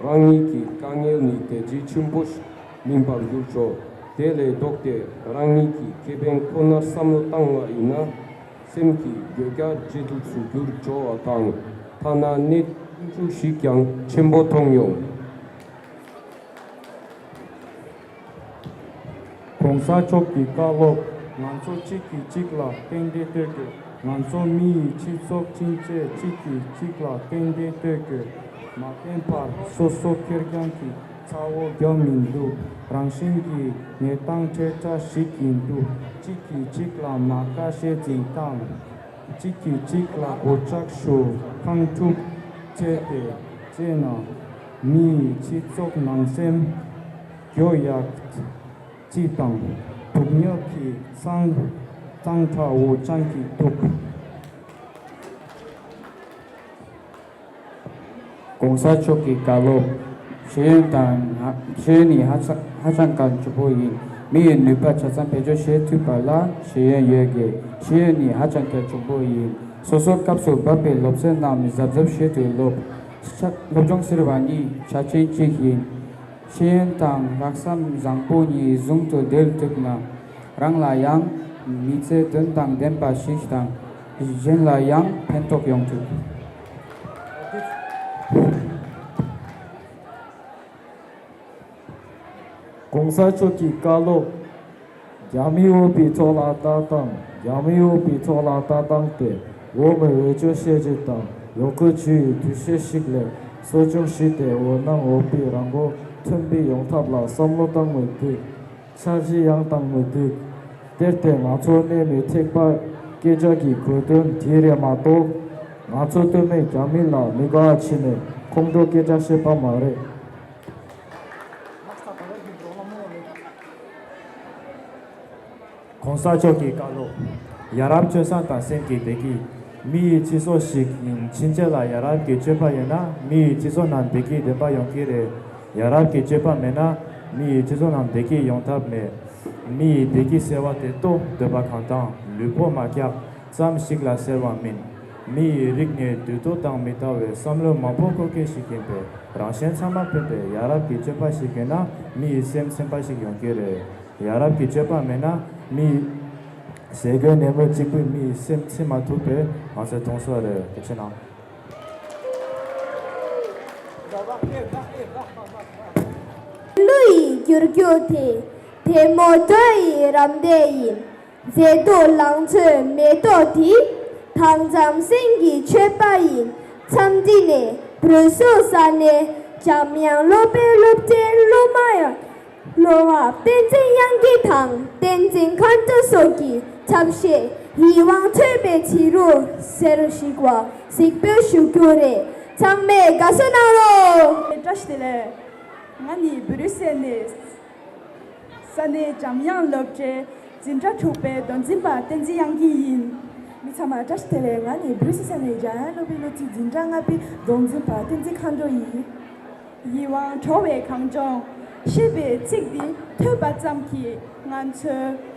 རང་ཉིད་ཀྱི་དཀའ་ངལ་ནི་དེ་ཅིག་ཆེན་པོ་ཞིག་མིན་པར་འགྱུར་ཆོག་དེ་ལས་ལྡོག་སྟེ་རང་ཉིད་ཀྱི་ཁེ་ཕན་ཁོ་ནར་བསམ་བློ་བཏང་བ་ཡིན་ན། སེམས་ཀྱི་འགྱོད་བརྒྱ་ཇེ་སྡུག་ཏུ་འགྱུར་འགྲོ་བ་དང་། ཐ་ན་གནད་དོན་ཞིག་ཀྱང་ཆེན་པོ་མཐོང་ཡོང་། གོང་ས་མཆོག་གི་བཀའ་སློབ། ང་ཚོ་གཅིག་གིས་གཅིག་ལ་རྟེན་འབྲེལ་གཏོད་དགོས། ང་ཚོ་མི་ཡི་སྤྱི་ཚོགས་ཕྱིན་ཆད་གཅིག་གིས་གཅིག་ལ་རྟེན་འབྲེལ་གཏོད་དགོས། མ་བརྟེན་པར་སོ་སོ་ཁེར་རྐྱང་གི་ཚ་བོ་རྒྱབ་མི་འདུག་རང་བཞིན་གྱིས་གནས་སྟངས་འཕྲལ་དྲགས་ཤིག་ཡིན་དུས་གཅིག་གིས་གཅིག་ལ་མ་དགའ་བྱས་ཟིན་དང་། གཅིག་གིས་གཅིག་ལ་གོད་ཆག་ཞུ་ཁ་འཁྲུག་བྱས་ཏེ་བྱས་ན། མི་ཡི་སྤྱི་ཚོགས་ནང་སེམས་འགྱོད་ཡག་ཅིག་དང་སྡུག་བསྔལ་གྱི་གཙང་གཙང་ཁྲ་བོ་ཅན་གྱི་འདུག་གོང་ས་མཆོག་གི་བཀའ་སློབ། ཤེས་ཡོན་དང་ཤེས་ཡོན་ནི་ཧ་ཅང་ཧ་ཅང་གལ་ཆེན་པོ་ཡིན། མི་ཡི་ནུས་པ་ཆ་ཚང་བེད་སྤྱོད་བྱེད་ཐུབ་པ་ལ་ཤེས་ཡོན་ཡོད་དགོས། ཤེས་ཡོན་ནི་ཧ་ཅང་གལ་ཆེན་པོ་ཡིན། སོ་སོ་སྐབས་སུ་བབ་པའི་སློབ་ཚན་རྣམས་གཟབ་གཟབ་བྱེད་དུ་སློབ། ཆ་སློབ་སྦྱོང་ཟེར་བ་ནི་ཆ་རྐྱེན་གཅིག་ཡིན། ཤེས་ཡོན་དང་ལྷག་བསམ་བཟང་པོ་གཉིས་ཟུང་དུ་སྦྲེལ་ཐུབ་ན། རང་ལ་ཡང་མི་ཚེ་དོན་དང་ལྡན་པ་ཞིག་དང་། གཞན་ལ་ཡང་ཕན་ཐོགས་ཡོང་ཐུབ། གོང་ས་མཆོག་གི་བཀའ་སློབ། རྒྱ་མིའི་འོས་པའི་ཚོགས་ལ་ལྟ་སྟངས། རྒྱ་མིའི་འོས་པའི་ཚོགས་ལ་ལྟ་སྟངས་ཏེ། འོས་མི་བེད་སྤྱོད་བྱེད་རྒྱུ་དང་ཡོང་སྒོ་བྱུང་བའི་འདུ་ཤེས་ཤིག་ལས་གསོ་སྐྱོང་ཞུས་ཏེ། འོས་རྣམས་འོས་པའི་རང་མགོ་ཐོན་པའི་ཡོང་ཐབས་ལ་བསམ་བློ་བཏང་མི་འདུག་འཆར་གཞི་ཡང་བཏང་མི་འདུག་དེར་བརྟེན་ང་ཚོ་གནས་མི་ཐེག་པ་སྐད་ཆ་གི་གོ་དོན་དེ་རེད་མ་གཏོགས། ང་ཚོ་སྟོད་སྨད་རྒྱ་མི་ལ་མི་དགའ་བ་བྱས་ནས་ཁོང་ཁྲོ་སྐད་ཆ་བཤད་པ་མ་རེད། གོང་ས་མཆོག་གི་བཀའ་སློབ། ཡ་རབས་སྤྱོད་བཟང་དང་སེམས་ཀྱི་བདེ་སྐྱིད། མི་ཡི་སྤྱི་ཚོགས་ཤིག་ཡིན་ཕྱིན་ཆད་ལ་ཡ་རབས་ཀྱི་སྤྱོད་པ་ཡོད་ན་མི་ཡི་སྤྱི་ཚོགས་རྣམས་བདེ་སྐྱིད་ལྡན་པ་ཡོང་གི་རེད། ཡ་རབས་ཀྱི་སྤྱོད་པ་མེད་ན་མི་ཡི་སྤྱི་ཚོགས་རྣམས་བདེ་སྐྱིད་ཡོང་ཐབས་མེད། མི་ཡི་བདེ་སྐྱིད་ཟེར་བ་དེ་ལྟོ་འདོད་པ་གང་དང་ལུས་པོ་མ་འཁྱག་ཙམ་ཞིག་ལ་ཟེར་བ་མིན། མི་ཡི་རིགས་ནི་དུས་ཐོག་དང་མི་འདྲ་བའི་བསམ་བློ་མང་པོ་འཁོར་མཁན་ཞིག་ཡིན་པས། རང་གཞན་ཚང་མ་ཕན་པའི་ཡ་རབས་ཀྱི་སྤྱོད་པ་ཞིག་ཡོད་ན་མི་ཡི་སེམས་ཚིམ་པ་ཞིག་ཡོང་གི་རེད། ཡ་རབས་ཀྱི་སྤྱོད་པ་མེད་ན་མི་ཡི་ཟས་གོས་ནད་མུག་གཅིག་པུས་མི་ཡི་སེམས་ཚིམ་མ་ཐུབ་པས་ང་ཚོས་མཐོང་སོང་རེད། ཐུགས་རྗེ་གནང་། ཀླུ་ཡི་འགྱུར་རྒྱུ་དེ། དེ་མོ་དོ་ཡི་རམ་འདེགས་ཡིན། མཛེས་སྡུག་ལང་ཚོའི་མེ་ཏོག་དེ། དྭངས་གཙང་སེམས་ཀྱི་མཆོད་པ་ཡིན། འཚམས་འདྲི་ནས་བུ་སུ་ས་ནས་འཇམ་དབྱངས་སློབ་གྲྭའི་སློབ་གྲྭའི་སློབ་མ་ཡང་། སློབ་མ་བསྟན་འཛིན་དབྱངས་སྐྱིད་དང་བསྟན་འཛིན་མཁའ་འགྲོ་སོགས་ཀྱི་ཚབ་བྱས་ཡིད་དབང་འཕྲོག་པའི་བྱིས་རུ་ཟེར་ཞིག་བ་གཟིགས་འབུལ་ཞུ་རྒྱུ་རེད། ཚང་མས་དགའ་བསུ་གནང་རོགས། བཀྲ་ཤིས་བདེ་ལེགས། ང་ནི་བུ་རུ་སེ་ནས། ས་གནས་འཇམ་དབྱངས་སློབ་གྲྭའི་འཛིན་གྲྭ་དྲུག་པའི་མདོ་འཛིན་པ་བསྟན་འཛིན་དབྱངས་སྐྱིད་ཡིན། མི་ཚང་མ་བཀྲ་ཤིས་བདེ་ལེགས། ང་ནི་བུ་རུ་སེ་ས་གནས་འཇམ་དབྱངས་སློབ་གྲྭའི་སློབ་ཆེན་འཛིན་གྲྭ་ལྔ་པའི་མདོ་འཛིན་པ་བསྟན་འཛིན་མཁའ་འགྲོ་ཡིན། ཡིད་དབང་འཕྲོག་པའི་གངས་ལྗོངས། ཞེས་པའི་ཚིག་འདི་ཐོས་པ་ཙམ་གྱིས་ང་ཚོའི།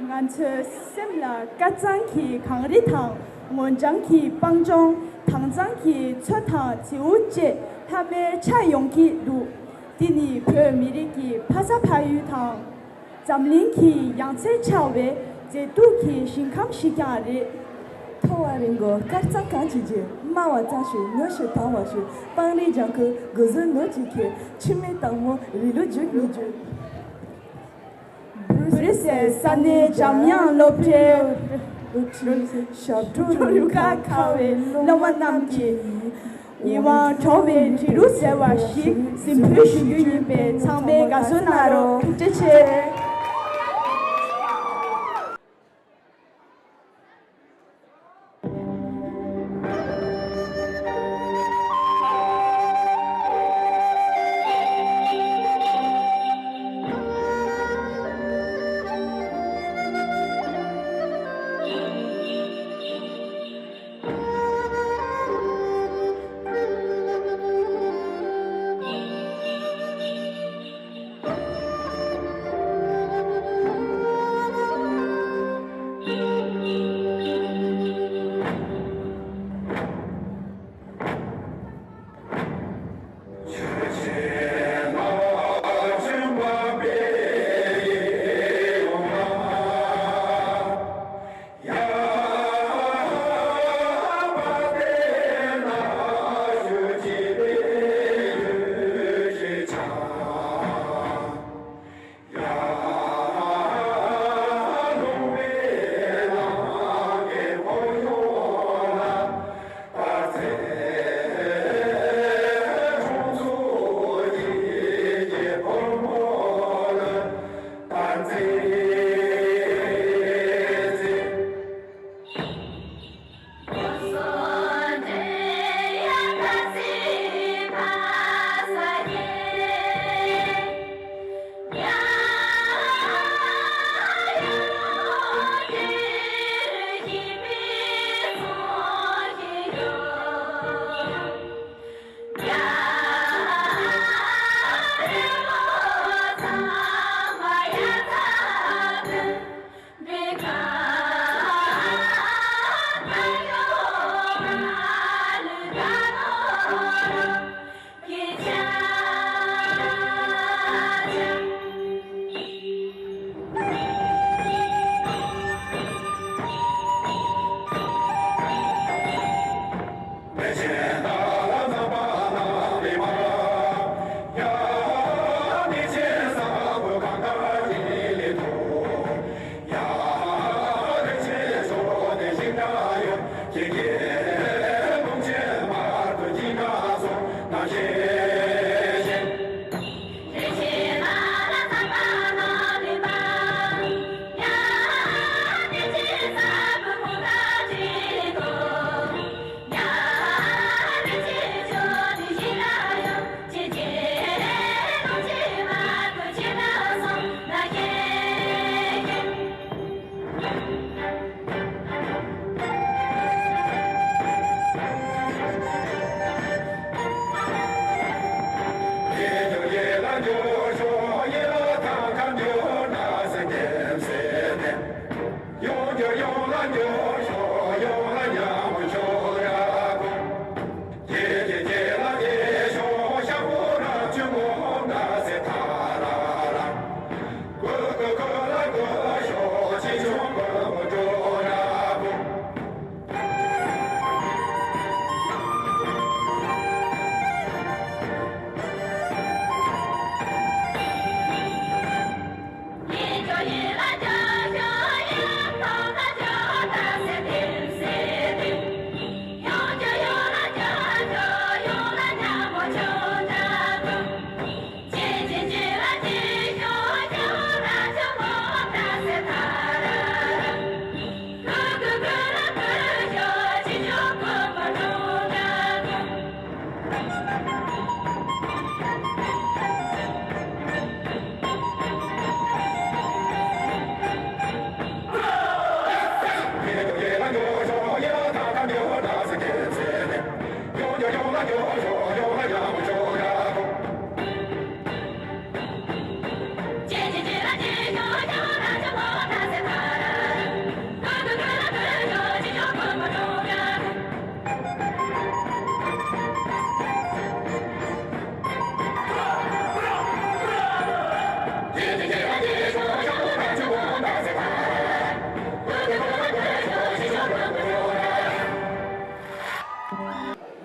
ང་ཚོའི་སེམས་ལ་དཀར་གཙང་གི་གངས་རི་དང་། ངོ་བྱང་གི་སྤང་ལྗོངས། དྭངས་གཙང་གི་མཚོ་དང་མཛེའུ་བཅས་ལྷམ་མེར་ཆགས་ཡོང་གི་འདུག་འདི་ནི་བོད་མི་རིགས་ཀྱི་ཕ་ས་ཕ་ཡུལ་དང་། འཛམ་གླིང་གི་ཡང་རྩེར་ཆགས་པའི་མཛེས་སྡུག་གི་ཞིང་ཁམས་ཤིག་ཀྱང་རེད། མཐོ་བ་རི་མགོ་དཀར་གཙང་གངས་ཀྱི་རྗེས། དམའ་བ་གཙང་ཆུ་ནུབ་ཕྱོགས་དྭངས་བ་ཆུ། སྤང་རི་ལྗང་ཁུ་དགུ་ཟོན་ནུབ་ཀྱི་ཁྱི། ཆུ་མིག་དྭངས་མོ་རི་ལུ་རྒྱུད་གཉིས་རྒྱུད། བུ་རུ་སེ་ས་གནས་འཇམ་དབྱངས་སློབ་གྲྭའི་ཞབས་བྲོ་རུ་ཁ་ཁ་བའི་སློབ་མ་རྣམས་ཀྱིས་ཡིད་དབང་འཕྲོག་པའི་འབྲི་རུ་ཟེར་བ་ཞིག་གཟིགས་འབུལ་ཞུ་རྒྱུ་ཡིན་པས་ཚང་མས་དགའ་བསུ་གནང་རོགས། ཐུགས་རྗེ་ཆེ།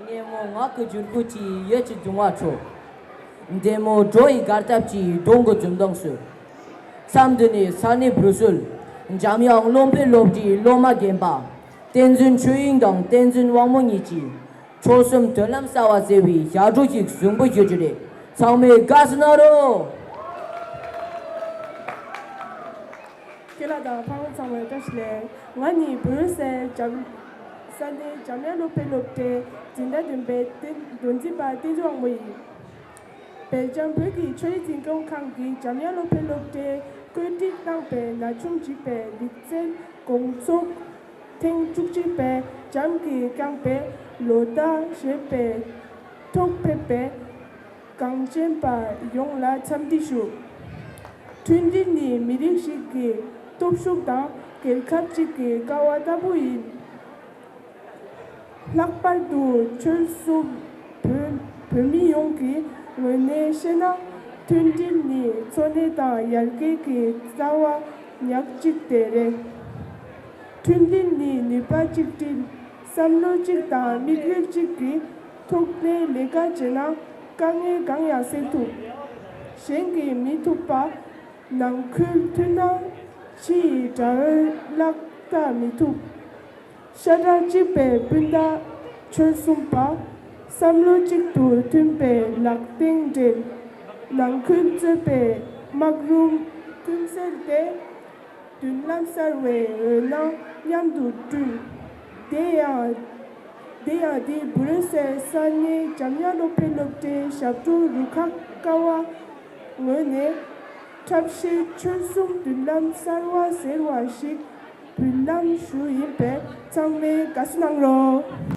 སྙན་མོ་ངག་གི་འགྱུར་ཁུག་ཅིག་ཡིད་ཀྱི་གདུང་བ་འཕྲོག་འདན་མོ་བྲོ་ཡི་གར་སྟབས་ཀྱིས་གདོང་གི་འཛུམ་མདངས་གསོལ། མཚམས་འདི་ནས་ས་གནས་བུ་སྲོལ། འཇམ་དབྱངས་བློ་འཕེལ་སློབ་གྲྭའི་སློབ་མ་རྒན་པ། བསྟན་འཛིན་ཆོས་དབྱིངས་དང་བསྟན་འཛིན་དབང་མོ་གཉིས་ཀྱིས། འཁྲུལ་གསུམ་མདུན་ལམ་གསར་བ་ཟེར་བའི་ཞབས་བྲོ་ཞིག་གཟིགས་འབུལ་ཞུ་རྒྱུ་རེད། ཚང་མས་དགའ་བསུ་གནང་རོགས། ཁྱེད་ལ་དང་ཕ་བོང་ཚང་མར་བཀྲ་ཤིས་བདེ་ལེགས། ང་ནི་བུ་རོལ་སའི་འཇམ། ས་གནས་འཇམ་དབྱངས་བློ་འཕེལ་སློབ་གྲྭའི་འཛིན་གྲྭ་བདུན་པའི་བསྟན། མདོ་འཛིན་པ་བསྟན་འཛིན་དབང་མོ་ཡིན། སྦེལ་ཇམ་བོད་ཀྱི་ཆོས་རིག་འཛིན་སྐྱོང་ཁང་གིས་འཇམ་དབྱངས་བློ་འཕེལ་སློབ་གྲྭས་བཀོད་སྒྲིག་གནང་བའི་ན་ཆུང་འཇིགས་པའི་ལེགས་སྦྱར་དགོང་ཚོགས་ཐེངས་བཅུ་གཅིག་པའི་འཇམ་གྱིས་བསྐྱངས་པའི་ལོ་ཟླ་བཞིའི་ཐོག་ཕེབས་པའི་གངས་ཅན་པ་ཡོངས་ལ་འཚམས་འདྲི་ཞུ། མཐུན་སྒྲིལ་ནི་མི་རིགས་ཤིག་གི་སྟོབས་ཤུགས་དང་རྒྱལ་ཁབ་ཅིག་གི་ཀ་བ་ལྟ་བུ་ཡིན། ལྷག་པར་དུ་ཆོལ་གསུམ་བོད་བོད་མི་ཡོངས་ཀྱི་ངོས་ནས་བཤད་ན། མཐུན་སྒྲིལ་ནི་འཚོ་གནས་དང་ཡར་རྒྱས་ཀྱི་རྩ་བ་ཉག་གཅིག་དེ་རེད། མཐུན་སྒྲིལ་ནི་ནུས་པ་གཅིག་སྒྲིལ། བསམ་བློ་གཅིག་དང་དམིགས་ཡུལ་གཅིག་གི་ཐོག་ནས་ལས་ཀ་བྱས་ན་དཀའ་ངལ་གང་ཡང་སེལ་ཐུབ། གཞན་གྱིས་མི་ཐུབ་པ། ནང་ཁུལ་མཐུན་ན་ཕྱི་ཡི་དགྲ་བོས་གླགས་ལྟ་མི་ཐུབ། ཤ་ཁྲག་གཅིག་པའི་སྤུན་ཟླ་ཆོལ་གསུམ་པ། བསམ་བློ་གཅིག་ཏུ་མཐུན་པའི་ལག་རྟེན་སྦྲེལ། ནང་ཁུལ་རྩོད་པའི་སྨག་རུམ་ཀུན་སེལ་ཏེ། མདུན་ལམ་གསར་བའི་འོད་སྣང་མཉམ་དུ་བསྐྲུན། དེ་ཡང་། དེ་ཡང་འདི་བུ་རོལ་སའི་ས་གནས་འཇམ་དབྱངས་བློ་འཕེལ་སློབ་གྲྭའི་ཞབས་བྲོ་རུ་ཁག་ཀ་བ་ངོས་ནས་འཁྲབ་གཞས་ཆོལ་གསུམ་མདུན་ལམ་གསར་བ་ཟེར་བ་ཞིག་འབུལ་ལམ་ཞུ་ཡིན་པས་ཚང་མས་དགའ་བསུ་གནང་རོགས།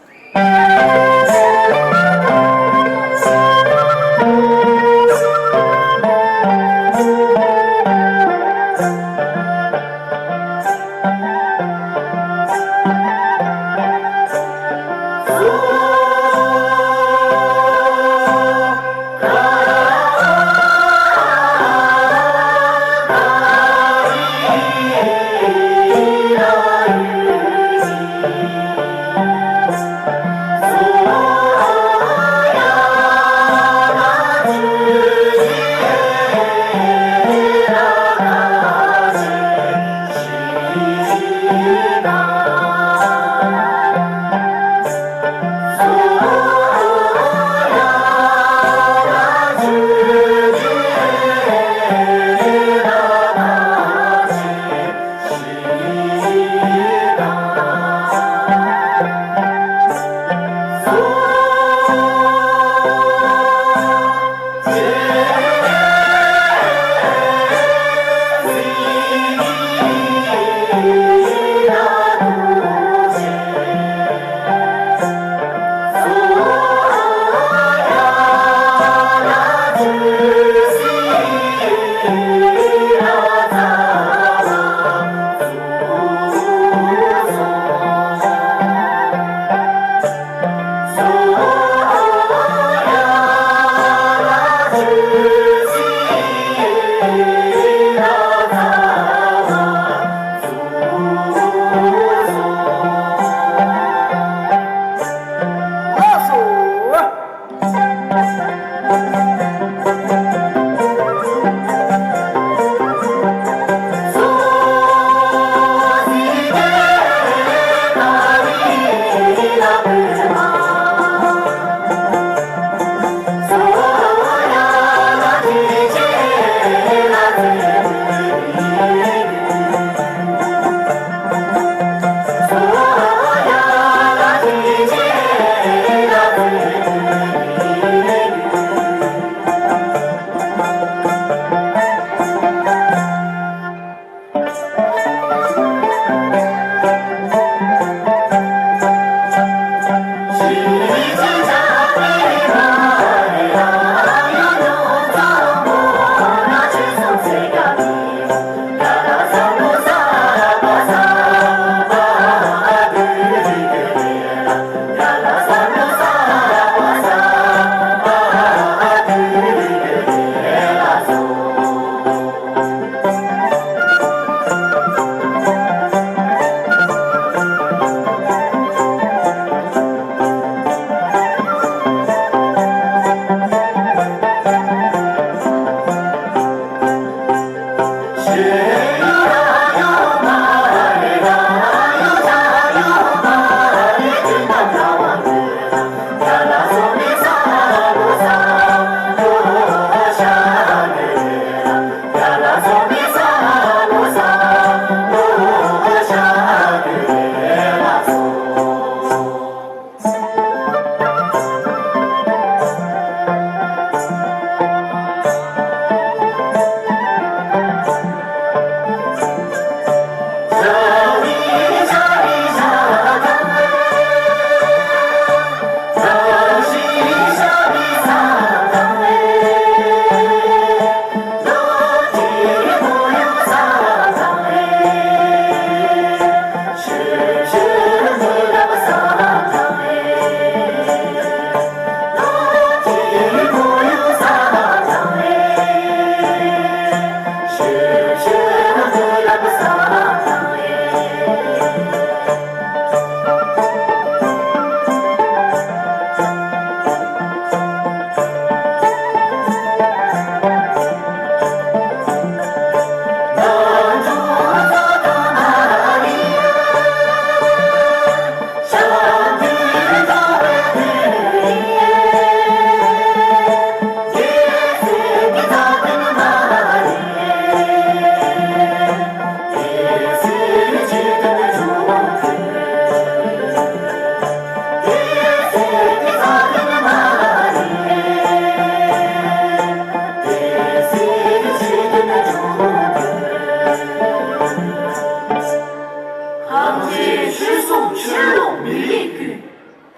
ཡིད་ཀུན།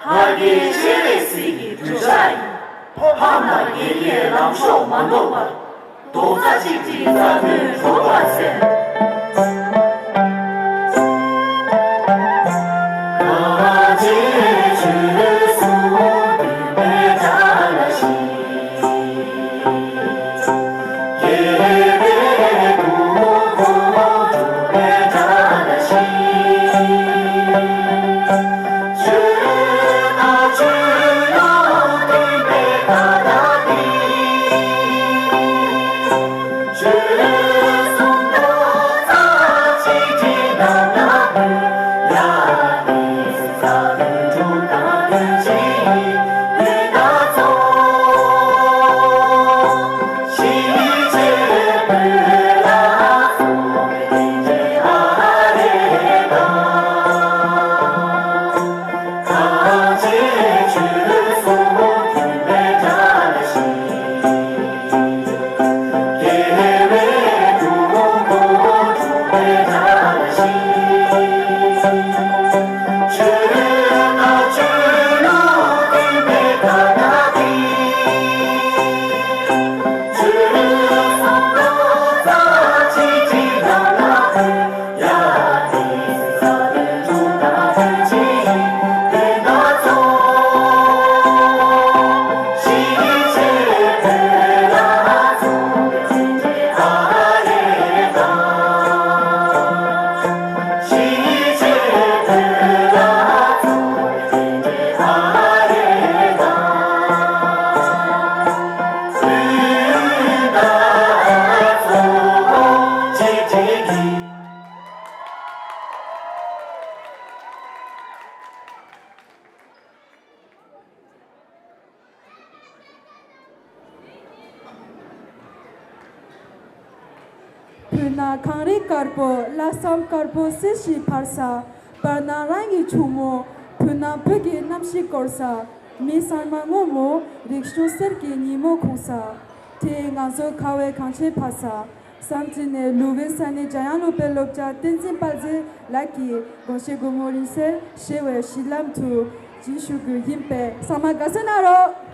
ལྷ་རྒྱལ་སྤྱན་རས་གཟིགས་ཀྱི་གདུལ་བྱ་ཡི། ཕ་མ་དགེ་རྒན་ལམ་མཆོག་མ་ནོར་བར། རྡོག་རྩ་གཅིག་སྒྲིལ་མཛའ་མཐུན་རུ་བར་འཚལ། བོད་ནག་གངས་རི་དཀར་པོ། ལྷག་བསམ་དཀར་པོ་གསེར་བཞིན་འབར་ས། བར་སྣང་རང་གི་ཕྱུག་མོ། བོད་ནག་བོད་ཀྱི་རྣམ་ཤེས་བསྐོར་ས། མི་ཚང་མ་སྔོན་མོ། རིག་གཞུང་གསེར་གྱི་ཉིན་མོ་འཁྲུངས་ས། དེ་ང་ཚོ་ཁ་བའི་གངས་ཅན་ཕ་ས། བསམ་འཕྲིན་ནས་ལུས་པའི་ས་གནས་འཇམ་དབྱངས་སློབ་གྲྭའི་སློབ་གྲྭ་བསྟན་འཛིན་དཔལ་མཛེས་ལགས་ཀྱིས་དགོངས་བཞེད་སྒོ་མོ་རིང་བསྲེལ་ཞེས་པའི་གཞི་ལམ་དུ་སྦྱིན་ཞུ་རྒྱུ་ཡིན་པས་ཚང་མ་དགའ་བསུ་གནང་རོགས།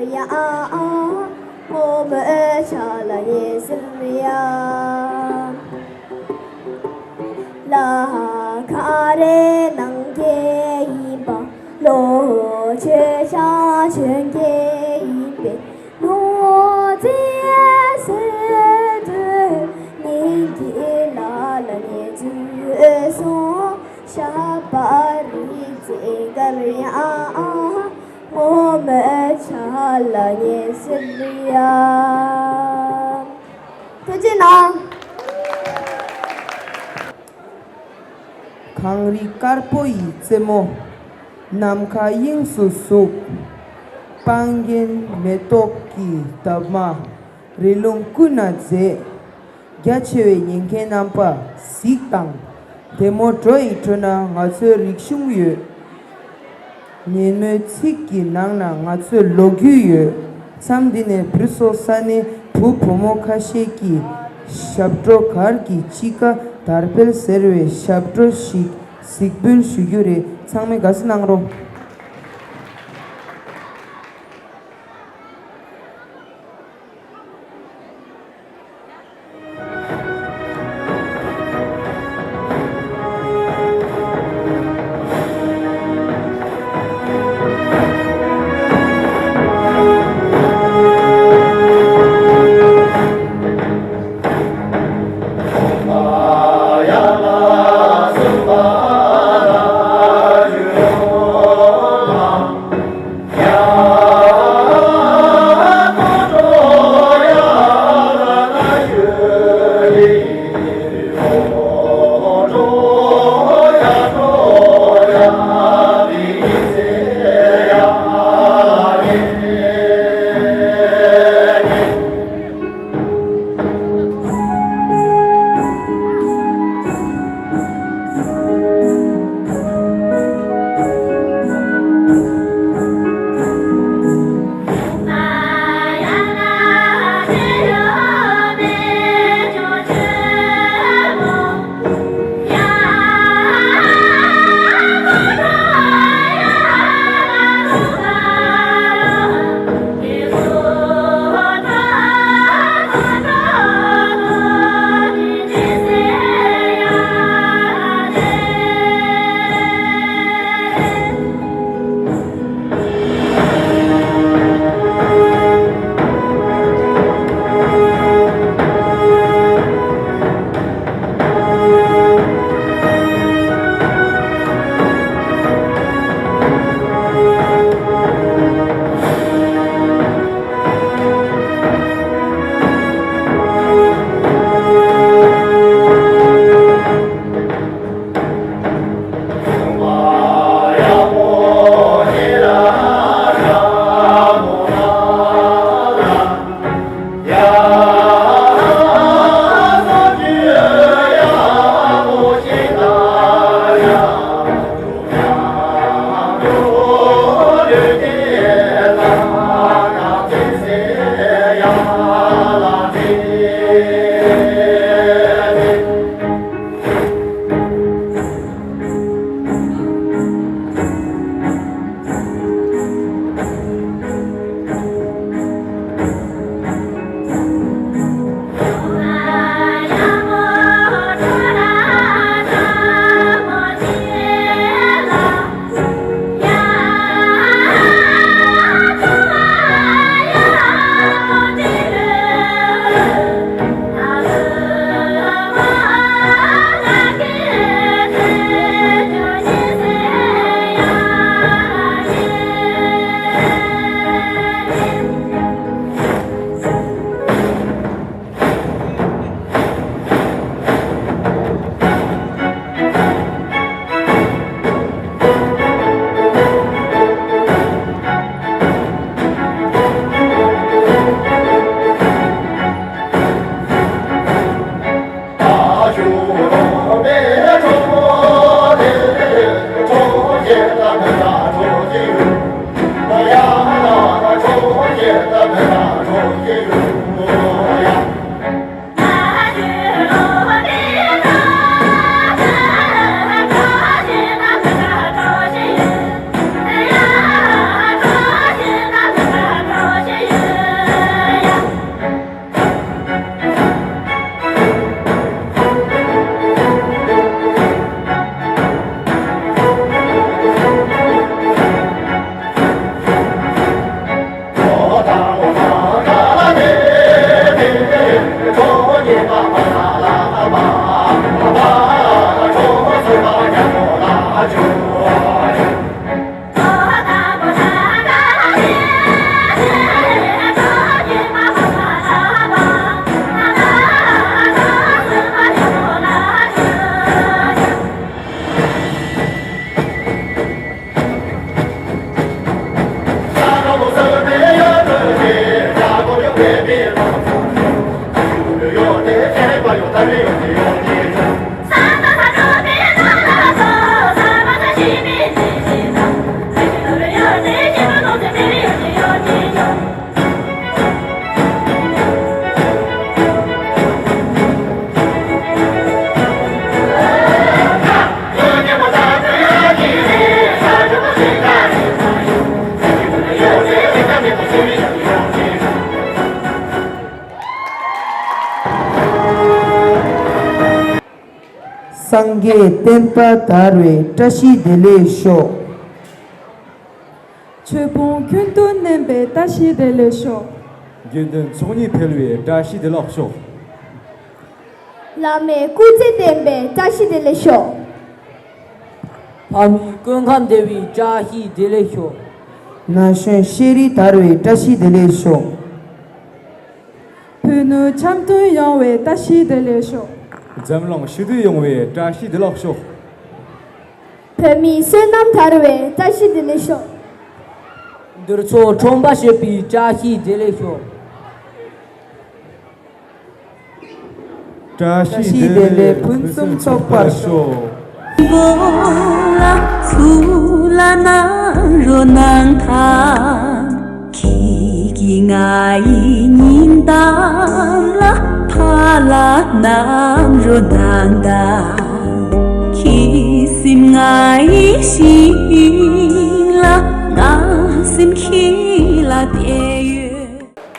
ཡ། ཨ། ཨ། ཨོ་མོ་ཆ་ལ་ཉན་ཟེར་ཡ། ལ་ཁ་རེ་ནང་གི་ཡིན་པ། ལོ་ཆེ་ཆ་ཆེན་གྱི་ཡིན་པས། ནོར་རྫས་ཟེར་དུས་ཉིན་གྱི་ལ་ལ་ཉན་ཚུལ་སོང་། ཤ་པ་རི་རྫས་གར་ཡང་། ངོ་མ་ཆ་ལ་ཉན་ཟེར་ཡ། ཐུགས་རྗེ་གནང་། གངས་རི་དཀར་པོ་ཡི་རྩེ་མོ། ནམ་མཁའ་དབྱིངས་སུ་ཟུག་སྤང་རྒྱན་མེ་ཏོག་གི་འདབ་མ། རི་ལུང་ཀུན་ན་མཛེས། རྒྱ་ཆེ་བའི་ཉན་མཁན་རྣམ་པ་གཟིགས་དང་། བདེ་མོ་བྲོ་ཡི་ཁྲོད་ན་ང་ཚོའི་རིག་གཞུང་ཡོད། ཉིན་མོའི་ཚིག་གི་ནང་ན་ང་ཚོའི་ལོ་རྒྱུས་ཡོད། མཚམས་འདི་ནས་བུ་སོ་ས་ནས་བུ་བུ་མོ་ཁ་ཤས་ཀྱིས་ཞབས་བྲོ་གར་གྱི་དཔྱིད་ཀ་དར་སྤེལ་ཟེར་བའི་ཞབས་བྲོ་ཞིག་གཟིགས་འབུལ་ཞུ་རྒྱུ་རེད། ཚང་མས་དགའ་བསུ་གནང་རོགས། སངས་རྒྱས་བསྟན་པ་དར་བའི་བཀྲ་ཤིས་བདེ་ལེགས་ཤོག་ཆོས་ཕུང་ཁྱོན་དུ་བརྣན་པའི་བཀྲ་ཤིས་བདེ་ལེགས་ཤོག་དགེ་འདུན་ཚོགས་གཉིས་འཕེལ་བའི་བཀྲ་ཤིས་བདེ་ལེགས་ཤོག་བླ་མའི་སྐུ་ཚེ་བརྟན་པའི་བཀྲ་ཤིས་བདེ་ལེགས་ཤོག་ཕ་མའི་སྐུ་ཁམས་བདེ་བའི་བཀྲ་ཤིས་བདེ་ལེགས་ཤོག་ན་གཞོན་ཤེས་རིག་དར་བའི་བཀྲ་ཤིས་བདེ་ལེགས་ཤོག་ཕུ་ནུ་འཆམ་མཐུན་ཡོང་བའི་བཀྲ་ཤིས་བདེ་ལེགས་ཤོག་འཛམ་གླིང་ཞི་བདེ་ཡོང་བའི་བཀྲ་ཤིས་བདེ་ལེགས་ཤོག་བོད་མིའི་བསོད་ནམས་དར་བའི་བཀྲ་ཤིས་བདེ་ལེགས་ཤོག་འདུ་ཚོགས་ཁྲོམ་པ་བྱེད་པའི་བཀྲ་ཤིས་བདེ་ལེགས་ཤོག་བཀྲ་ཤིས་བདེ་ལེགས་ཕུན་སུམ་ཚོགས་པར་ཤོག